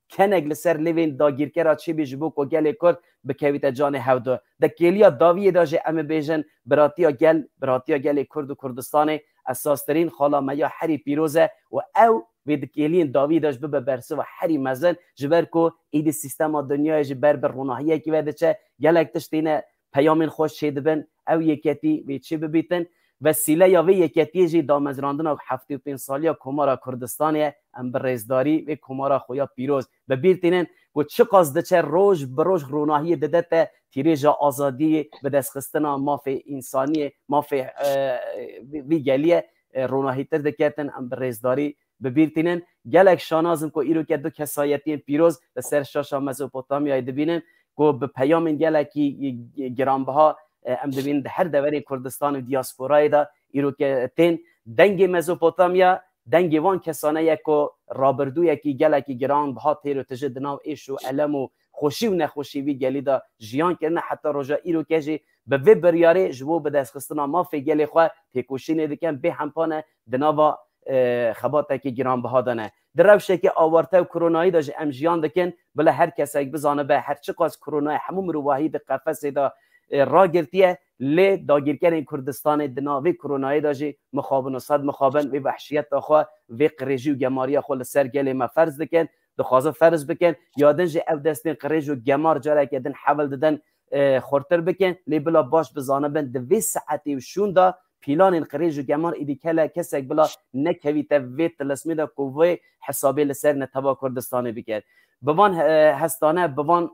kenek li ser lêvên dagîrkera çêbî ji bo ku gelê Kurd bikevîte canê hevdu. Di kêliya dawiyê de jî em ê bêjin, biratiya gel, biratiya gelê Kurd û Kurdistanê esastirîn xala me ya herî pîroz e û ew vê di kêliyên dawiyê de jî bibe bersiva herî mezin, ji ber ku êdî sîstema dinyayê jî ber bi ronahiyekî ve diçe, gelek tişt têne peyamên xwe çêdibin, ew yeketî vê çê bibîtin. Vesîleya vê yeketiyê jî damezrandina heftê û pênc saliya Komara Kurdistanê ye. Em bi rêzdarî vê komara xwe ya pîroz bi bîr tînin ku çiqas diçe roj bi roj ronahiyê dide te tîrêja azadiyê, bidestxistina mafê însaniyê, mafê, e, vî, vî geliyê, e, ronahîtir diketin. Em bi rêzdarî bi bîr tînin. Gelek şanaz im ku îroke du kesayetiyên pîroz li ser şaşa Mezopotamyayê dibînin ku bi peyamên gelekî giranbiha, e, em dibînin di her deverê Kurdistan û diasporayê de îroke tên. Dengê Mezopotamya, dengê van kesane ye ku rabirdûyekî gelekî giranbiha têr û tije di nav êş û elem û xweşî û nexweşî vî gelî de jiyan kirine, heta roja îroke jî bi vê biryarê ji bo bidestxistina mafê gelê xwe têkoşînê dikin, bêhempa ne di nava, e, xebatekî giranbiha de ne. Di rewşekî awarte û koronayî de jî em jiyan dikin, bila her kesek bizanibe, her çiqas koronayê hemû mirovahî di qefesê de, e, ragirtiye, lê dagîrkerên Kurdistanê di navê koronayê de jî mixabin û sed mixabin vê wehşiyeta xwe, vê qirêjî û gemariya xwe li ser gelê me ferz dikin, dixwazin ferz bikin, ya din jî ev destên qirêj û gemar careke din hewl didin, e, xurtir bikin, lê bila baş bizanibin, di vê saetê û şûn de pîlanên qirêj û gemar êdî kele kesek bila nekevîte vê tilismê de ku vê hesabê li ser neteba Kurdistanê bike. Bi van, e, hestane, bi van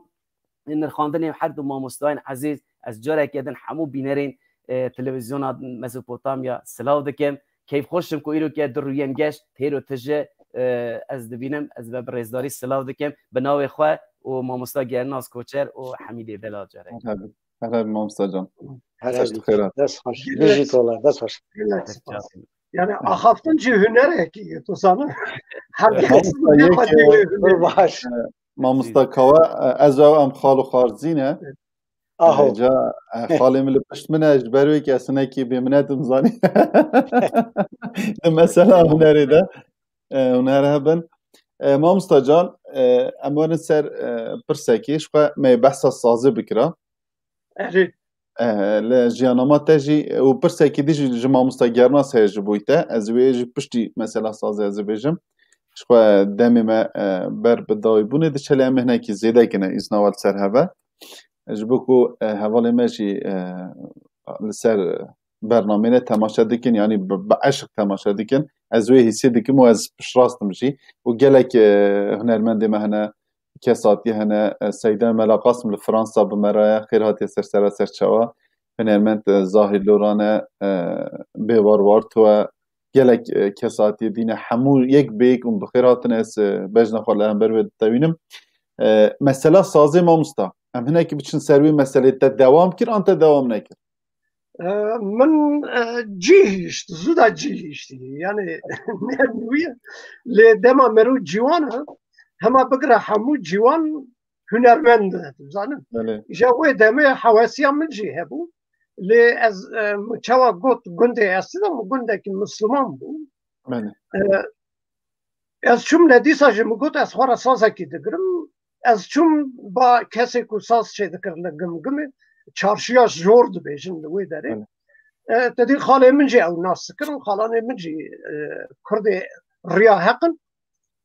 nirxandinê her du mamostayên ezîz, ez careke din hemû bînerên, e, televîzyona Mezopotamya silav dikim. Keyfxweş im ku îroke du rûyên geş têr û tije, e, ez dibînim, ez ve bi rêzdarî silav dikim. Bi navê xwe û mamosta Gernaz Koçer û Hemîdê Delal carek. Her hebî, her hebî mamosta can. Her Dest hebî. Xêr hat. Dest xweş. Gelek Bijî tola, dest xweş. Gelek Dest spas. Yani axaftin jî hunerekî ye, tu zanin. Her kes Mamosta ne yek, madde e, huner. Baş. E, mamosta Kawa, e, ez û em xal û xarzî ne. Aho. E, ca, e, xalê min li pişt min e, ji ber wê kesînekî bêminet im zanî. Di mesela hunerê de, e, huner hebin. E, mamosta can, e, em werin ser, e, pirsekê, ji xwe me behsa sazê bikira. Erê. E, li jiyanama te jî, û pirsekî dî jî ji mamosta Gernas heye ji bo te. Ez wê jî piştî mesela sazê ez ê bêjim. Ji xwe demê me, e, ber bi dawîbûnê diçe lê em ê hinekî zêde kine îzna we li ser heve. Ji bo ku, e, hevalê me jî, e, li ser bernameyê temaşe dikin, yanî bi, bi eşq temaşe dikin. Ez wê hîsê dikim û ez piştrast im jî. Û gelek, e, hunermendê me hene, kesatî hene, e, Seyda Mela Qasim li Fransa bi me re ye, xêr hatiye ser sera ser çawa. Hunermend, e, Zahîr Loran e, e, Bêwar Warto e, gelek, e, kesatiyê dîne hemû yek bi yek hûn bi xêr hatin, ez, e, bejna xwe li hember wê ditewînim. E, mesela sazê mamosta. Em hinekî biçin ser wê meselê te dewam kir, an te dewam nekir? E, min, e, cî hişt, zû da cî hiştî. Yani, ne nûye, lê dema mero ciwan e, hema bigire hemû ciwan hunermend e, tu zanin. Belê. Îja wê demê hewesiya min jî hebû. Lê ez, e, min çawa got gundê ez de, min gundekî Misliman bû. Belê. E, ez çûm le dîsa jî min got ez xwe re sazekî digirim. Ez çûm ba kesê ku saz çêdikir li Gimgimê, çarşiya jor dibêjin li wê derê. Belê. E, te dî xalê min jî ew nas dikir û xalanê min jî, e, kurdê riya heq in.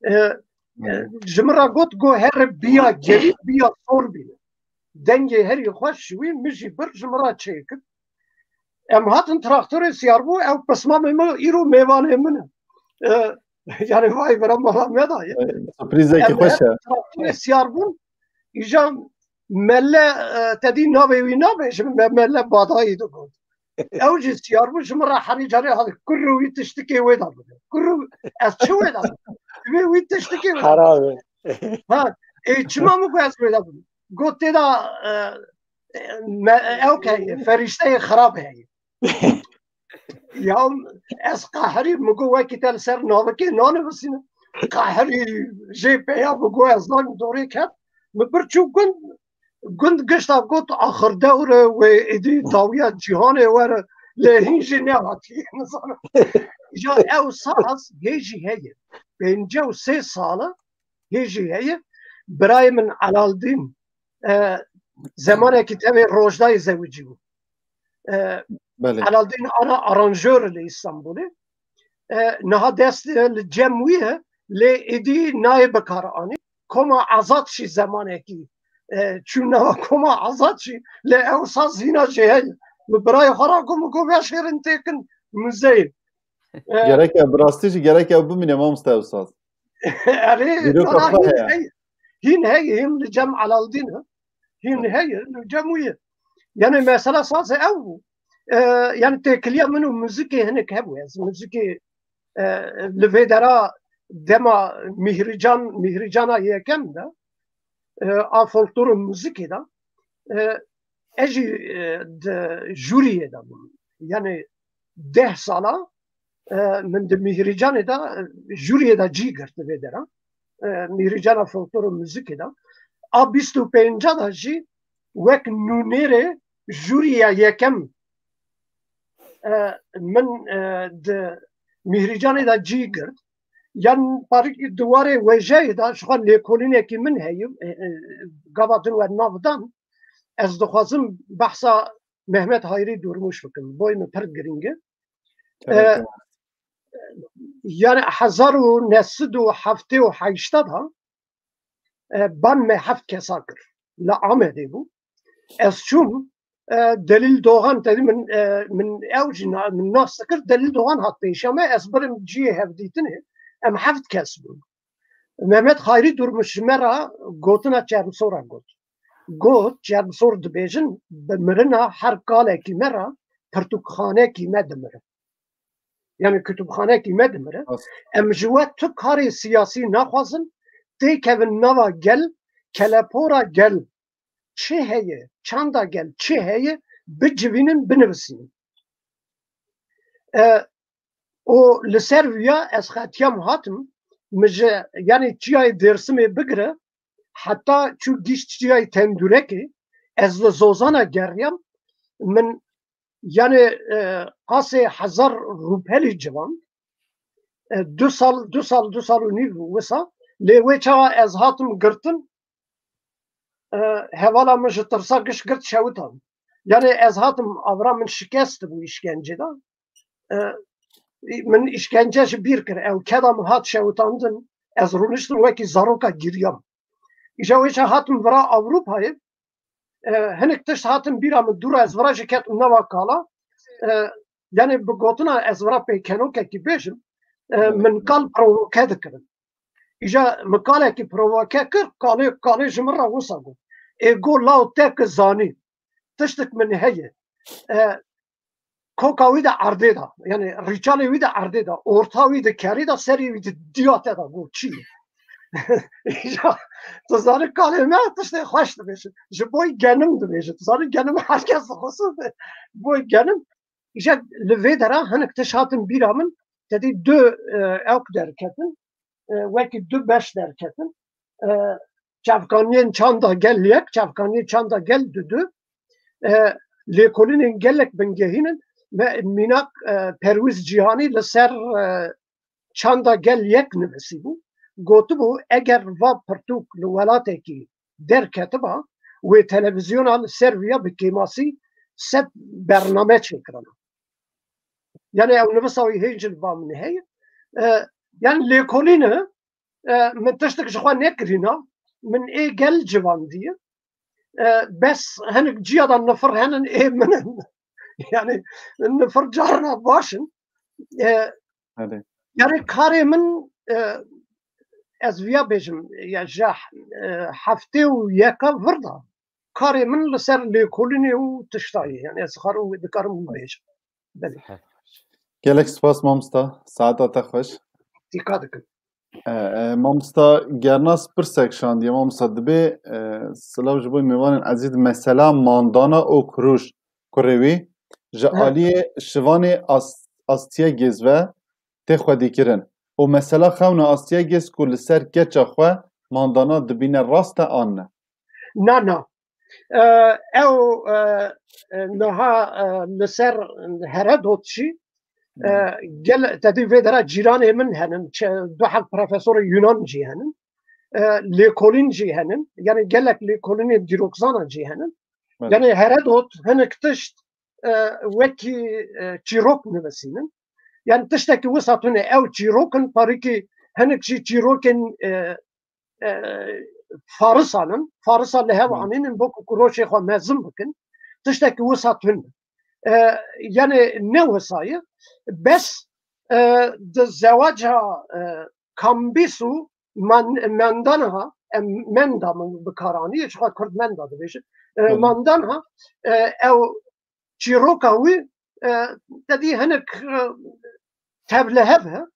E, e, Belê. Ji min re got, got here biya gerî, biya sor bîne. Dengê herî xweş ji wî, min jî bir ji min re çêkir. Em hatin traktorê siyar bû, ew pismamê min îro mêvanê min e. E, yani vay bira mala me da ye. E, surprîzekî Em xweş her e. Traktorê siyar bûn, îja melle, e, te dî navê wî nabêjim, me melle badayî digot. Ew jî siyar bû, ji min re herî carê hal kurr wî tiştikê wê da bide. Kurr, ez çi wê da bide? Divê wî tiştikê wê da bide. Herabe. Ha, ê, çima min ku ez wê da bide? Got tê da, e, e, me, ew ke heye, ferîşteyê xirab heye. Ya ez qehirî, min got wekî te li ser navikê nanivîsîne. Qehirî jê peya min got ez zanî dorê ket. Min bir çû gund, gund gişta got axir dewr e, wê êdî dawiya cîhanê were, lê hîn jî nehatî. Nizanim. Ya ew saz hê jî heye. Pêncî û sê sal e, hê jî heye. Birayê min Elaldîn, e, zemanekî tevê Rojdayê zewicî bû. E, Belê. Elaldîn ana aranjör li Îstanbulê. E, niha dest, e, li cem wî ye, lê êdî nayê bikaranî. Koma Azad jî zemanekî e, çû nava koma azad jî, lê ew saz hîna jê heye. Min birayê xwe ra got, min got, "Veşêrin têkin muzeyê." E, Gerek e, bi rastî jî gerek ew bimîne mamoste ew saz. Erê, Dîroka sana xwe hîn heye. heye. Hîn heye, hîn li cem Elaldîn e. Hîn heye, li cem wî ye. Yani mesela sazê ew bû. E, yani têkiliya min û muzîkê hinek hebû. Ez muzîkê, e, li vê dera dema Mîhrîcan, Mîhrîcana yekem de, e, a folklor û muzîkê de, e, ez jî, e, di jûriyê de bûm. Yani deh sala, e, min di Mîhrîcanê de, e, jûriyê de cî girt li vê dera. E, Mîhrîcana folklor û muzîkê de. A bîst û pênca de jî wek nûnerê jûriya yekem, e, min, e, di Mîhrîcanê de cî girt. Yan parî di warê wêjeyê de ji xwe lêkolînekî min heye, e, e, gava din we nav dan. Ez dixwazim behsa Mehmet Hayrî Durmuş bikim. Boy min pir girîng e. Gerek e. Yani hezar û neh sed û heftê û heşt de, e, ban me heft kesa kir. Li Amedê bû. Ez çûm, e, Delîl Doğan dedi min, e, min ew jî na-, min nas dikir, Delîl Doğan hat pêşiya me, ez birim cihê hevdîtinê, em heft kes bûn. Mehmet Hayrî Durmuş ji me re gotina Çermsora got. Got, Çermsor dibêjin, bi mirina her kalekî me re pirtûkxanekî me dimire. Yani kutubxanekî me dimire. Rast. Em ji we tu karê siyasî naxwazin, têkevin nava gel, kelepora gel çi heye, çanda gel çi heye, bicivînin, binivisînin. E, û li ser viya ez xetiyam hatim, min ji, yani çiyayê Dêrsimê bigire, heta çû gîşt çiyayê Tendûrekê, ez li Zozana geriyam, min yani, e, qasê hezar rûpelî ciwan, e, du sal, du sal, du sal û nîv wisa, lê wê çawa ez hatim girtin, e, hevala min ji tirsa giş girt şewitan. Yani ez hatim avra min şikest bû îşkencê de. E, min îşkence ji bîr kir. Ew keda min hat şewitandin, ez rûniştim wekî zaroka giriyam. Îja wê çawa hatim vira Ewropayê, e, hinek tişt hatin bîra min, dûra ez vira jî ketim nava kala. E, yani bi gotina ez vira pêkenokekî bêjim, e, min kal provoke dikirin. Îja min kalekî provoke kir, kalê, kalê ji min re wisa got. Ê go law te ki zanî. Tiştik min heye. E, koka wî de erdê de, yani rîçalê wî de erdê de, orta wî de kerî de, serê wî de diya te de got çi ye? Ya, tu zanî kalê me tiştê xweş dibêje. Ji boy genim dibêje. Tu zanî genim herkes dixwese de. Boy genim. Îja li vê dera hinek tişt hatin bîra min, tedî du, e, ewk derketin, e, wekî du beş derketin. E, çavkaniyên çanda gel yek, çavkaniyên çanda gel du du. E, lêkolînên gelek bingehîn in. Me mînak, e, Perwîz Cîhanî li ser, e, çanda gel yek nivisîbû. Gotibû, eger va pirtûk li welatekî derketiba, wê televîzyona li ser viya bi kêmasî sed bername çêkirana. Yani ew nivisa wî hêj li ba min heye. E, yani lêkolîne, e, min tiştek ji xwe nekirîna, min ê gel civandiye. E, bes hinek ciya da nifir henin ê min in. Yani nifir carna baş in. E, Hadi. Yani karê min, e, ez viya bêjim, ya ji, e, heftê û yeka vir da karê min li ser lêkolînê û tişta ye. Yani ez xar û dikarim bibêjim. Belê. Gelek spas mamosta. Saeta te xweş. Dîka dikim. E, e, mamosta Gernas pirsek şandiye. Mamosta dibê, e, silav ji bo mêvanên ezîz, mesela mandana û kuruj kurê wî ji aliyê şivanê As-, Astiye Gêz ve tê xwedîkirin. Û mesela xewna Astiye Gêz ku li ser keça xwe mandana dibîne rast e an ne? Na, na. E, ew, e, e, niha, e, li ser Heredot jî, e, gel, tedî vê dera cîranê min henin, çe-, du heb profesorê Yunan jî henin, e, lêkolîn jî henin, yani gelek lêkolînê dîrokzana jî henin. Belê. Yani Heredot hinek tişt, e, wekî, e, çîrok nivisînin. Yani tiştekî wisa tune ew çîrok in, parîkî hinek jî çîrokên, e, e, Farisan in. Farisan li hev anînin bo ku kuroşê xwe mezin bikin. Tiştekî wisa tune. E, yani ne wisa ye. Bes, e, di zewaca, e, Kambîs û Man-, Mendana, em Menda min bi kar anî, ji xwe Kurd Menda dibêjin. E, Mendana, e, ew çîroka wî, e, te dî hinek, e, tevlihev e.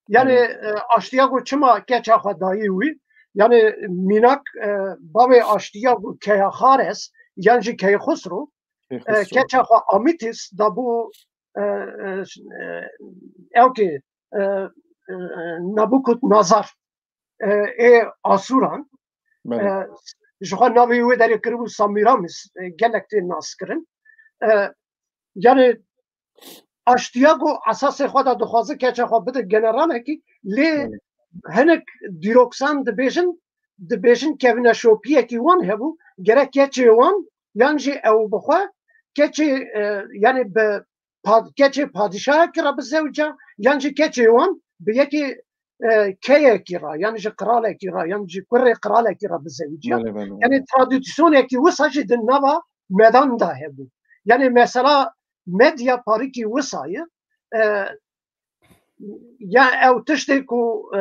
Yani, e, aştiya ku çima keça xwe dayî wî, yani mînak, e, bavê aştiya ku Keya Xares, yan jî Keyxusro, e, keça xwe Amîtîs da bû, e, e, e, ew kê, e, e, Nebukut Nazar, e, ê Asûran, e, ji xwe navê wê derê kiribû Samîramis, e, gelek tê naskirin. E, yani aştiya ku esasê xwe de dixwaze keça xwe bide generalekî, lê hinek dîroksan dibêjin, dibêjin kevneşopiyekî wan hebû, gerek keçê wan, yan jî ew bi xwe keçê, e, yani bi pad-, keçê padîşahekî re bizewca, yan jî keçê wan bi yekê, e, keyekî re, yan jî qiralekî re, yan jî kurê qiralekî re bizewiciya. Belê, belê, belê. Yani tradisyonekî wisa jî di nava Medan de hebû. Yani mesela Medya parikî wisa ye, e, ya ew tiştê ku, e,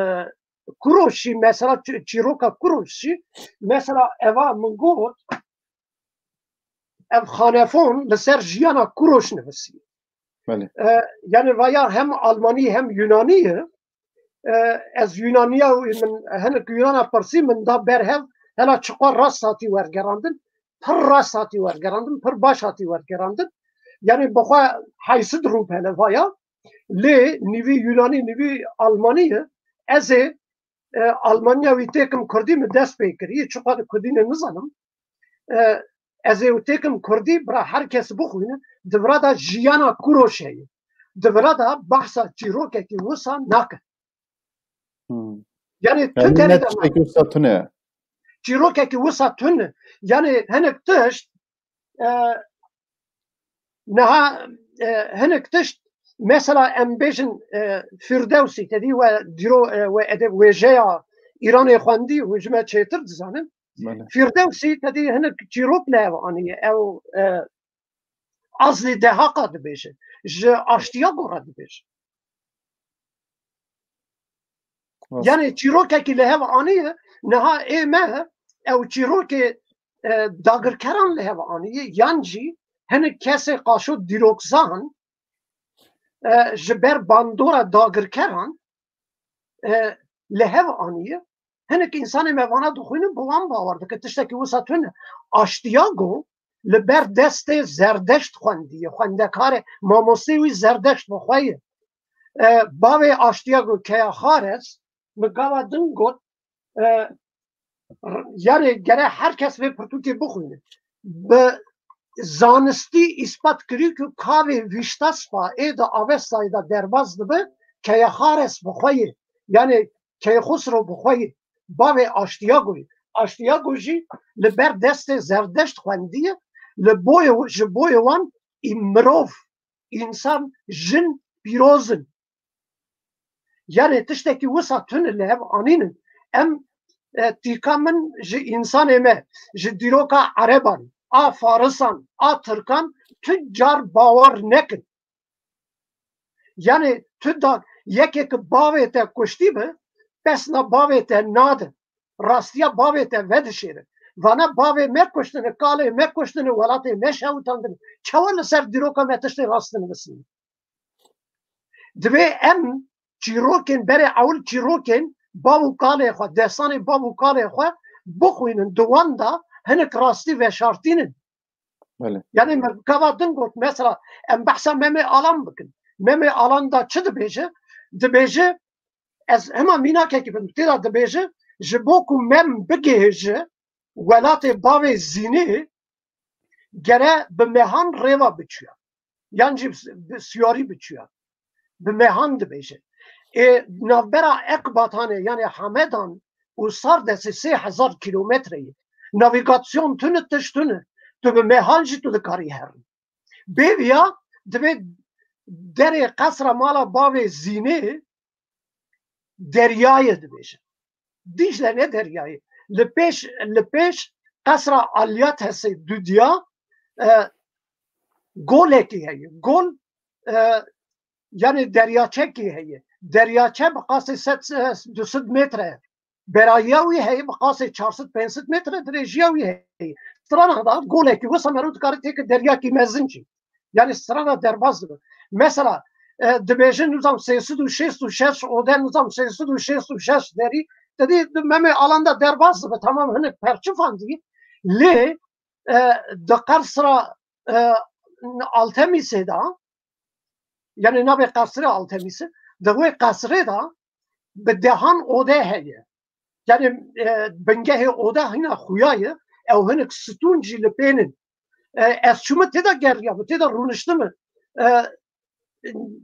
Kuroş jî mesela çî-, çîroka Kuroş jî mesela eva min got, ev Xanefon li ser jiyana Kuroş nivisiye. Belê. E, yani vaya hem Almanî hem Yunanî ye. E, ez Yunaniya wî min, hinek Yunana pirsî min da berhev, hela çiqas rast hatî wergerandin, pir rast hatî wergerandin, pir baş hatî wergerandin. Yani bi xwe heysid rûpel e vaya, lê nîvî Yunanî, nîvî Almanî ye. Ez ê, e, Almanya wî têkim Kurdî min dest pê kirî, çiqas di Kurdî ne nizanim. E, ez ê û têkim Kurdî, bira her kes bixwîne, di vira de jiyana Kuroş heye. Di vira de behsa çîrokekî wisa nake. Hmm. Yani tu Yani derê ne de tiştekî wisa tune. Çîrokekî wisa tune. Yani hinek tişt, e, niha, e, hinek tişt, mesela em bêjin, e, Firdewsî, te dî we dîro, e, we edeb wêjeya Îranê xwendî û ji me çêtir dizanin. Belê. Firdewsî te dî hinek çîrok li hev aniye. Ew, e, Azlî Dehaqa dibêje. Ji Aştiyago re dibêje. Rast. Yani çîrokekî li hev aniye, niha ê me ew çîrokê, e, dagirkeran li hev aniye, yan jî hinek kesê qaşo dîrokzan, e, ji ber bandora dagirkeran, e, li hev aniye. Hinek însanê me vana dixwînin, bi wan bawer dike. Tiştekî wisa tune. Aştiyago li ber destê Zerdeşt xwendiye. Xwendekarê, mamostê wî Zerdeşt bi xwe ye. E, bavê Aştiyago Keya Xares, min gava din got, e, r-, yani gere her kes vê pirtûkê bixwîne. Bi zanistî îspat kirî ku kavê Vîştaspa ê di Avestayê de derbas dibe, Keya Xares bi xwe ye. Yani Keyxusro bi xwe ye. Bavê Aştiyagoyê. Aştiyago jî li ber destê Zerdeşt xwendiye, li boyê, ji boyê wan ê mirov, însan, jin pîroz in. Yani tiştekî wisa tune li hev anînin. Em, e, tîka min ji însanê me, ji dîroka Ereban, a Farisan, a Tirkan tu car bawer nekin. Yani tu da yekê ku bavê te kuştî bi, pesna bavê te nade. Rastiya bavê te vedişêre. Vana bavê me kuştine, kalê me kuştine, welatê me şewitandine. Çawa li ser dîroka me tiştê rast dinivîsîne? Divê em çîrokên berê ewil çîrokên bav û kalê xwe, destanê bav û kalê xwe bixwînin, di wan de hinek rastî veşartînin. Belê. Yani me gava din got, mesela em behsa Memê Alan bikin. Memê Alan da çi dibêje? Dibêje, ez hema mînakekî bidim, tê de dibêje, ji bo ku Mem bigihêje welatê bavê Zînê, gere bi mehan rêva biçûya. Yan jî bi, bi siyarî biçûya. Bi mehan dibêje. Ê navbera Ekbatanê, yani Hamedan û Sardesê sê hezar kîlometre ye. Navîgasyon tune, tişt tune. Tu bi mehan jî tu dikarî herin. Bêviya divê derê qesra mala bavê Zînê deryayê dibêje. Dîcle ne deryayê. Li pêş, li pêş qesra Aliyatesê dudiya, e, golekî heye. Gol, e, yani deryaçekî heye. Deryaçe bi qasê sed, e, du sed metre berayiya wî heye, bi qasê çar sed pênc sed metre dirêjiya wî heye. Strana da golekî wisa mero dikare têke deryakî mezin jî. Yani strana derbas dibe. Mesela, e, dibêjin nizam sê sed û şêst û şeş ode, nizam sê sed û şêst û şeş derî, te dî di Memê Alan de derbas dibe. Tamam, hinek perçifandî. Lê, e, di qersra, e, Altemîsê de, yani navê qesrê Altemîsê, di wê qesrê de bi dehan ode heye. Yani, e, bingehê ode hîna xuya ye, ew hinek stûn jî li pênin. E, ez çûme tê de geriyame, tê de rûniştime. E,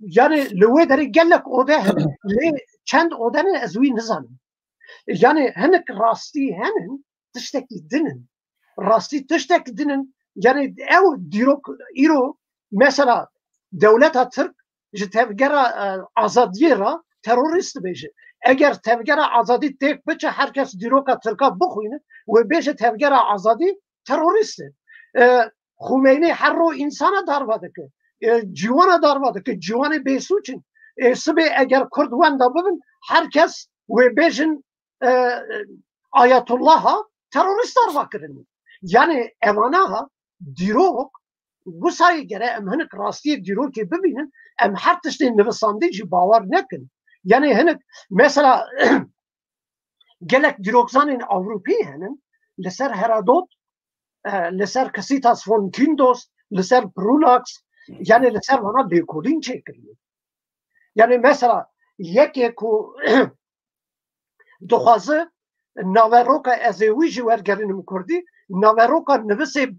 yani li wê derê gelek ode hene. Lê çend ode ne ez wî nizanim. Yani hinek rastî henin, tiştekî din in. Rastî tiştekî din in. Yani ew dîrok îro mesela dewleta Tirk ji tevgera, e, azadiyê re terorîst dibêje. Eger tevgera azadî têk biçe, her kes dîroka Tirka bixwîne, wê bêje tevgera azadî terorîst e. E, Xumeyni her ro însana darva dike. E, ciwana darva dike. Ciwanê bêsûç in. E, sibê eger Kurd wenda bibin, her kes wê bêjin, e, Ayetullah ha, terorîst darva kirin. Yani evana ha, dîrok, wisa yê gere em hinek rastiyê dîrokê bibînin, em her tiştê nivisandî jî bawer nekin. Yani hinek mesela gelek dîrokzanên Ewropî henin, li ser Herodot, e, li ser Tacitus von Kindos, li ser Prulax, yani li ser vana lêkolîn çêkiriye. Yani mesela yekê ku dixwaze naveroka, ez ê wî jî wergerînim kurdî, naveroka nivisê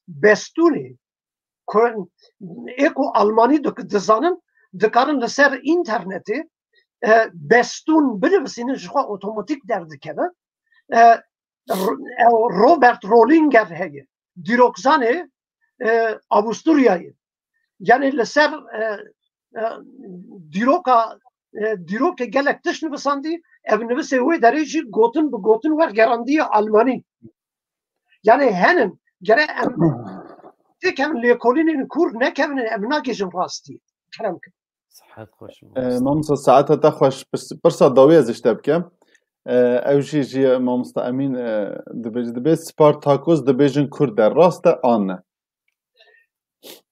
Bestûnê, ku ê ku almanî dik-, dizanin, dikarin li ser înternetê, e, Bestûn binivisînin, ji xwe otomatîk derdikeve. E, R-, ew Robert Rollinger heye, dîrokzanê, e, Avusturyayê. Yani li ser, e, e, dîroka, e, dîrokê gelek tişt nivisandî, ev nivisê wê derê jî gotin bi gotin wergerandiye almanî. Yani henin, gere em têkevin lêkolînên kûr nekevin, em nagêjin rastî. Kerem kin. Sihet xweş. E, mamosta, saeta te xweş. Pirs-, pirsa dawî ez ji te bikim. E, ew jî ji mamosta Emîn, e, dibêj-, dibê Spartakos dibêjin Kurd e. Rast e an ne?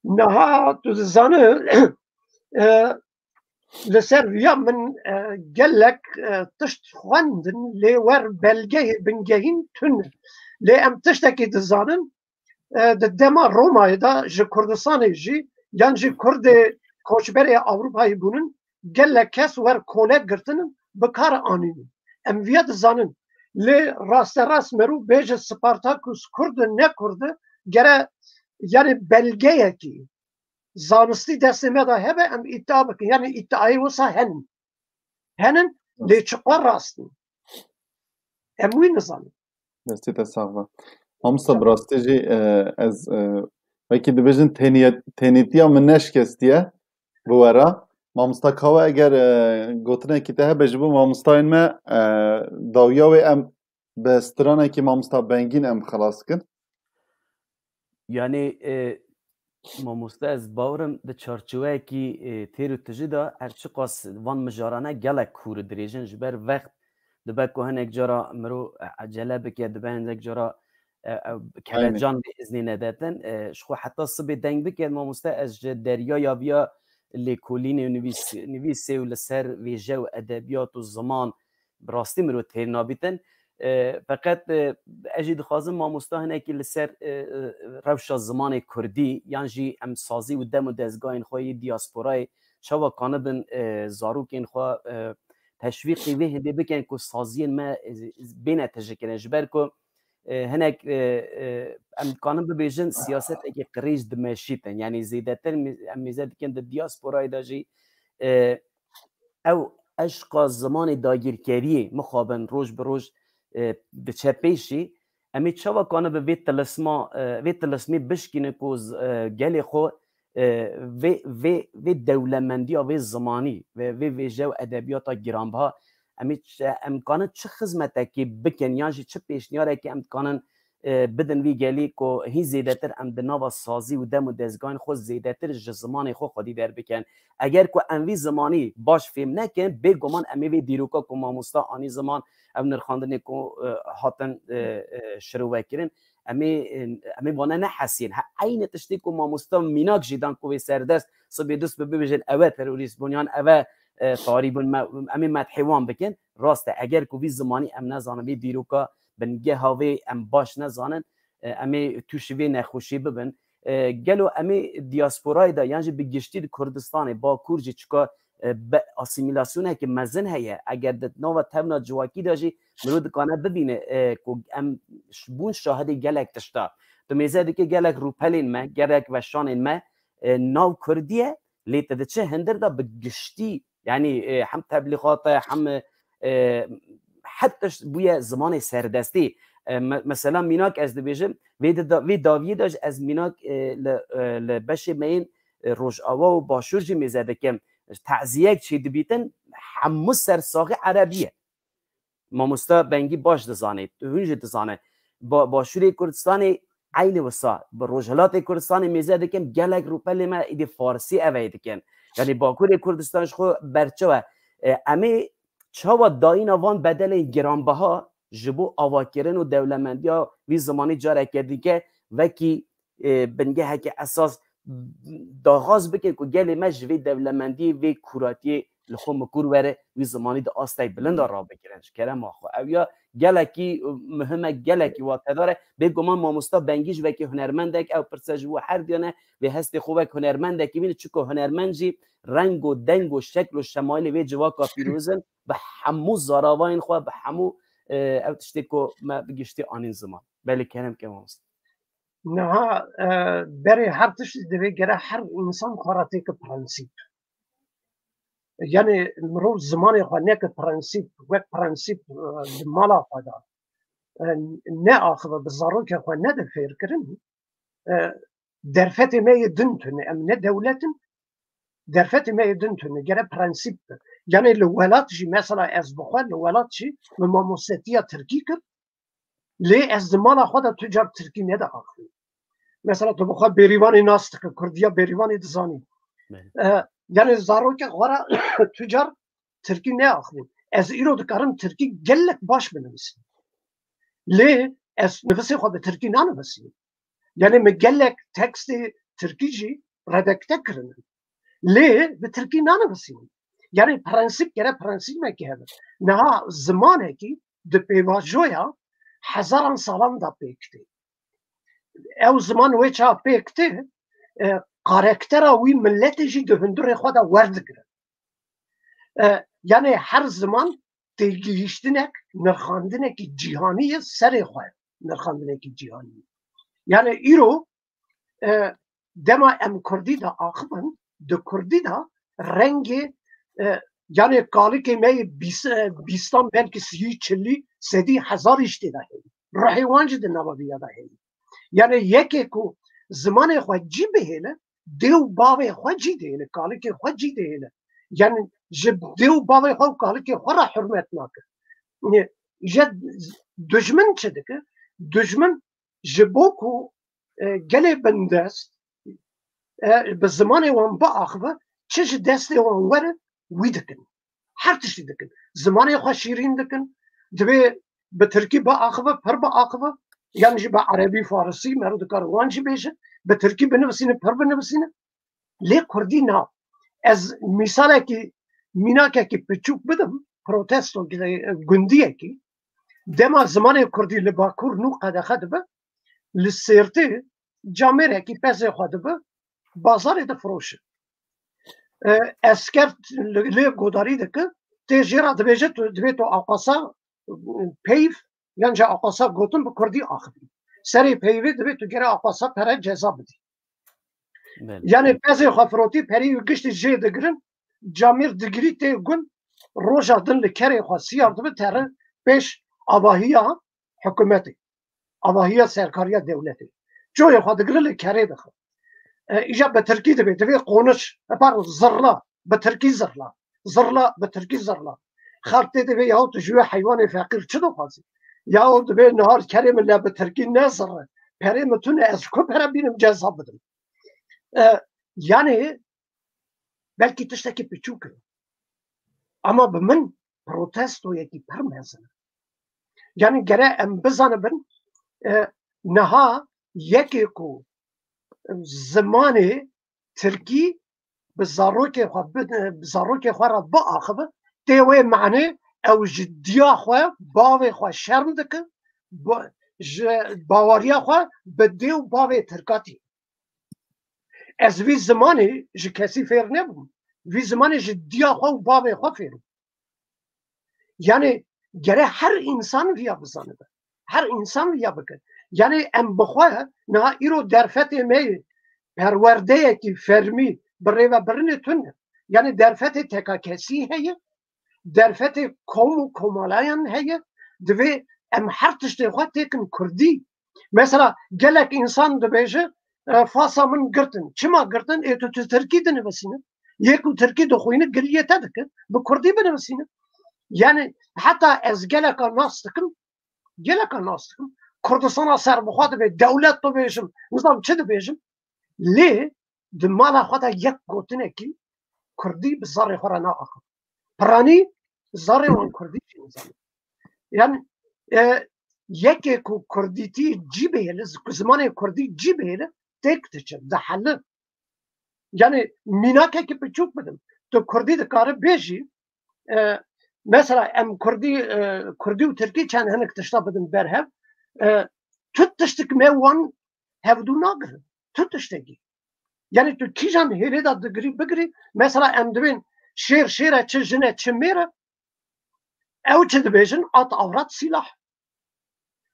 Niha tu dizane, e, li ser viya min, e, gelek, e, tişt xwendin, lê wer belgeyê bingehîn tune. Lê em tiştekî dizanin, e, di dema Romayê de ji Kurdistanê jî yan jî Kurdê koçberê Ewropayê bûnin, gelek kes wer kole girtinin, bi kar anînin. Em viya dizanin. Lê rasterast merû bêje Spartakus Kurd e, ne Kurd e, gere yani belgeyekî zanistî destê me de hebe, em îdia bikin. Yani îdiayê wisa henin. Henin, lê çiqas rast in. Em wî nizanin. Destê te sax be. Mamosta, bi rastî jî, e, ez, e, wekî dibêjin têniyet-, tênîtiya min neşikestiye bi we re. Mamosta Kawa, eger, e, gotinekî te hebe ji bo mamostayên me, e, dawiya wê em bi stranekî mamosta Bengîn em xilas kin. Yani, e, mamoste, ez bawerim di çarçeweyekî, e, têr û tijî de her çiqas van mijarane gelek kûr û dirêj in, ji ber vext dibe ku hinek cara miro, e, ecele bike, dibe hinek cara, e, e, kelecan bê iznê nedetin. E, ji xwe heta sibê deng bike, mamoste, ez ji deryaya viya lêkolînê û nivîs-, nivîsê û li ser wêje û edebiyat û ziman bi rastî miro têr nabîtin. E, feqet, e, ez jî dixwazim mamosta hinekî li ser, e, e, rewşa zimanê kurdî yan jî em sazî û dem û dezgahên xwe yê diasporayê çawa kanibin, e, zarokên xwe, e, teşwîqî vê hindê bikin ku saziyên me, e, bêne tijîkirin. Ji ber ku, e, hinek, e, e, em dikanin bibêjin siyasetekî qirêj dimeşîtin. Yanî zêdetir mê-, em mêze dikin di diasporayê de jî, e, ew eşqa zimanê dagîrkeriyê mixabin roj bi roj, e, diçe pêşî. Em ê çawa kanibe vê tilisma, e, vê tilismê bişkînin ku z-, e, gelê xwe, e, vê, vê, vê dewlemendiya vê zimanî ve vê vêje û edebiyata giranbiha Em ê çi, em dikanin çi xizmetekê bikin, yan jî çi pêşniyarekê em dikanin, e, bidin vî gelî ku hîn zêdetir em di nava sazî û dem û dezgahên xwe zêdetir ji zimanê xwe xwedî derbikin. Eger ku em vî zimanî baş fêm nekin, bêguman em ê vê dîroka ku mamosta anî ziman, ev nirxandinê ku, e, hatin, e, e, şirovekirin, em ê, em ê vane nehesiyên. He, eynî tiştê ku mamosta mînak jî dan ku wê serdest, sibê dust bi bibêjin, ew e terorîst bûn, yan ev e, e, tarî bûn, me, em ê medhê wan bikin. Rast e, eger ku vî zimanî em nezanin, vê dîroka bingeha vê em baş nezanin, e, em ê tûşî vê nexweşî bibin. E, gelo em ê diasporayê de yan jî bi giştî di Kurdistanê, Bakur jî çika, e, be-, asîmîlasyoneke mezin heye. Eger di nava tevna civakî de jî mirov dikane bibîne, e, ku em ş-, bûn şahidê gelek tişta. Tu mêze dike gelek rûpelên me, gelek weşanên me, e, nav Kurdî ye, lê tu diçe hindir de bi giştî, yanî, e, hem teblîxat e, hem, e, e, her tişt bûye zimanê serdestî. E, me-, mesela mînak ez dibêjim, vê di da-, vê dawiyê de jî ez mînak, e, li, e, li beşê me yên, e, Rojava û Başûr jî mêze dikim. Taziyek çêdibîtin, hemû sersaxî erebî ye. Mamosta Bengî baş dizane, hûn jî dizane. Ba-, Başûrê Kurdistanê eynî wisa. Bi Rojhilatê Kurdistanê mêze dikim, gelek rûpelê me êdî farsî eveyê dikin. Yanî Bakurê Kurdistan ji xwe berçaw e. E, em ê çawa dayîna van bedelên giranbiha ji bo avakirin û dewlemendiya vî zimanî careke dîke wekî, e, bingeheke esas daxwaz bikin ku gelê me ji vê dewlemendiyê, vê kûratiyê li xwe mikur were, wî zimanî di astek bilind de rabigirin. Ji kerema xwe. Ew ya gelekî, e, muhim e, gelekî watedar e. Bêguman mamosta Bengî jî wekî hunermendek, ew pirse ji bo her diyan e, vê hestê xwe wek hunermendekî bîne, çiko hunermend jî reng û deng û şekl û şemaîlê vê civaka pîroz in, bi hemû zaravayên xwe, bi hemû, e, ew tiştê ku me bi giştî anîn ziman. Belê kerem ke mamosta. Niha, e, berê her tiştî divê gere her însan xwe re têke prensîp. Yanî mirov zimanê xwe neke prensîp, wek prensîp, e, di mala xwe de, e, neaxive, bi zarokê xwe nede fêrkirin, e, derfetê me yê din tune, em ne dewlet in, derfetê me yê din tune, gere prensîp be. Yanî li welat jî mesela ez bi xwe li welat jî min mamostetiya tirkî kir, lê ez di mala xwe de tu car tirkî nediaxivim. Mesela tu bi xwe bêrîvanê nas dike, kurdiya bêrîvanê dizanî. Belê. E, yanî zarokê xwe re tu car tirkî neaxivim. Ez îro dikarim tirkî gelek baş binivîsim. Lê ez nivîsê xwe bi tirkî nanivîsim. Yanî min gelek tekstê tirkî jî redakte kirine. Lê bi tirkî nanivîsînim. Yanî prensîp gere prensîpekî hebe. Niha zimanekî di pêvajoya hezaran salan de pêk tê. Ew ziman wê çawa pêk tê, e, karaktera wî miletê jî di hundirê xwe de werdigire. E, yanî her ziman têgihîştinek, nirxandinekî cîhanî ye, serê xwe ye, nirxandinekî cîhanî ye. Yanî îro, e, dema em kurdî de axivin, di kurdî de rengê, e, yanî kalikê me yê bîs-, e, bîstan belkî sî, çilî, sedî, hezarî ji tê de heye. Ruhê wan jî di nava vîya de heye. Yanî yekê ku zimanê xwe cî bihêle, dê û bavê xwe cî dihêle, kalikê xwe cî dihêle. Yanî ji dê û bavê xwe û kalikê xwe re hurmet nake. Yanî ji dijmin çi dike? Dijmin ji bo ku, e, gelê bindest, e, bi zimanê wan biaxive, çi ji destê wan were, wî dikin. Her tiştî dikin. Zimanê xwe şîrîn dikin. Divê bi tirkî biaxive, pir biaxive. Yan jî bi erebî, farisî, meriv dikare wan jî bêje. Bi tirkî binivîsîne, pir binivîsîne. Lê kurdî na. Ez mîsalekî, mînakekî piçûk bidim, protesto gundiyekî. Dema zimanê kurdî li Bakur nû qedexe dibe, li Sêrtê camêrekî pezê xwe dibe, bazarê difiroşe. E, esker li, lê godarî dike, tê jê re dibêje, tu, divê tu aqasa, e, peyv, yan jî aqasa gotin bi kurdî axivî. Serê peyvê divê tu gere aqasa pere ceza bidî. Belê. Yanî pezê xwe firotî, perî û giştî jê digirin, camêr digirî tê gund, roja din li kerê xwe siyar dibe, tere pêş avahiya hikûmetê, avahiya serkariya dewletê. Coyê xwe digire li kerê dixe. E, îja bi tirkî dibê, divê qoniş, e, pardon, zirla, bi tirkî zirla. Zirla, bi tirkî zirla. Xalk tê divê, yahu tu ji wê heywanê feqîr çi dixwazî? Yahu divê nihar kerê min le bi tirkî nezirre. Perê min tune, ez ji ku pere bînim ceza bidim? E, yani belkî tiştekî piçûk e. Ama bi min protestoyekî pir mezin e. Yani gere em bizanibin, e, niha yekê ku zimanê tirkî bi zarokê xwe, bi, bi zarokê xwe re biaxive, tê wê manê ew ji diya xwe, bavê xwe şerm dike, bi, ji baweriya xwe bi dê û bavê tirka tî. Ez vî zimanê ji kesî fêr nebûm. Vî zimanê ji diya xwe û bavê xwe fêr bûm. Yani gere her însan viya bizanibe. Her însan viya bike. Yani em bi xwe niha îro derfetê me yê perwerdeyekî fermî bi rêvebirinê tune. Yani derfetê tekakesî heye, derfetê kom û komalayan heye. Divê em her tiştê xwe têkin kurdî. Mesela gelek însan dibêje, e, fasa min girtin. Çima girtin? Ê tu, tu tirkî dinivîsîne. Yê ku tirkî dixwîne, giliyê te dike. Bi kurdî binivîsîne. Yani heta ez geleka nas dikim, geleka nas dikim. Kurdistana serbixwe dibê, dewlet dibêjim, nizam çi dibêjim. Lê di mala xwe de yek gotinekî kurdî bi zarê xwe re naaxivin. Piranî zarê wan kurdî jî nizanin. Yani, e, yekê ku kurdîtî cî bihêle, ku zimanê kurdî cî bihêle, têk diçe, dihele. Yani mînakekî piçûk bidim. Tu kurdî dikare bêjî, e, mesela em kurdî, e, kurdî û tirkî çend hinek tişta bidin berhev, e, tu tiştik me wan hevdû nagirin. Tu tiştekî. Yani tu kîjan hêlê de digirî, bigirî, mesela em dibên şêr şêr e, çi jin e, çi mêr e, ew çi dibêjin? At, avrat, sîlah.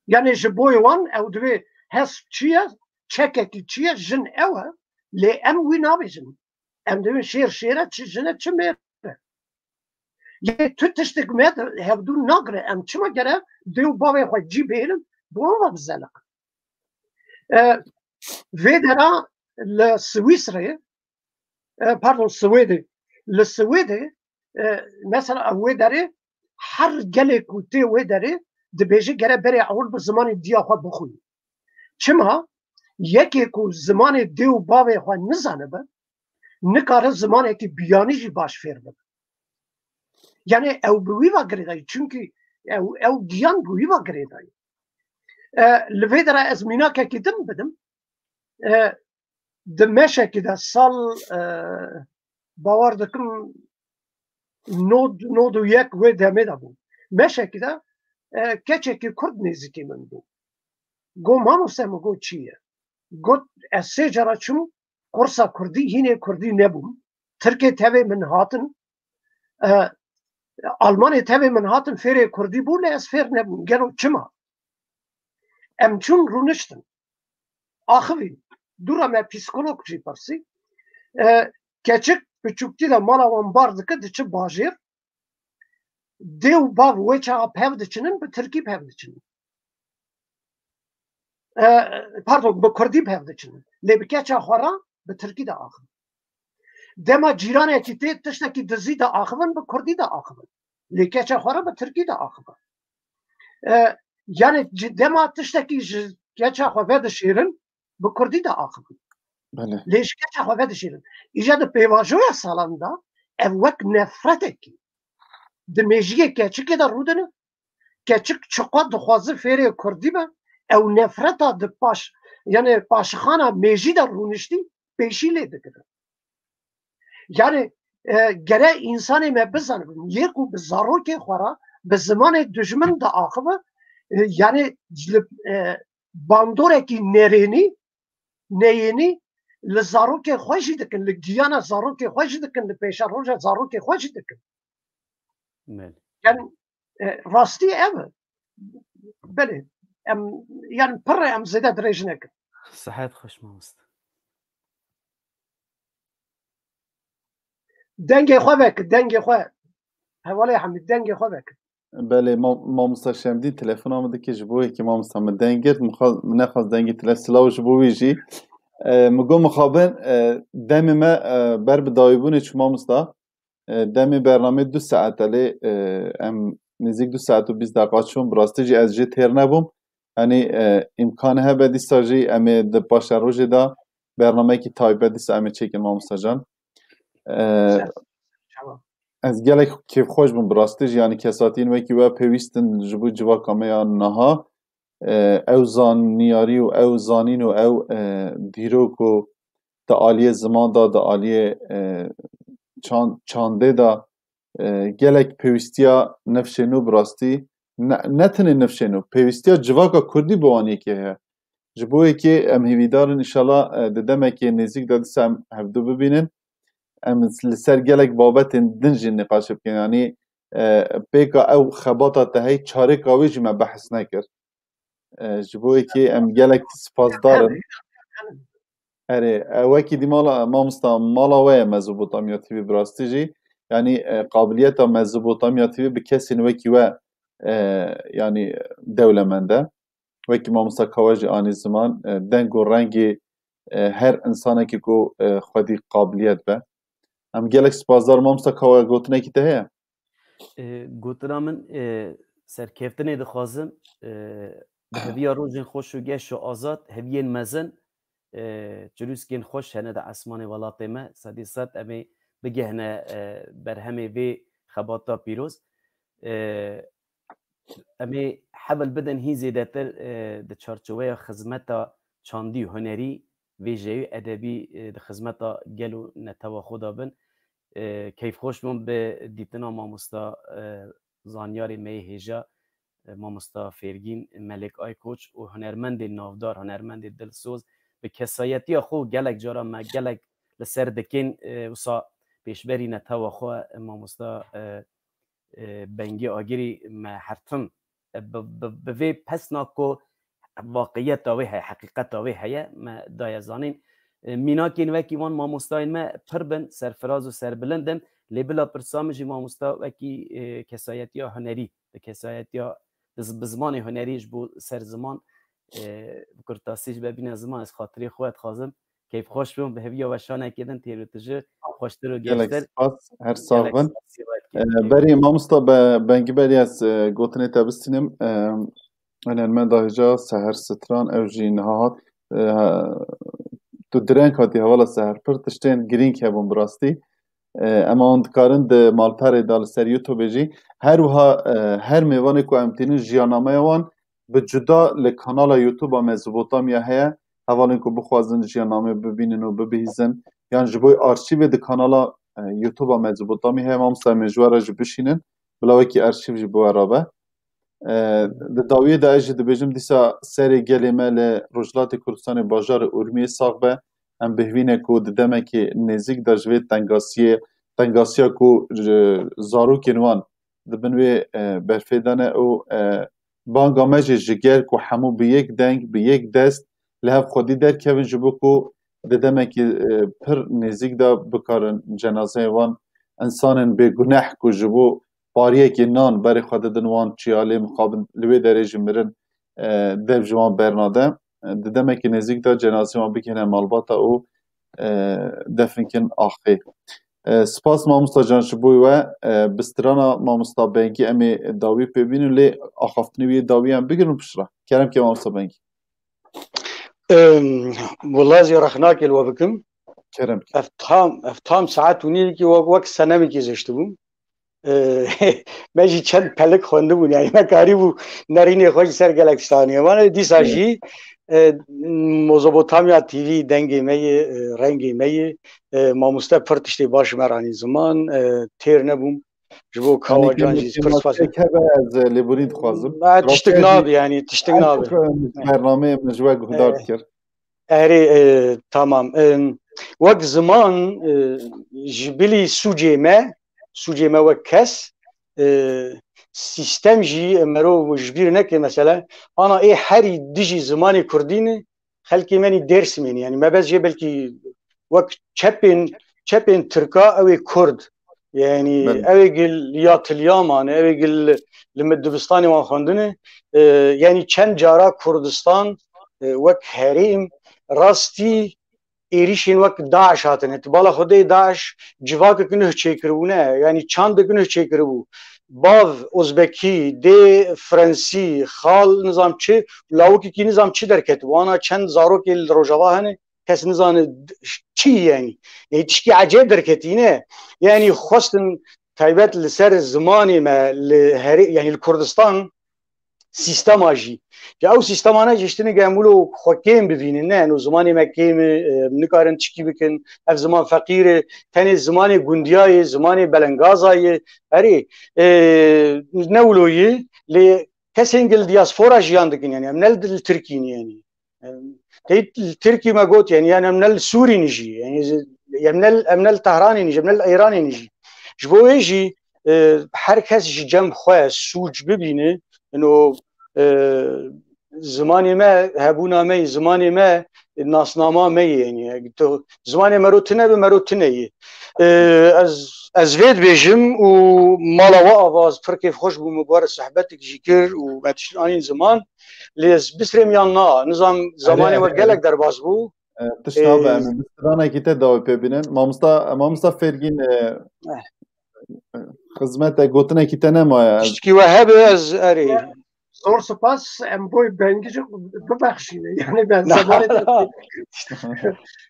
Yani ji bo wan ew divê hesp çi ye, çekekî çi ye, jin ew e, lê em wî nabêjin. Em dibên şêr şêr e, çi jin e, çi mêr e. Yê tu tiştek me de hevdû nagire, em çima gere dê û bavê xwe cî bihêlin, bi wan ve bizeliqin. E, vê dera li Swîsreyê, e, pardon, Swêdê. Li Swêdê, e, mesela ev wê derê her gelê ku tê wê derê dibêje gere berê ewil bi zimanê diya xwe bixwîne. Çima? Yekê ku zimanê dê û bavê xwe nizanibe, nikare zimanekî biyanî jî baş fêr bibe. Yani ew bi wî ve girêdayî, çunkî ew, ew giyan bi wî ve girêdayî. E, li vê dera ez mînakekî din bidim. E, di meşekî de sal, e, bawer dikim nod, nod û yek wê demê de bû. Meşekî de, e, keçekî kurd nêzîkî min bû. Got, "Mamoste," min got, "çi ye?" Got, "Ez sê cara çûm kursa kurdî, hînê kurdî nebûm. Tirkê tevê min hatin, e, Almanê tevê min hatin, fêrê kurdî bû, lê ez fêr nebûm. Gelo çima?" Em çûn rûniştin. Axivî, dûra me psîkolog jî pirsî. E, keçik piçûktî de mala wan bar dike, diçe bajêr. Dê û bav wê çaxa pev diçinin, bi tirkî pev diçinin. E, pardon, bi kurdî pev diçinin. Lê bi keça xwe re bi tirkî de axivin. Dema cîranekî tê tiştekî dizî de axivin, bi kurdî de axivin. Lê keça xwe re bi tirkî de axivin. E, yani ci-, dema tiştekî ji keça xwe vedişêrin, bi kurdî de axivin. Belê. Lê ji keça xwe vedişêrin. Îja di pêvajoya salan de ev wek nefretekî di mêjiyê keçikê de rûdine. Keçik çiqa dixwaze fêrê kurdî be, ew nefreta di paş, yani paşixana mêjî de rûniştî pêşî lê digire. Yani, e, gere însanê me bizanibin, yê ku bi zarokê xwe re, bi zimanê dijmin diaxive, e, yani li, e, bandorekî nerênî, neyênî li zarokê xwe jî dikin, li giyana zarokê xwe jî dikin, li pêşeroja zarokê xwe jî dikin. Belê. Yani, e, rastî ev e. Belê. Em, yani pir e, em zêde dirêj nekin. Sihet xweş mamoste. Dengê xwe vek, dengê xwe. Hevalê Hemî, dengê xwe vek. Belê, ma-, mamosta Şemdîn telefona min dike, ji bo yekî mamosta min deng girt, min xwe, min nexwest dengê tele, silav ji bo wî jî. E, min got mixabin, e, demê me, e, ber bi dawîbûnê çû mamosta. E, demê bernamê du saet e lê, e, em nêzîk du saet û bîst deqa çûn. Bi rastî jî ez jê têr nebûm. Yanî, e, îmkan hebe dîsa jî em ê di paşerojê de bernameyekî taybet dîsa em ê çêkin, mamosta can. E, Tamam. Ez gelek kêfxweş bûm bi rastî jî, yanî kesatiyên wekî we pêwîst in ji bo civaka me ya niha. E, ew zanyarî û ew zanîn û ew, e, dîrok û di aliyê ziman de, di aliyê, e, çan-, çandê de, e, gelek pêwîstiya nifşên nû bi rastî, ne, ne tenê nifşên nû, pêwîstiya civaka kurdî bi wan yekê heye. Ji bo yekê em hêvîdar in, înşallah, e, di demekê nêzîk de dîsa em hevdu bibînin. Em li ser gelek babetên din jî nîqaşê bikin. Yanî, e, pêka ew xebata te hey, çarêka wê jî me behs nekir. E, ji bo yekê em gelek spasdar in. Erê, e, wekî dî mala, mamosta, mala we ye Mezopotamya T V bi rastî jî. Yanî, e, qabiliyeta Mezopotamya T V bi kesên wekî we, e, yanî dewlemend e. Wekî mamosta Kawa jî anî ziman, e, deng û rengê, e, her insanekî ku, e, xwedî qabiliyet be. Em gelek spasdar, mamosta Kawa, gotinekî te heye? E, gotina min, e, serkeftinê dixwazim, e, bi heviya rojên xweş û geş û azad, heviyên mezin, e, çirûskên xweş hene di esmanê welatê me, sedî sed em ê bigehne, e, berhemê vê xebata pîroz. E, em ê hewl bidin hîn zêdetir, e, di çarçoveya xizmeta çandî û hunerî vê jeyê edebî, e, di xizmeta gel û netewa xwe de bin. E, keyfxweş bûm bi dîtina mamosta, e, zanyarê me yê hêja, e, mamosta Fêrgîn Melek Aykoç û hunermendên navdar, hunermendê dilsoz, bi kesayetiya xwe gelek cara me gelek li ser dikên, e, wisa pêşberî netewa xwe, e, mamosta, e, e, Bengî Agirî me her tim, e, bi, bi, bi vê pesna ku waqiyeta wê heye, heqîqeta wê heye, me daye zanîn. E, mînakên wekî wan mamostayên me pir bin, serfiraz û serbilind in. Lê bila pirsa min jî mamosta wekî, e, kesayetiya hunerî, di kesayetiya di z-, bi zimanê hunerî ji bo ser ziman, e, bi kurtasî ji bebîne ziman ez xatirê xwe dixwazim. Keyfxweş bûm, bi heviya weşanekê din têr û tije xweştir û Gelek geştir. Spas, her sax Gelek bin. Spas, spas, Ee, keyf, keyf. Berî mamosta be, Bengî Berî ez, e, gotinê te bistînim. E, hunermenda hêja Seher Stran, ew jî niha hat. E, tu direng hatî hevala Seher, pir tiştên girîng hebûn bi rastî. E, em wan dikarin di malperê de li ser YouTube jî. Her wiha, e, her mêvanê ku em tînin jiyanameya wan bi cuda li kanala YouTube a Mezopotamya heye. Hevalên ku bixwazin jiyannamê bibînin û bibihîzin, yan ji bo arşîvê di kanala, e, YouTube a Mezopotamya heye, mamosta, em ê ji we re jî bişînin. Bila wekî arşîv jî bi we re be. E, di dawiyê de ez jî dibêjim, dîsa serê gelê me li Rojhilatê Kurdistanê bajarê Urmiyê sax be. Em bihvîne ku di demekê nêzîk de ji vê tengasiyê, tengasiya ku ji zarokên wan di bin wê, e, berfê de ne û, e, banga me jî ji gel ku hemû bi yek deng, bi yek dest li hev xwedî derkevin, ji bo ku di demekî, e, pir nêzîk de bikarin cenazeyê wan insanên bêguneh ku ji bo pariyekê nan berê xwe didin wan çiya, lê mixabin li wê derê jî mirin, e, dev ji wan bernade. E, di demekî nêzîk de cenazeyê wan bigihîne malbata û, e, defn kin axê. E, spas mamosta can ji bo we. E, bi strana mamosta Bengî em ê dawî pê bînin, lê axaftinê wî yê dawî em bigirin û piştre. Kerem ke mamosta Bengî. Em, wela ez ê rexnakê li we bikim. Kerem ke. Ev tam, ev tam saet û nîvekî wek, wek senemekî ziştibûm. E, me jî çend pelik xwendibûn, yani me karîbû nerînê xwe ji ser gelek tiştan. Wan dîsa Evet. jî, e, Mezopotamya T V dengê me ye, e, rengê me ye. E, mamoste pir tiştê baş me ranî ziman, e, têr nebûm. Ji bo Kawa Can jî pir spas. Hebe ez lêborîn dixwazim. Ha, tiştik nabe, yani tiştik nabe. Bernameyê min ji we guhdar dikir. Erê, e, tamam. E, wek ziman, e, ji bilî sûcê me, sûcê me wek kes, e, sîstem jî, e, merov ji bîr neke mesela, ana ê herî dijî zimanê kurdî ne, xelkê me nî Dêrsimê ne. Yani me bes jê belkî wek çepên, çepên Tirka ew ê Kurd. Yani Belê. ew ê gil ya tiliya mane, ew ê gil li, li me dibistanê wan xwendine. E, yani çend cara Kurdistan, e, wek herêm rastî êrîşên wek DAIŞ hatine. Ti bala xwe dê DAIŞ civakek nuh çêkiribû ne, yanî çandek nuh çêkiribû. Bav Ozbekî, dê Frensî, xal nizam çi, lawikekî nizam çi derket. Wana çend zarokê li Rojava hene, kes nizane d-, çi yanî. Yanî tişkî ecêb derketî ne. Yanî xwestin taybet li ser zimanê me li herê, yanî li Kurdistan, sîstema jî. Ya ew sîstemane jî ji tinê em wilo xwe kêm bibînin, ne, eno zimanê me kêm e, em nikarin tişkî bikin, ev ziman feqîr e, tenê zimanê gundiya ye, zimanê belengaza ye, erê, e, ne wilo ye, lê kesên gil diaspora jiyan dikin, yani em ne li Tirkî ne, yani. Em, tey li Tirkî me got, yani, yani em ne li Sûrî ne jî, yani, em ne, em ne li Tehranê ne jî, em ne li Îranê ne jî. Ji bo wê jî, e, her kes ji cem xwe sûc bibîne, ino, e, zimanê me, hebûna me, zimanê me, nasnama me ye, yani, tu, zimanê mero tune bi, mero tune ye. E, ez, ez vê dibêjim û mala we ava, ez pir kêfxweş bûm, me bi we re sohbetek jî kir û me tişt anîn ziman. Lê ez bisrêm yan na, nizam, zemanê we gelek derbas bû. E, tişt nabe, em ê bi stranekî te dawî pê bînin. Mamosta, mamosta Fêrgîn, e, xizmete gotinekî te nemaye. Tiştekî we hebe ez erê. Zor spas, em boy bengî jî bibexşîne. Yani ben zemanê te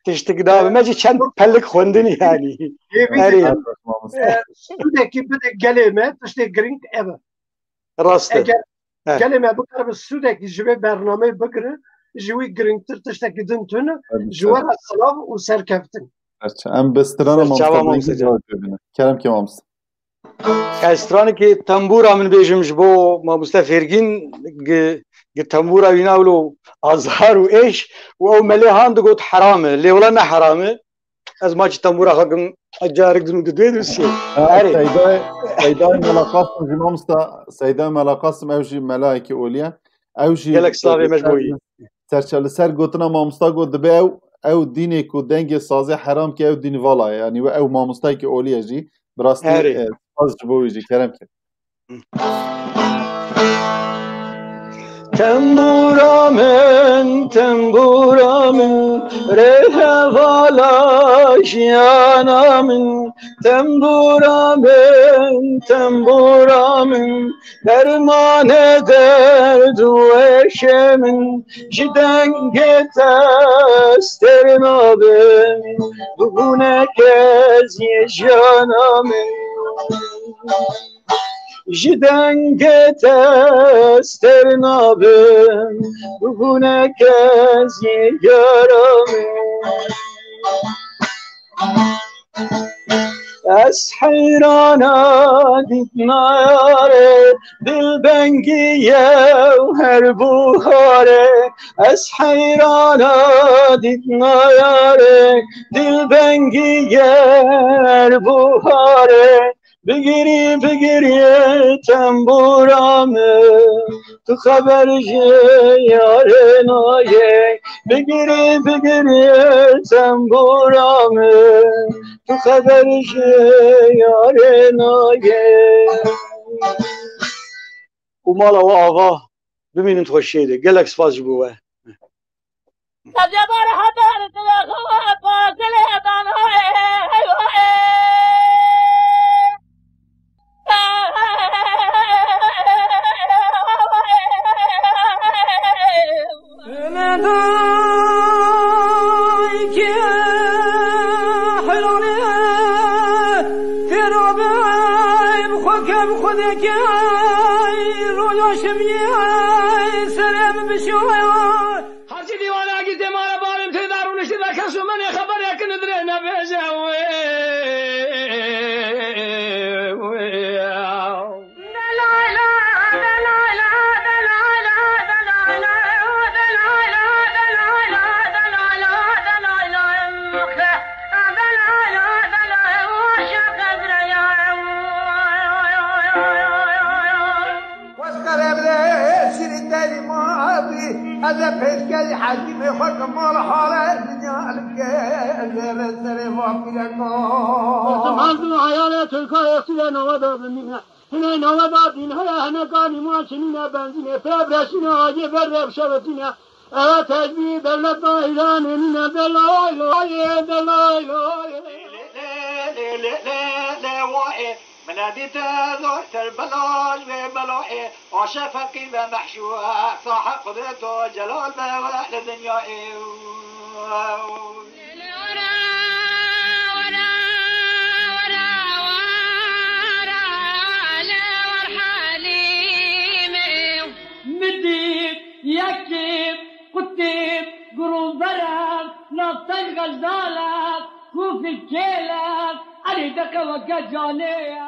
tiştek dabe. Me jî çend pelik xwendin yani. Erê. Mamosta. E, sûdekî bide gelê me, tiştê girîng ev e. Rast e. Eger gelê me bikaribe sûdekî ji vê bernameyê bigire, ji wî girîngtir tiştekî din tune, ji we re silav û serkeftin. Em bi strana mamoste Bengî cewab bibînin. Kerem ke mamoste. Ez stranekê tembûra min bêjim ji bo mamoste Fêrgîn, gi, gi tembûra wî navlo azar û êş û ew melê han digot heram e. Lê wela ne heram e. Ez maçî tembûra xwe kim, carik din di duyê dusiyê. Ha, Erê. Seydayê, Seydayê Mela Qasim jî mamosta, Seydayê Mela Qasim ew jî melayekî olî ye. Ew jî Gelek slavê me ji bo wî. Serçe li ser gotina mamosta got, dibe ew, ew dînê ku dengê sazê heram ke ew dîn vala ye. Yanî we ew mamostayekî olî ye jî. Bi rastî, Erê. E, spas ji bo wî jî, kerem ke. Tembûra min, tembûra min, rêhevala jiyana min. Tembûra min, tembûra min, dermanê derd û êşê min. Ji dengê te stêr nabim, bûne keziyê jiyana min. Ji dengê te stêr nabim, bûne keziyê yara min. Ez heyrana dîtina yarê, dilbengî ye û her buharê. Ez heyrana dîtina yarê, dilbengî ye her buharê. Bigirî, bigirî tembûra min, tu xeber ji yarê nayê. Bigirî, bigirî tembûra min, tu xeber ji yarê nayê. Û mala we ava, bimînin di xweşiyê de. Gelek spas ji bo we. Hacî dîwana gîtê mara barin pêda rûniştî ve kes û menê xeber yekin dirê nebêje wê. Weskerê bile şîrî derî ma bî, ez ê pêşkerî hekîmê xwe ki mal hale dinya li ke, ez ê re serê va pîreka. Merdim ez bin hayalê Türka yekî de nava da bimîne. Hine nava da dîn heye, hine kanî ma çinîne benzîne, pê breşîne, acê ber re bişevetîne. Ev tecbî devleta Îranê nîne, de lay lay, de lay lay. Lê, lê, lê, lê, lê, lê, wa, ê, min nedî te zortir belal wê bela, ê, aşe feqîr ve mehşûr, sahib qudret û celal be we li dinyayê. Midî, yekî, qutî, gurûverev, navteng gejdalev, kûfî kêlev, erî deke weke canê ye.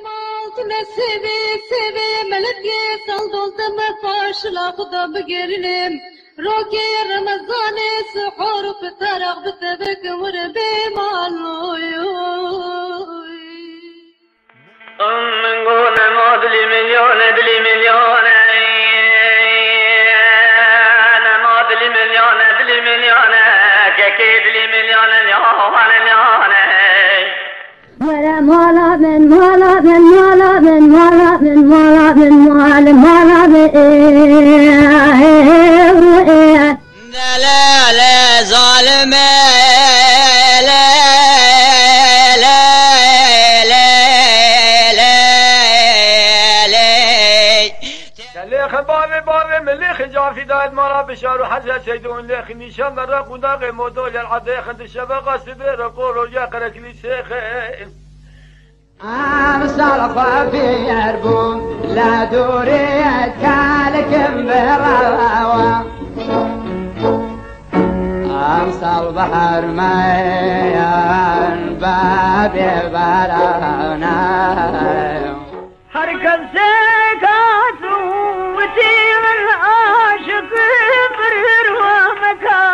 Mal tu nesibî, sibî, melekê sal dozdeh me paşla xwe da bigirînim. Rokê Remezanê sihor û fitarex bi te bikin wir bê mal, oy, oy. Min got nema dilî min yane, dilî min yane. Nema dilî min yane, dilî min yane. Kekê dilî min yane, yane, yane. Were mala min, mala min, mala min, mala min, mala min, mala, mala min. Delale zalime, le, le, le, le, le. Lêxe bavê bavê min lêxe cafî dayet mala bişar û hezret seydûn lêxe nîşan ve req û daxê modol yer adêxin di şeveqa sibê re koro ya qerekilî sêxe. Emsal xwe fêr bûm, la dûrê ez kalikim bi rewa. Emsal bahar me yan bebê berane. Her kesê ka tu witî min aşiq bir meka.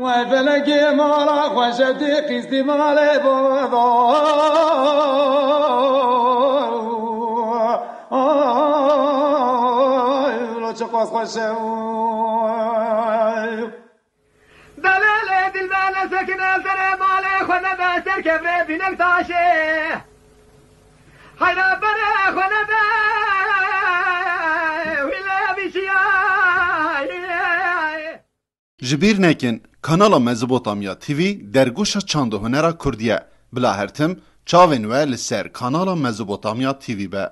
Wey felekê mala xweşe tê qîstî malê baba. Ay, lo çiqas xweşe. Belê lê dilbere sekine serê malê xwe nebe ser kevrê bînek taşê. Hayra berê xwe nebe wî lê bîşiyay. Ji bîr nekin, kanala Mezopotamya T V dergoşa çand û hunera Kurdî ye. Bila her tim çavên we li ser kanala Mezopotamya T V be.